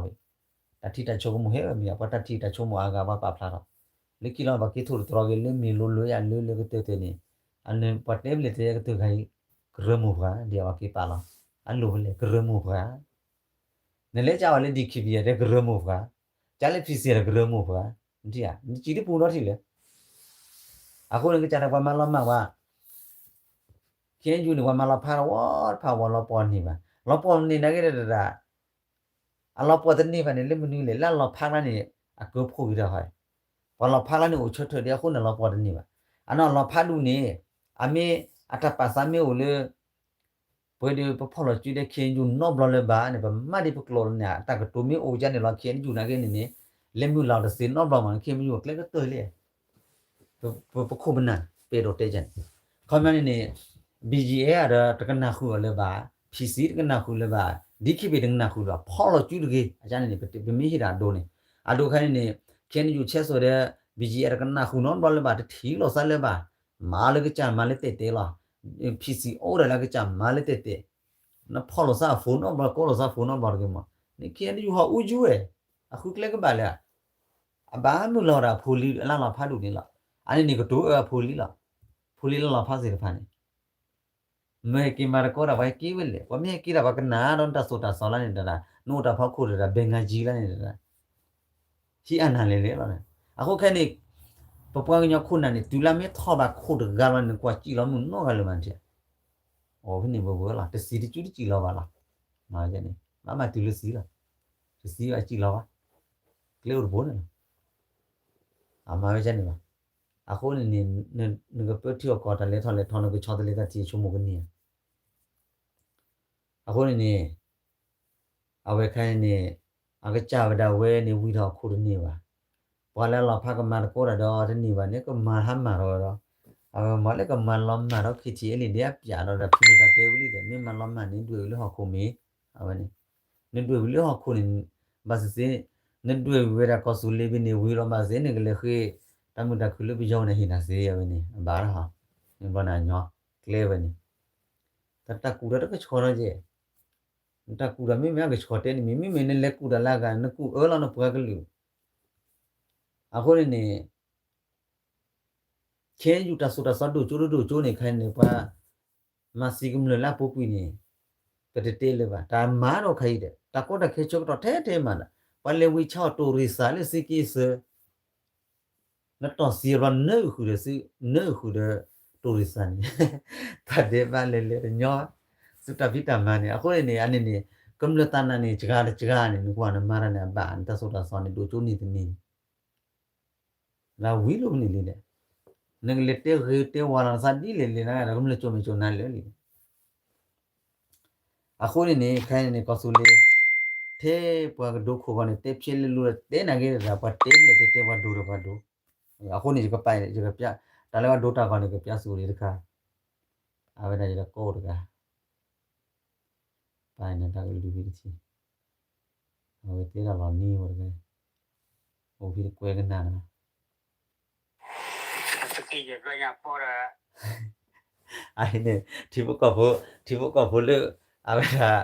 တၢ်ထံၣ်တၢ်ဆိကမိၣ်ဟဲဝဲမ့ၢ် ပှၤတၢ်ထံၣ်တၢ်ဆိကမိၣ်အါဂၤ ပှၤပာ်ဖျါထီၣ်, လၢခံလီၤ ပှၤက့ၤထိၣ်တတြီက့ၤလၢမ့ၢ်လိၤလိၤယၤလၢလၢကတၢၢ်တၢၢ်န့ၣ်, ပှၤတဲဖျဲၣ်တဲကတၢၢ်ခါအံၤ, ကရၢမိၢ်ပှၢ် ဒ်အဝဲက့ၤပာ်လီၤ, အလိၣ်ဖဲလဲၣ် ကရၢမိၢ်ပှၢ် နလဲၤကၢ်ဝဲလၢ DKBA တဲကရၢမိၢ်ပှၢ်, ကၢ်လၢ PC ဒီးကရၢမိၢ်ပှၢ်, နထံၣ်ဧါ, နစံးတပူၤဒီးထံၣ်လဲၣ်. အဃိန့ၣ် ကစၢ်တၢ်ပှၤမၤလီၤမၢ်ဝဲ ခ့ၣ်အဲၣ်ယူၣ်န့ၣ် ပှၤမၤလီၤဖးဒီးဝဲတဖၣ် ဝဲလီၤပှီၢ်တန့ၢ်ဘၣ်, လီၤပှီၢ်တန့ၢ်နာ်က့ဒီး အလီၤပှီၢ်တန့ၢ်ဘၣ်န့ၣ် လၢမနုၤလဲၣ်, လၢအလီၤဖးလၢန့ၣ် အကၢဖိဂ့ၤတၢ်ဃီ, ပှၤလီၤဖးလၢန့ၣ်အိၣ်ဆၢထၢၣ်ဒံးအဃိန့ၣ် လီၤပှီၢ်တန့ၢ်ဘၣ်. အနီၢ်လီၤဖးဒူၣ်န့ၣ် အမ့ၢ်အတၢ်ပာ်သးမ့ၢ်အိၣ်လၢ ပှဲၤဒီးပဖီၣ်လီၤစုဒီး ခ့ၣ်အဲၣ်ယူၣ်နီတဘျီလၢၤဘၣ်န့ၣ် ပမၤဒံးပကျိာ်လၢန့ၣ် အတၢ်ကတိၤမ့ၢ်အိၣ်ဒ်န့ၣ်လီၤ ခ့ၣ်အဲၣ်ယူၣ်နာ်က့န့ၣ်န့ၣ် လဲၤမုၢ်လီၤတသ့နီတဘျီမး ခ့ၣ်အဲၣ်ယူၣ်ကျဲကတၢၢ်လံ ပခိၣ်ပနၢ် ပအဲၣ်ဒိးတဲန့ၣ် ခီပညီန့ၣ်န့ၣ် ဘံၣ်ယံၣ်အဲၣ် ဒီးတကနၣ်ဃုာ်အီၤလၢၤဘၣ်, ဖံၣ်စံတကနၣ်ဃုာ်လၢၤဘၣ်, ဒံခံဘ့ၣ်တကနၣ်ဃုာ်လၢၤဘၣ်, ဖီၣ်လီၤစုတဂ့ၤ, အန့ၣ်န့ၣ် ပမ့ၢ်ဟ့ၣ်ဒၣ်အဒိန့ၣ်, အဒိခဲန့ၣ်န့ၣ် ခ့ၣ်အဲၣ်ယူၣ်ဆဲးစိၤဒီး ဘံၣ်ယံၣ်အဲၣ် တကနၣ်ဃုာ်နီတဘျီလၢၤဘၣ်, တထံၣ်လိာ်သးလၢၤဘၣ်, မၤလၢကစၢ်မၤလၢတဲာ်တဲာ်လီၤ, ဖံၣ်စံအိၣ်ဒီးလၢကစၢ်မၤလၢတဲာ်တဲာ်, နဖီၣ်လိာ်သးအဖိနီတဘျီ ကိးလိာ်သးအဖိနီတဘျီတဂ့ၤမး, န့ၣ် ခ့ၣ်အဲၣ်ယူၣ်ဟီၣ်အူယူၢ်ဝဲ, အဃုကျဲကဘၣ်လၢၤ အဘၣ်မုၢ်လီၤဒီးအဖိလံ အလၢ်လီၤဖးဒူၣ်န့ၣ်လီၤ. အန့ၣ်န့ၣ်ကတိၤအၢအဖိလံလီၤ. ဖိလံလၢလီၤဖးသ့ၣ်တဖၣ်န့ၣ် မ့ၢ်ဟဲက့ၤမၤသကိးတၢ် ပှၤဟဲက့ၤဝဲလဲၣ်, ပှၤမ့ၢ်ဟဲက့ၤတၢ်ပှၤကနၣ်ဒီးတၢ်သိၣ်တၢ်သီလၢန့ၣ်တဒၣ်, နအိၣ်တၢ်ဖီခိၣ်တဒၣ် ဘဲငါကၠံလၢန့ၣ်တဒၣ်, ဟံးအါနၢ်လဲၣ်လဲၣ်လီၤ. အဃိခဲန့ၣ် ပပှၤကညီခိၣ်နၢ်န့ၣ် တုၤလၢမ့ၢ်ထီၣ်ဘၣ်ခိၣ်တဂၤလီၤန့ၣ် နကွၢ်စံၣ်လီၤမုၢ်နီၢ်ဂၤလၢၤမးန့ၣ်, အိၣ်ဖဲန့ၣ်ဝဲဝဲလီၤ, တစံးတကၠူတစံၣ်လီၤဘၣ်လီၤ. ဘၣ်မၤတုၤလၢစံၣ်လီၤ, တစံးဘၣ်စံၣ်လီၤဘၣ်, ကျဲအိၣ်တဘိန့ၣ်လီၤ. အမၤဝဲန့ၣ်လီၤ. အဃိန့ၣ်န့ၣ် နကပၢထံအီၣ်ကီၢ်တၢ်လဲၤထီၣ်လဲၤထီ နကဆီတလဲတၢ်ထံၣ်ဆိကမိၣ်ကန့ၢ်ဧါ. အဃိန့ၣ်န့ၣ် အဝဲခဲအံၤန့ၣ် အကစၢ်ဝဲဒၣ်ဝဲန့ၣ် ဝံထီၣ်အခိၣ်တန့ၢ်ဘၣ်. ပှၤလၢအလီၤဖးကမၤသကိးတၢ်ဒီးတန့ၢ်ဘၣ်န့ၣ် ကမၤဟါမၢ်ထီၣ်ဝဲဒီး အဝဲမၤလၢကမၤလီၤမၢ်ဒီး ခံထံၣ်အဲလံၤဒ်အပျးဒီး ဒီးဖံးန့ၢ်တၢ်တဲဝံၤလံဒီး မ့ၢ်မၤလီၤမၢ်န့ၣ် ဒွဲၣ်ဝံၤလၢဟီၣ်ခိၣ်မ့ၢ် အဝဲန့ၣ် နဒွဲၣ်ဝံၤလၢဟီၣ်ခိၣ်န့ၣ် ဘၣ်စ့ၢ်စ့ၢ် နဒွဲၣ်ဝံၤဝဲဒၣ်ကီၢ်သူလ့ၤဘ့ၣ်န့ၣ် ဝံၤလီၤဘၣ်စ့ၢ် နကလဲၤဃ့ တၢ်မုာ်တၢ်ခုၣ်လၢပယီၤန့ၣ် ဟ့ၣ်နၤစ့ၢ် အဝဲန့ၣ် အဘၣ်ဒၣ်ဟီ နဘျီနညီ ကျဲဝဲန့ၣ် တၢ်တၢ်ကူၣ်တၢ်တကဆှီထီၣ်ကဲ နတၢ်ကူၣ်တၢ်မ့မ့ၢ်အကဆှီတဲန့ၣ်မ့ၢ် မ့မ့ၢ်နလဲၤကူၣ်တၢ်လၢအဂၤ နကူၣ်အၢလီၤနပှၤကလုာ် အဃိန့ၣ်န့ၣ် ခဲယူၢ်တၢ်သိၣ်တၢ်သီဒိၣ်ကၠိဒိၣ်ကၠိန့ၣ် ခဲအံၤန့ၣ် ပှၤမၤသံကမျၢၢ်လၢအပူၤကွံာ်န့ၣ် ပတတဲလၢၤဘၣ် တၢ်မၤဒီးခဲအံၤဒီး တၢ်ကီတၢ်ခဲဆၢကတီၢ်ထဲထဲမးဒီး ပှၤလဲၤဝံၤဆါအီၤတိၢ်ရံၣ်သးလၢသုးက့သၢ နတီၢ်သံအဘျီ နၢဃုာ်ဒီးသု နၢဃုာ်ဒီးတိၢ်ရံၣ်သးန့ၣ် တၢ်ဒဲးဘးလဲၤလဲၤတညီဘၣ် သုတၢ်ဖံးတၢ်မၤန့ၣ် အဃိန့ၣ်န့ၣ် အန့ၣ်န့ၣ် ကမျၢၢ်တၢ်နာ်န့ၣ် စှၤတစှၤန့ၣ် နကွၢ်နမၤတၢ်န့ၣ် အဘၣ်နတၢ်သိၣ်တၢ်သီန့ၣ် ဒိၣ်ကၠိန့ၢ်တန့ၢ် လၢဝံၤလိာ်န့ၣ်လံဒီး နကလဲၤတဲဂ့ၤတဲဝါလီၤနသးဒ်လဲၣ်လဲၣ်နၤဒီး ကမျၢၢ်ကၠိမ့ၢ်ကၠိနၤလၢာ်လံ အဃိန့ၣ်န့ၣ် ခဲအံၤန့ၣ် ကီၢ်သူလ့ၤ ထဲပှၤကဒိခိၣ်ဂီၤန့ၣ် တဲဖျဲးလၢလိၤဒီး တဲနာ်က့ၤဒီး ပှၤတဲဖျဲးတဲတဲပှၤဒိၣ်ဒီးပှၤဒိၣ် အဃိန့ၣ် ယကပာ် ယကပျး တၢ်လၢပှၤဒိၣ်တၢ်ဂီၤန့ၣ် ကပျးစူၤလံတခါ အဝဲဒၣ်ယကကိးတဂၤ ပာ်န့ၣ်တၢ်ကလုၢ်ဖံတထံၣ် အဝဲတဲဒၣ်လီၤနံၤဝဲတဂၤ အိၣ်ဖံတကွဲကနၣ်နၤ အအံၤန့ၣ် ထံဖိကီၢ်ဖိ ထံဖိကီၢ်ဖိလၢ အဝဲဒၣ်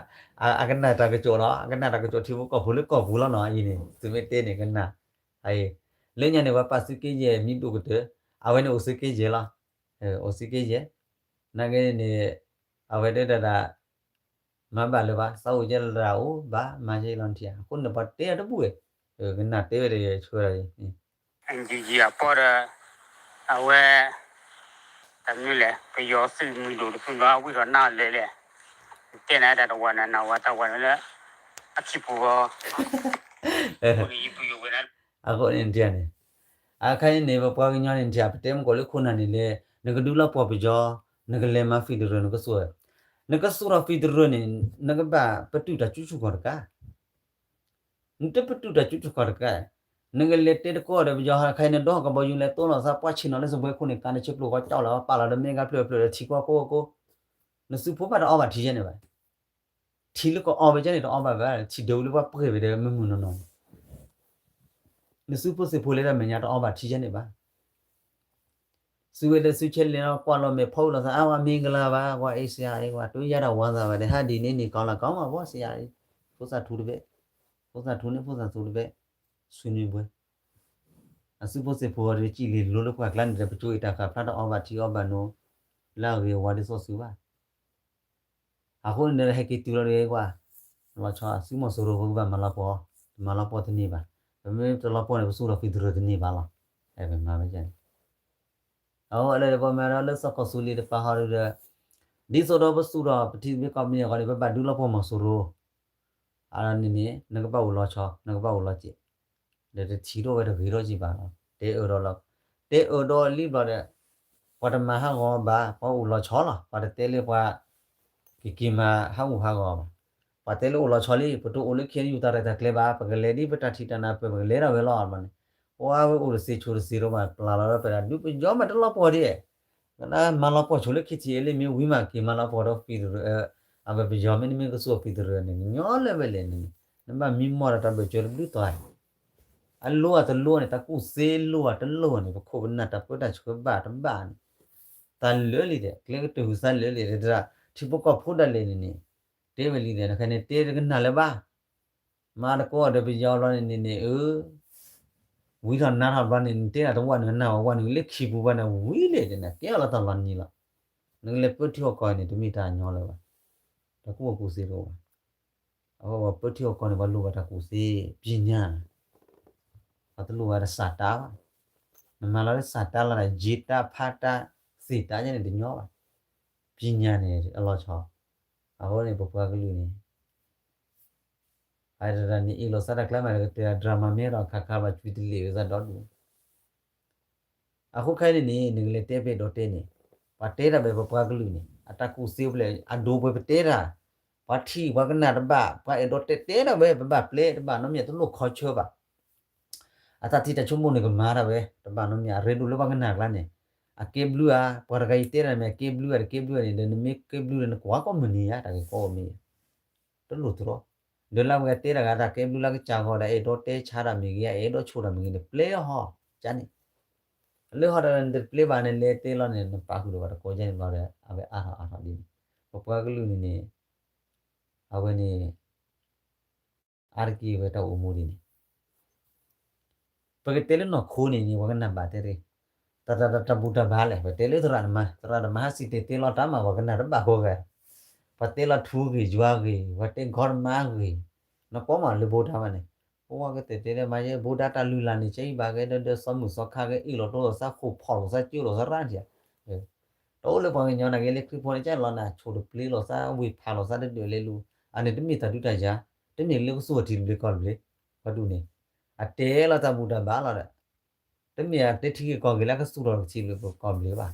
အကနၣ်တၢ်ကစီၣ်နီၤ အကနၣ်တၢ်ကစီၣ်ထံဖိကီၢ်ဖိလၢကီၢ်ပူၤလီၤနီၤ အအံၤန့ၣ် သုမ့ၢ်တဲန့ၣ်ကနၣ် အအံၤ လၢညါန့ၣ် ပှၤပာ်သုးက့ယဲၢ်မံၤဒိၣ်ကတၢၢ် အဝဲန့ၣ်အိၣ်သုးက့ယဲၢ်လီၤ အိၣ်သုးက့ယဲၢ် နာ်က့န့ၣ် အဝဲတဲဒၣ် မၤဘၣ်လၢၤဘၣ် သးအိၣ်ယဲၢ်လၢၤအိၣ်ဘၣ် မၤယဲၢ်လီၤထံၣ် အဃိန့ၣ် ပှၤတဲအတဘူၣ်ဝဲ ကနၣ်တဲဝဲတဂ့ၤဆှၢလီၤ အံၤ အပီဒီး အဝဲ တၢ်မနုၤလဲၣ် ပယီၤသုးမုၢ်ဒိၣ်တဖုဒီး အဝံထီၣ်နၢ်လၢလဲၣ် တဲနၤတၢ်တဝၤနၤ နဝၤတၢ်ဝၤနၤလၢ အခံပူၤဂီၢ် အဃိန့ၣ်ဒ်န့ၣ် အခါအံၤန့ၣ် ပပှၤကညီန့ၣ် ထံၣ်ပတဲမ့ၢ်ကီးလၢခိၣ်နၢ်န့ၣ်လဲၣ် နကဒုးလီၤပှီၢ်ပယီၤ နကလဲၤမၤ federal နကသိၣ် နကသိၣ်ထီၣ် federal န့ၣ် နကဘၣ်ပတုာ်တၢ် ကၠူကၠူကီၢ်တကး နတပတုာ်တၢ် ကၠူကၠူကီၢ်တကး နကလဲၤတဲတကီၢ်ဒီးပယီၤ ခါအံၤနဒီကဘီယူၤလဲၤသိလီၤသး ပှၢ်ဆ့ၣ်နီၤလၢစပွဲခိၣ်န့ၣ် ကးနဆ့ပျိၢ်ဃီကၠီလီၤ ပာ်လီၤဒီးမ့ၢ်ဂၤဖျၢၣ်ဖျၢၣ်ဒီးထံကီၢ်ကိၢ်ကိၢ် နစုဖိဘၣ်တအီဘၣ်ထံယဲန့ၣ်ဘၣ် ထံလၢကအီဝဲကဲန့ၣ် တအီဘၣ်ဘၣ် ထံဒုးလၢပှၤပှဲၤဝဲဒီးမုၢ်မုၢ်နီၢ်နီၢ် နစုဖိသ့ၣ်ဖိလဲၤတၢ်မဲာ်ညါ တအီဘၣ်ထံယဲန့ၣ်ဘၣ် စုဝဲဒီးစုဆဲးလဲၤလီၤ ကွၢ်လီၤမဲာ်ဖီအုၣ်လီၤသး အါဝဲမ့ၢ်ကလၤဘၣ် ကွၢ်အ့စယၤအ့ ကွၢ် တုၤယၤဒီးဝါသးဘၣ်ဒီး ဟးဒ်န့ၣ်န့ၣ် ကီလီၤကီမး ကွၢ်စယၤအ့ ဖိသၣ်ထူတဘ့ၣ် ဖိသၣ်ထူန့ၣ် ဖိသၣ်ထူတဘ့ၣ် ဆွေးနွေးပွဲ အစုဖိသ့ၣ်ဖိဒီး ကံၣ်လံလိလၢပှၢ်ကျါန့ၣ်ဒီး ပကၠိအံၤတၢ်ဃာ်ဖျါတအီဘၣ်ထံအီဘၣ်နိ လၢအဂ့ၤအဝါဒ်သိးစုဘၣ် အဃိန့ၣ်ဒီး ဟဲက့ၤတုၤလီၤဒီးကွၢ် လီၤဆီအစုမီၤစိရိၤဖိကဘၣ်မၤလီၤပှီၢ် တမၤလီၤပှီၢ်တန့ၢ်ဘၣ် ပမ့ၢ်တလီၤပှီၢ်န့ၣ် ပသူၣ်ထီၣ်ဖံးသရၢတန့ၢ်ဘၣ်လီၤ. ပမၤဝဲန့ၣ် အဝဲလၢပမၤဒီးလၢစီၤကီၢ်သူလ့ၤတပၤဟီဒီး ဒ်သိးဒီးပသူၣ်ထီၣ်ပထံသဘျ့ကီၢ်သဘျ့အဂီၢ်န့ၣ် ပဘၣ်ဒုးလီၤပှီၢ်မီၤစိရိၤ အန့ၣ်န့ၣ် နကဘၣ်အိၣ်လီၤဆီ နကဘၣ်အိၣ်လီၤစဲး ဒီးတထံၣ်ထီၣ်ဝဲတဂ့ၤထီၣ်က့ၤဘၣ်လီၤ. တဲအၢဒီးလီၤ တဲအၢဒီးလံဘျီဒီး ပှၤတမၤဟးဂီၤဘၣ် ပှၤအိၣ်လီၤဆီလီၤ. ပှၤတတဲလၢပှၤ ကက့ၤမၤဟးဂူာ်ဟးဂီၤဘၣ်. ပှၤတဲလၢအိၣ်လီၤဆီလံ ပတအိၣ်လၢ ခ့ယူၤ တၢ်ရဲၣ်တၢ်ကျဲၤဘၣ် ပကလဲၤဒ်ပတၢ်ထံၣ်တၢ်နၢ်ပၢၢ် ပကလဲၤဒၣ်ဝဲလီၤဘၣ်န့ၣ်. ပှၤဝဲအိၣ်တသ့ဆိးတသ့ဒီးမၤပျၢ်လီၤဒီး ပဒၣ်ဒုးပယီၤမးတလီၤပှီၢ်ဒံး ကနၣ်မၤလီၤပှီၢ်ဆိလၢ ခ့ထံၣ်အ့လံ မ့ၢ်ဝံၤမးက့ၤမၤလီၤပှီၢ်ဒီးဖံးသရၢ အဝဲပယီၤမ့တမ့ၢ်ကစူၢ်ဖံးသရၢန့ၣ် ကညီလၢဝဲလဲၣ်န့ၣ် နဘၣ်မံမီၢ်ဒီးတၢ်ဘၢၣ်စၢၤတဘျုးတီၤ အလိၣ်အတလိၣ်န့ၣ် တၢ်ကူၣ်သ့လိၣ်အတလိၣ်န့ၣ် ပခိၣ်ပနၢ်တၢ်ပၢတၢ်ဆှၢဘၣ်တဘၣ်န့ၣ် တၢ်လၢာ်လံဒီး ကျဲကတၢၢ်ဟူးသါလၢာ်လံဒီး ထံဖိကီၢ်ဖိဒၣ်လဲာ်န့ၣ်န့ၣ် တဲဝဲလံဒီး နခဲန့ၣ်တဲတကနၣ်လၢၤဘၣ်. မၤတကိးဒီးပယီၤဘျီန့ၣ်န့ၣ် အၢ ဝံထီၣ်နါထီၣ်ဘျီန့ၣ် နတဲဒၣ်တဝဲနကနၣ်ဝဲဝဲန့ၣ် လၢခံပူၤဘၣ်န့ၣ် ဝံၤလဲၣ်ဒီး နကဲအီၤလၢတၢ်လီၤနံၤလီၤ. နကလဲၤပၢထံဟီၣ်ကီၢ်န့ၣ် တမ့ၢ်တၢ်ညီလၢၤဘၣ်. တၢ်ကူၣ်ဘၣ်ကူၣ်သ့တအိၣ်ဘၣ်. အဝဲပှၤပၢထံဟီၣ်ကီၢ်န့ၣ် ပှၤလိၣ်ဘၣ်တၢ်ကူၣ်သ့ ပညါ ပှၤတလိၣ်ဘၣ်တၢ်စၢ်တၢ်ဘၣ်. နမၤလီၤလၢစၢ်တၢ်လီၤဒီး ယ့တၢ်ဖးတၢ်သ့ၣ်တၢ်ယဲန့ၣ်တညီဘၣ်. ပညါန့ၣ်အလီၤဆီ အဃိန့ၣ် ပပှၤကလုာ်န့ၣ် အတၢ်န့ၣ်အ့ၣ်လိာ်သးတၢ်ကျဲမး ကတဲ drama မ့ၢ်ဒီးခါခါဘၣ် ကွံာ်တလ့ၢ်ဝဲသးဒီဒူၣ် အဃိခဲအံၤန့ၣ်န့ၣ် နကလဲၤတဲပအဲၣ်ဒိးတဲန့ၣ် ပှၤတဲတၢ်ဘၣ်ပပှၤကလုာ်န့ၣ် အတၢ်ကူၣ်သ့ဖဲလဲၣ် အဒိပှဲၤပတဲတၢ် ပှၤထံၣ်ပှၤကနၣ်တဘၣ် ပှၤအဲၣ်ဒိးတဲတဲတၢ်ဝဲ ပဘၣ်ပျဲတဘၣ်နီတမံၤ တလိၣ်ခီဆၢဘၣ်. အတၢ်ထံၣ်တၢ်ဆိကမိၣ်န့ၣ် ကမၤတၢ်ဝဲ တဘၣ်နီတမံၤ အရ့ဒိၣ်လၢပှၤကနၣ်ကျါန့ၣ် အကဲဘျုးဧါ ပှၤတဂၤအံၤတဲတၢ်မ့ၢ်အကဲဘျုးဧါ တကဲဘျုးဧါန့ၣ် ဒီးနမ့ၢ်ကဲဘျုးဒီး နကွၢ်ကိးမုၢ်နံၤဧါ တၢ်ဂ့ၢ်ကီအိၣ်မ့ၢ် တလိၣ်တြီ ဒီးလၢအဝဲတဲတၢ်ဂၤ တၢ်ကဲဘျုးလၢကစၢ်ဂီၢ်ဒီး အဲၣ်ဒိးတဲဆါတၢ်မ့ၢ်ဂ့ၤ အဲၣ်ဒိးဆိၣ်တၢ်မ့ၢ်ဂ့ၤန့ၣ် ပျဲဟီၣ်ကန့ၣ် လၢဟီၣ်ဒီးနတပျဲဘၣ်န့ၣ် လဲၤတဲလီၤန့ၣ် နပာ်ဃုာ်ဒီးပှၤတကိးကန့ၣ်ဘျီဒီး အဝဲအါထီၣ်အါထီၣ်ဒ်န့ၣ် ပပှၤကလုာ်န့ၣ်န့ၣ် အဝဲန့ၣ် အါတက့ၢ်ဝဲတၢ်အိၣ်မူဒ်န့ၣ် ပကတဲလၢနီၢ်ခိန့ၣ်န့ၣ် ပှၤကနၣ်ဘၣ်တဲတဂ့ၤ, တၢ်တၢ်တၢ်တၢ်ဘူၣ်တၢ်ဘါလဲၣ် ပတဲလၢသရၣ်သမါ သရၣ်သမါဟဲစံၣ်တဲၤတဲလီၤတၢ်မး ပှၤကနၣ်တဘၣ်ဃိဂၤ, ပှၤတဲလီၤထူဂ့ၤယွၤဂ့ၤ ပှၤတဲဂီၤတမါဂ့ၤ, နကွၢ်မးလၢဘိတၢ်မးန့ၣ်, ပဝဲကတဲတဲလၢမၤယဲဘိတၢ်တၢ်လုၢ်လၢ်န့ၣ် ကဲအံၤဘၣ်ဂ့ၤဒီး ဒီးစီၤမုၢ်စီၤခါဂ့ၤ အ့ၣ်လိာ်တိလိာ်သး ဃိာ်ဖီၣ်လိာ်သး ကၢလိာ်သးရၣ်ဒံးဧါ, တအိၣ်လၢပှၤကညီနာ်က့လၢခရံာ်ဖိန့ၣ် ကဲလီၤနၤ ဆိၣ်တပျ့ၤလိာ်သး ဝ့ၢ်ဖးလိာ်သးတဒၢးလဲၤလူၤ, အန့ၣ်တမ့ၢ်တၢ်ဒုးတၢ်ယၤ, တမ့ၢ်လၢကသူၣ်ထီၣ်ထံတဘျ့ကီၢ်တဘျ့, ပှၤဒူၣ်န့ၣ်, အတဲလီၤတၢ်ဘူၣ်တၢ်ဘါလီၤဒီး တမ့ၢ်အတဲထံဂ့ၢ်ကီၢ်ဂ့ၢ်လၢ ကသူၣ်ထီၣ်ထံတဘျ့ကီၢ်တဘျ့ဘၣ်,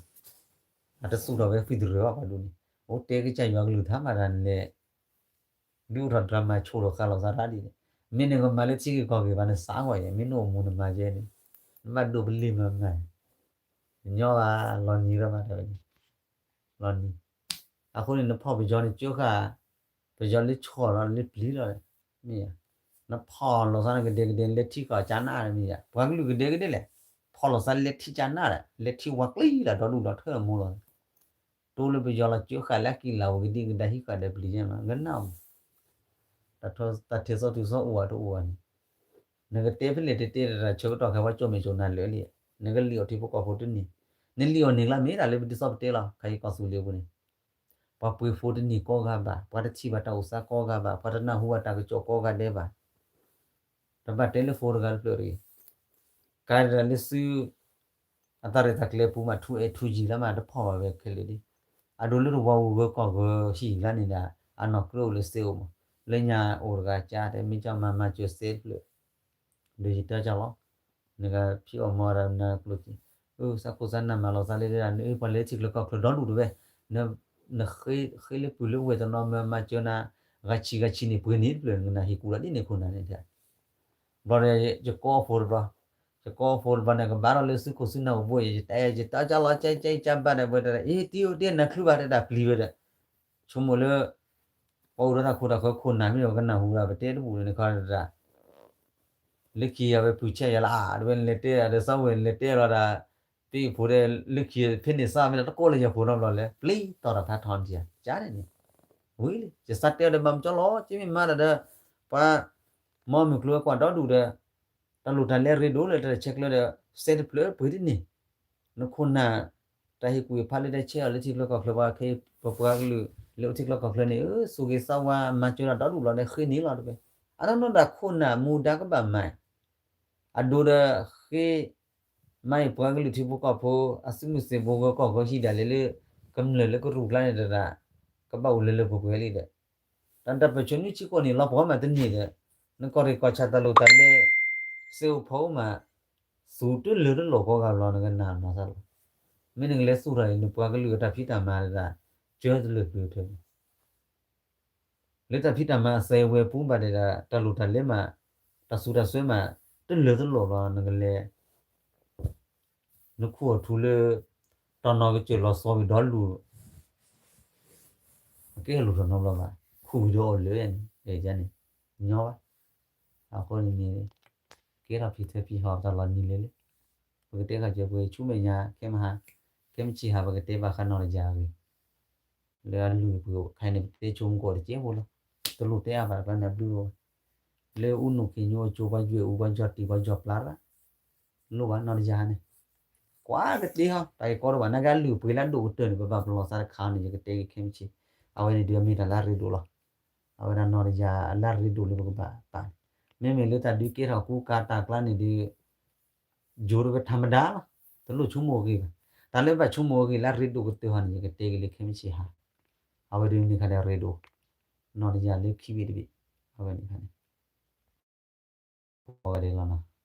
အတသူၣ်ထီၣ်ဝဲဖံးတရၢၣ်ဘၣ်ပှၤဒူၣ်န့ၣ်, အိၣ်တဲကစၢ်ယွၤကလုၢ်ကထါမးတၢ်န့ၣ်လဲၣ်, ဒုးအိၣ်ထီၣ်ဒြါမၤဆိၣ်ထီၣ်ဃာ်လိာ်သးတၢ်ဒ်န့ၣ်, မ့ၢ်န့ၣ်ကမၤလၢထံဂ့ၢ်ကီၢ်ဂ့ၢ်ဘၣ် နစးဂီၢ်ယဲ မ့ၢ်နအိၣ်မူနမၤယဲန့ၣ်, နဘၣ်ဒိးပလံၤမၤမၤ, ညီဘၣ်လီၤနံၤရၢမးတၢ်ဝဲန့ၣ် လီၤနံၤ, အဃိန့ၣ် နဖီၣ်ပယီၤန့ၣ်ကၢဃာ်, ပယီၤလၢဆီၣ်လီၤလၢပျံၤလီၤ, မ့ၢ်, နဖီၣ်လိာ်သးနကဒဲကဒဲလဲၤထံကီၢ်ကၠါနၣ်မ့ၢ်ယါ, ပှၤကလုာ်ကဒဲကဒဲလဲၣ်, ဖီၣ်လိာ်သးလဲၤထံကၠါနၣ်ဒီး လဲၤထံဝါကျံလီၤဒီဒူၣ်ဒီထၢၣ်အမူလီၤ, တိလၢပယီၤလီၤကၢဃာ်လၢအကံၢ်လၤဝဲကဒံကဒါဟံးဃာ်ဒီးပျံၤယဲၢ်မး ကနၣ်မး တၢ်ထီၣ်သးထံၣ်သီထူၣ်သီအိၣ်ဝဲတအိၣ်ဝဲန့ၣ်, နကတဲဖဲလဲၣ်တတဲတၢ်ဆၢကတီၢ်ခဲအံၤ ပှၤကၠိၣ်မဲာ်ကၠိၣ်နၤလၢာ်လံ, နကလံၣ်အီၣ်ထံဖိကီၢ်ဖိတန့ၢ်, နလံၣ်အီၣ်န့ၢ်ကျါမ့ၢ်ဒၣ်လၢပဒုးသီၣ်ပတဲလီၤ ခဲအံၤကီၢ်သူလ့ၤပူၤန့ၣ်, ပှၤပှ့ၤဖိတန့ၢ်ကိးဂၤဘၣ်, ပှၤတထံၣ်ဘၣ်တၢ်အိၣ်သးကိးဂၤဘၣ်, ပှၤတနၢ်ဟူဘၣ်တၢ်ကစီၣ်ကိးဂၤဒဲးဘၣ် တဘၣ်တဲလၢဖိတဂၤတဖျၢၣ်တဂ့ၤ, ကၤတဂၤလၢသု အတၢ်ရဲၣ်တၢ်ကျဲၤပူၤမး ထူအဲၣ်ထူယံာ်လၢမး တဖီၣ်ဘၣ်ဝဲခဲလၢာ်လံ, အဒိလၢတဝီပူၤဂၢၤကီၢ်ဂၢၤဟံၣ်လၢန့ၣ်ဒၣ် အနီၢ်ကြၢးအိၣ်လၢသ့အိၣ်မး, လၢညါအိၣ်တဂၤကါ တဲမ့ၢ်ကၠီမၤမၤစၢၤသ့တဖျၢၣ် ဒီးယတဲကၢ်လီၤ, နကဖံးအီၣ်မၤအီၣ်ဒီးနၤကျိၣ်စ့, အၢ သးခိၣ်သးနၢ်မၤလီၤသးလၢဒၣ် နအၢ ပှၤလဲၤထံချၢကီၢ်ချၢဒီဒူၣ်တဝဲ, နဃ့လၢပုၢ်လၢဝဲၢ်တနီၤမၤမၤစၢၤနၤ, ဂၤဆံးဂၤဆံးန့ၣ် ပှ့ၤန့ၢ်တဖျၢၣ် နကနၢ်ဟ့ၣ်ကူလီၤဒ်န့ၣ်ခိၣ်နၢ်န့ၣ်, ဘျီဒီး ယကိးဖိတဘျီ, ယကိးဖိတဘျီန့ၣ် ကဘၣ်ထီၣ်လၢသုခိၣ်သုနၢ်အိၣ်ဘိ ယတဲ ယတဲကၢ်လီၤ ကၢ်ကၢ်ကၢ်ဘၣ်ဒီး ဝဲတဲ အ့ တံၤအိၣ်တ့ၢ်နၤချုးဘၣ် တဲဒၣ်ပျံၤဝဲဒီး ဆိကမိၣ်လၢ ပှၤအိၣ်ဒီးတၢ်ခိတၢ်ဃၢခိၣ်နၢ်မ့ၢ်ဒီး ပကနၢ်ဟူဒီး ပတဲတဘူၣ်န့ၣ်ခီတဒၣ် လၢခံဂၤဝဲပုၢ်ဆဲးယၤလၢအါ တဝဲနလဲၤတဲဒီး သးဝဲနလဲၤတဲလီၤဒၣ် ပ့ၢ်ဖိဒီး လၢခံဖဲန့ၣ်သးမ့ၢ်ဒီး တကိးလၢယၤဖိနီတဘျီလၢ ပျံၤတီၢ်တၢ်ဖးထီန့ၣ် ကန့ၣ်န့ၣ် ဝံၤလံ ယသးတဲအီၤဒီး မၤမကၠီလီၤ ကမ့ၢ်မၤတၢ်ဒီး ပှၤ မီမုၢ်ကျိၤဝဲၤကွာ်ဒီဒူၣ်ဒီး တၢ်လိၣ်တၢ်လဲရ့ဒိၣ်လၢတၢ်ဆဲးကျၢဒီး စဲတဖျၢၣ်ပှ့ၤတန့ၢ် နခိၣ်နၢ် တၢ်ဟ့ၣ်ကူၣ်ဟ့ၣ်ဖးလၢတၢ်ဆဲးအီၤလၢထံချၢကီၢ်ချၢ ပှၤခဲအံၤ ပပှၤကလုာ်လၢအိၣ်ထံချၢကီၢ်ချၢန့ၣ် အၢ သူၣ်ဂ့ၤသးဝါမၤစၢၤတၢ်ဒီဒူၣ်လီၤဒီး ဃ့န့ၢ်လီၤတဝဲ အနီၢ်နီၢ်ဒၣ်ခိၣ်နၢ်မူဒါကဘၣ်မၤ အဒိဒီး ဃ့ မ့ၢ်အံၤပှၤကလုာ်ထံဖိကီၢ်ဖိ အသုးမုၢ်သံၣ်ဘိဂၢၢ်ကီၢ်ဂၢၢ်ဟံၣ်ဒၣ်လဲာ်လၢ ကမျၢၢ်လၢကရူၢ်ကျါန့ၣ်တဒၣ် ကဘၣ်အိၣ်လၢလၢပှဲၤပှဲၤလံဒီး တၢ်တၢ်ပၢၢ်ဆၢနွံဆံဃိးနံၣ်လီၤ ပှၤမးတန့ၢ်ဒီး နကီၢ်ရ့ၣ်ကီၢ်ဆၣ်တၢ်လိၣ်တၢ်လဲ စ့အိၣ်ဖီအိၣ်မး သူတလၢာ်တလီၢ်ကိးဂၤဘျီ နကနၣ်မၤသးလီၤ. မ့ၢ်နကလဲၤသူၣ်ထီၣ်အံၤ နပှၤကလုာ်အတၢ်ဖံးတၢ်မၤဒၣ် ကၢတလၢာ်ဘျၢထၢၣ် လၢတၢ်ဖံးတၢ်မၤအစဲဝဲပူၤဘၣ်ဒဲးဒၣ် တၢ်လိၣ်တၢ်လဲမး တၢ်သူတၢ်စွဲမး တလၢာ်တလီၢ်လီၤ နကလဲၤ နခူၣ်အီၤထူလၢ တၢ်နီၢ်ကစၢၢ်လီၤစီၤဝံၤဒီးလူၤ အကဲလိာ်ထီၣ်နီတဘျီဘၣ် ခူၣ်ဝံၤဒီးအီၣ်လၢာ်န့ၣ် န့ၣ် ညီဘၣ်. အဃိန့ၣ်န့ၣ် ကဲထီၣ်ဖံးထၢဖံးဟးတၢ်လီၤနံၤလၢလၢ ပကတဲဃာ်ကၢၤပှဲၤဆူမဲာ်ညါ ခဲမဟါ ခဲမုၢ်ဆ့ၣ်ဟါ ပကတဲဘၣ်ဃးနီၢ်တယၢ်အဂ့ၢ် လၢအလုၢ်အပှ့ၤအိၣ် ခဲအံၤန့ၣ် ပတဲဆိကမိၣ်ကီးတကဲဖိလီၤ. တလိၣ်တဲအါဘၣ်တကျါန့ၣ် အဘျုးလီၤ. လၢအူနိၣ်ခ့ညိအကၠိ ပှၤယွဲၢ်အူ ပှၤယီၢ်တံၢ် ပှၤယီၢ်ပျၢ်ရၣ် လိၣ်ဘၣ်နီၢ်တယၢ်န့ၣ် ကွၢ်ကသ့ဟီ တၢ်ဂ့ၢ်ကီတအိၣ်ဘၣ် နာ်က့အလုၢ်အပှ့ၤလၢအဒိၣ်ကတၢၢ်န့ၣ် ပဘၣ်ပလီၢ်သးတခါန့ၣ် ယကတဲက့ၤခဲမုၢ်ဆ့ၣ် အဝဲန့ၣ်ဒုးအမ့ၢ်တၢ်လၢအရ့ဒိၣ်လီၤ. အဝဲဒၣ်နီၢ်တယၢ်အလၢအရ့ဒိၣ်လၢပကဘၣ်ပာ်န့ၣ် မ့မ့ၢ်လၢတၢ်ဒုးကဲထီၣ်ကူကၤတၢ်ကျါန့ၣ်ဒုး ယိၤတကထါမဒါလီၤ. တလိၣ်ဆိကမိၣ်အဂ့ၢ်ဘၣ်. တၢ်လၢဘၣ်ဆိကမိၣ်အဂ့ၢ်လၢအရ့ဒိၣ်ကတၢၢ်ဟီန့ၣ် ယကတဲက့ၤလၢခဲမုၢ်ဆ့ၣ်ဟါ အဝဲဒၣ်န့ၣ်ခါဒၣ်အရ့ဒိၣ် နီၢ်တယၢ်လၢခံဘ့ၣ်တဘ့ၣ် အဝဲန့ၣ်ခါန့ၣ် ပဝဲဒၣ်လီၤနီၤ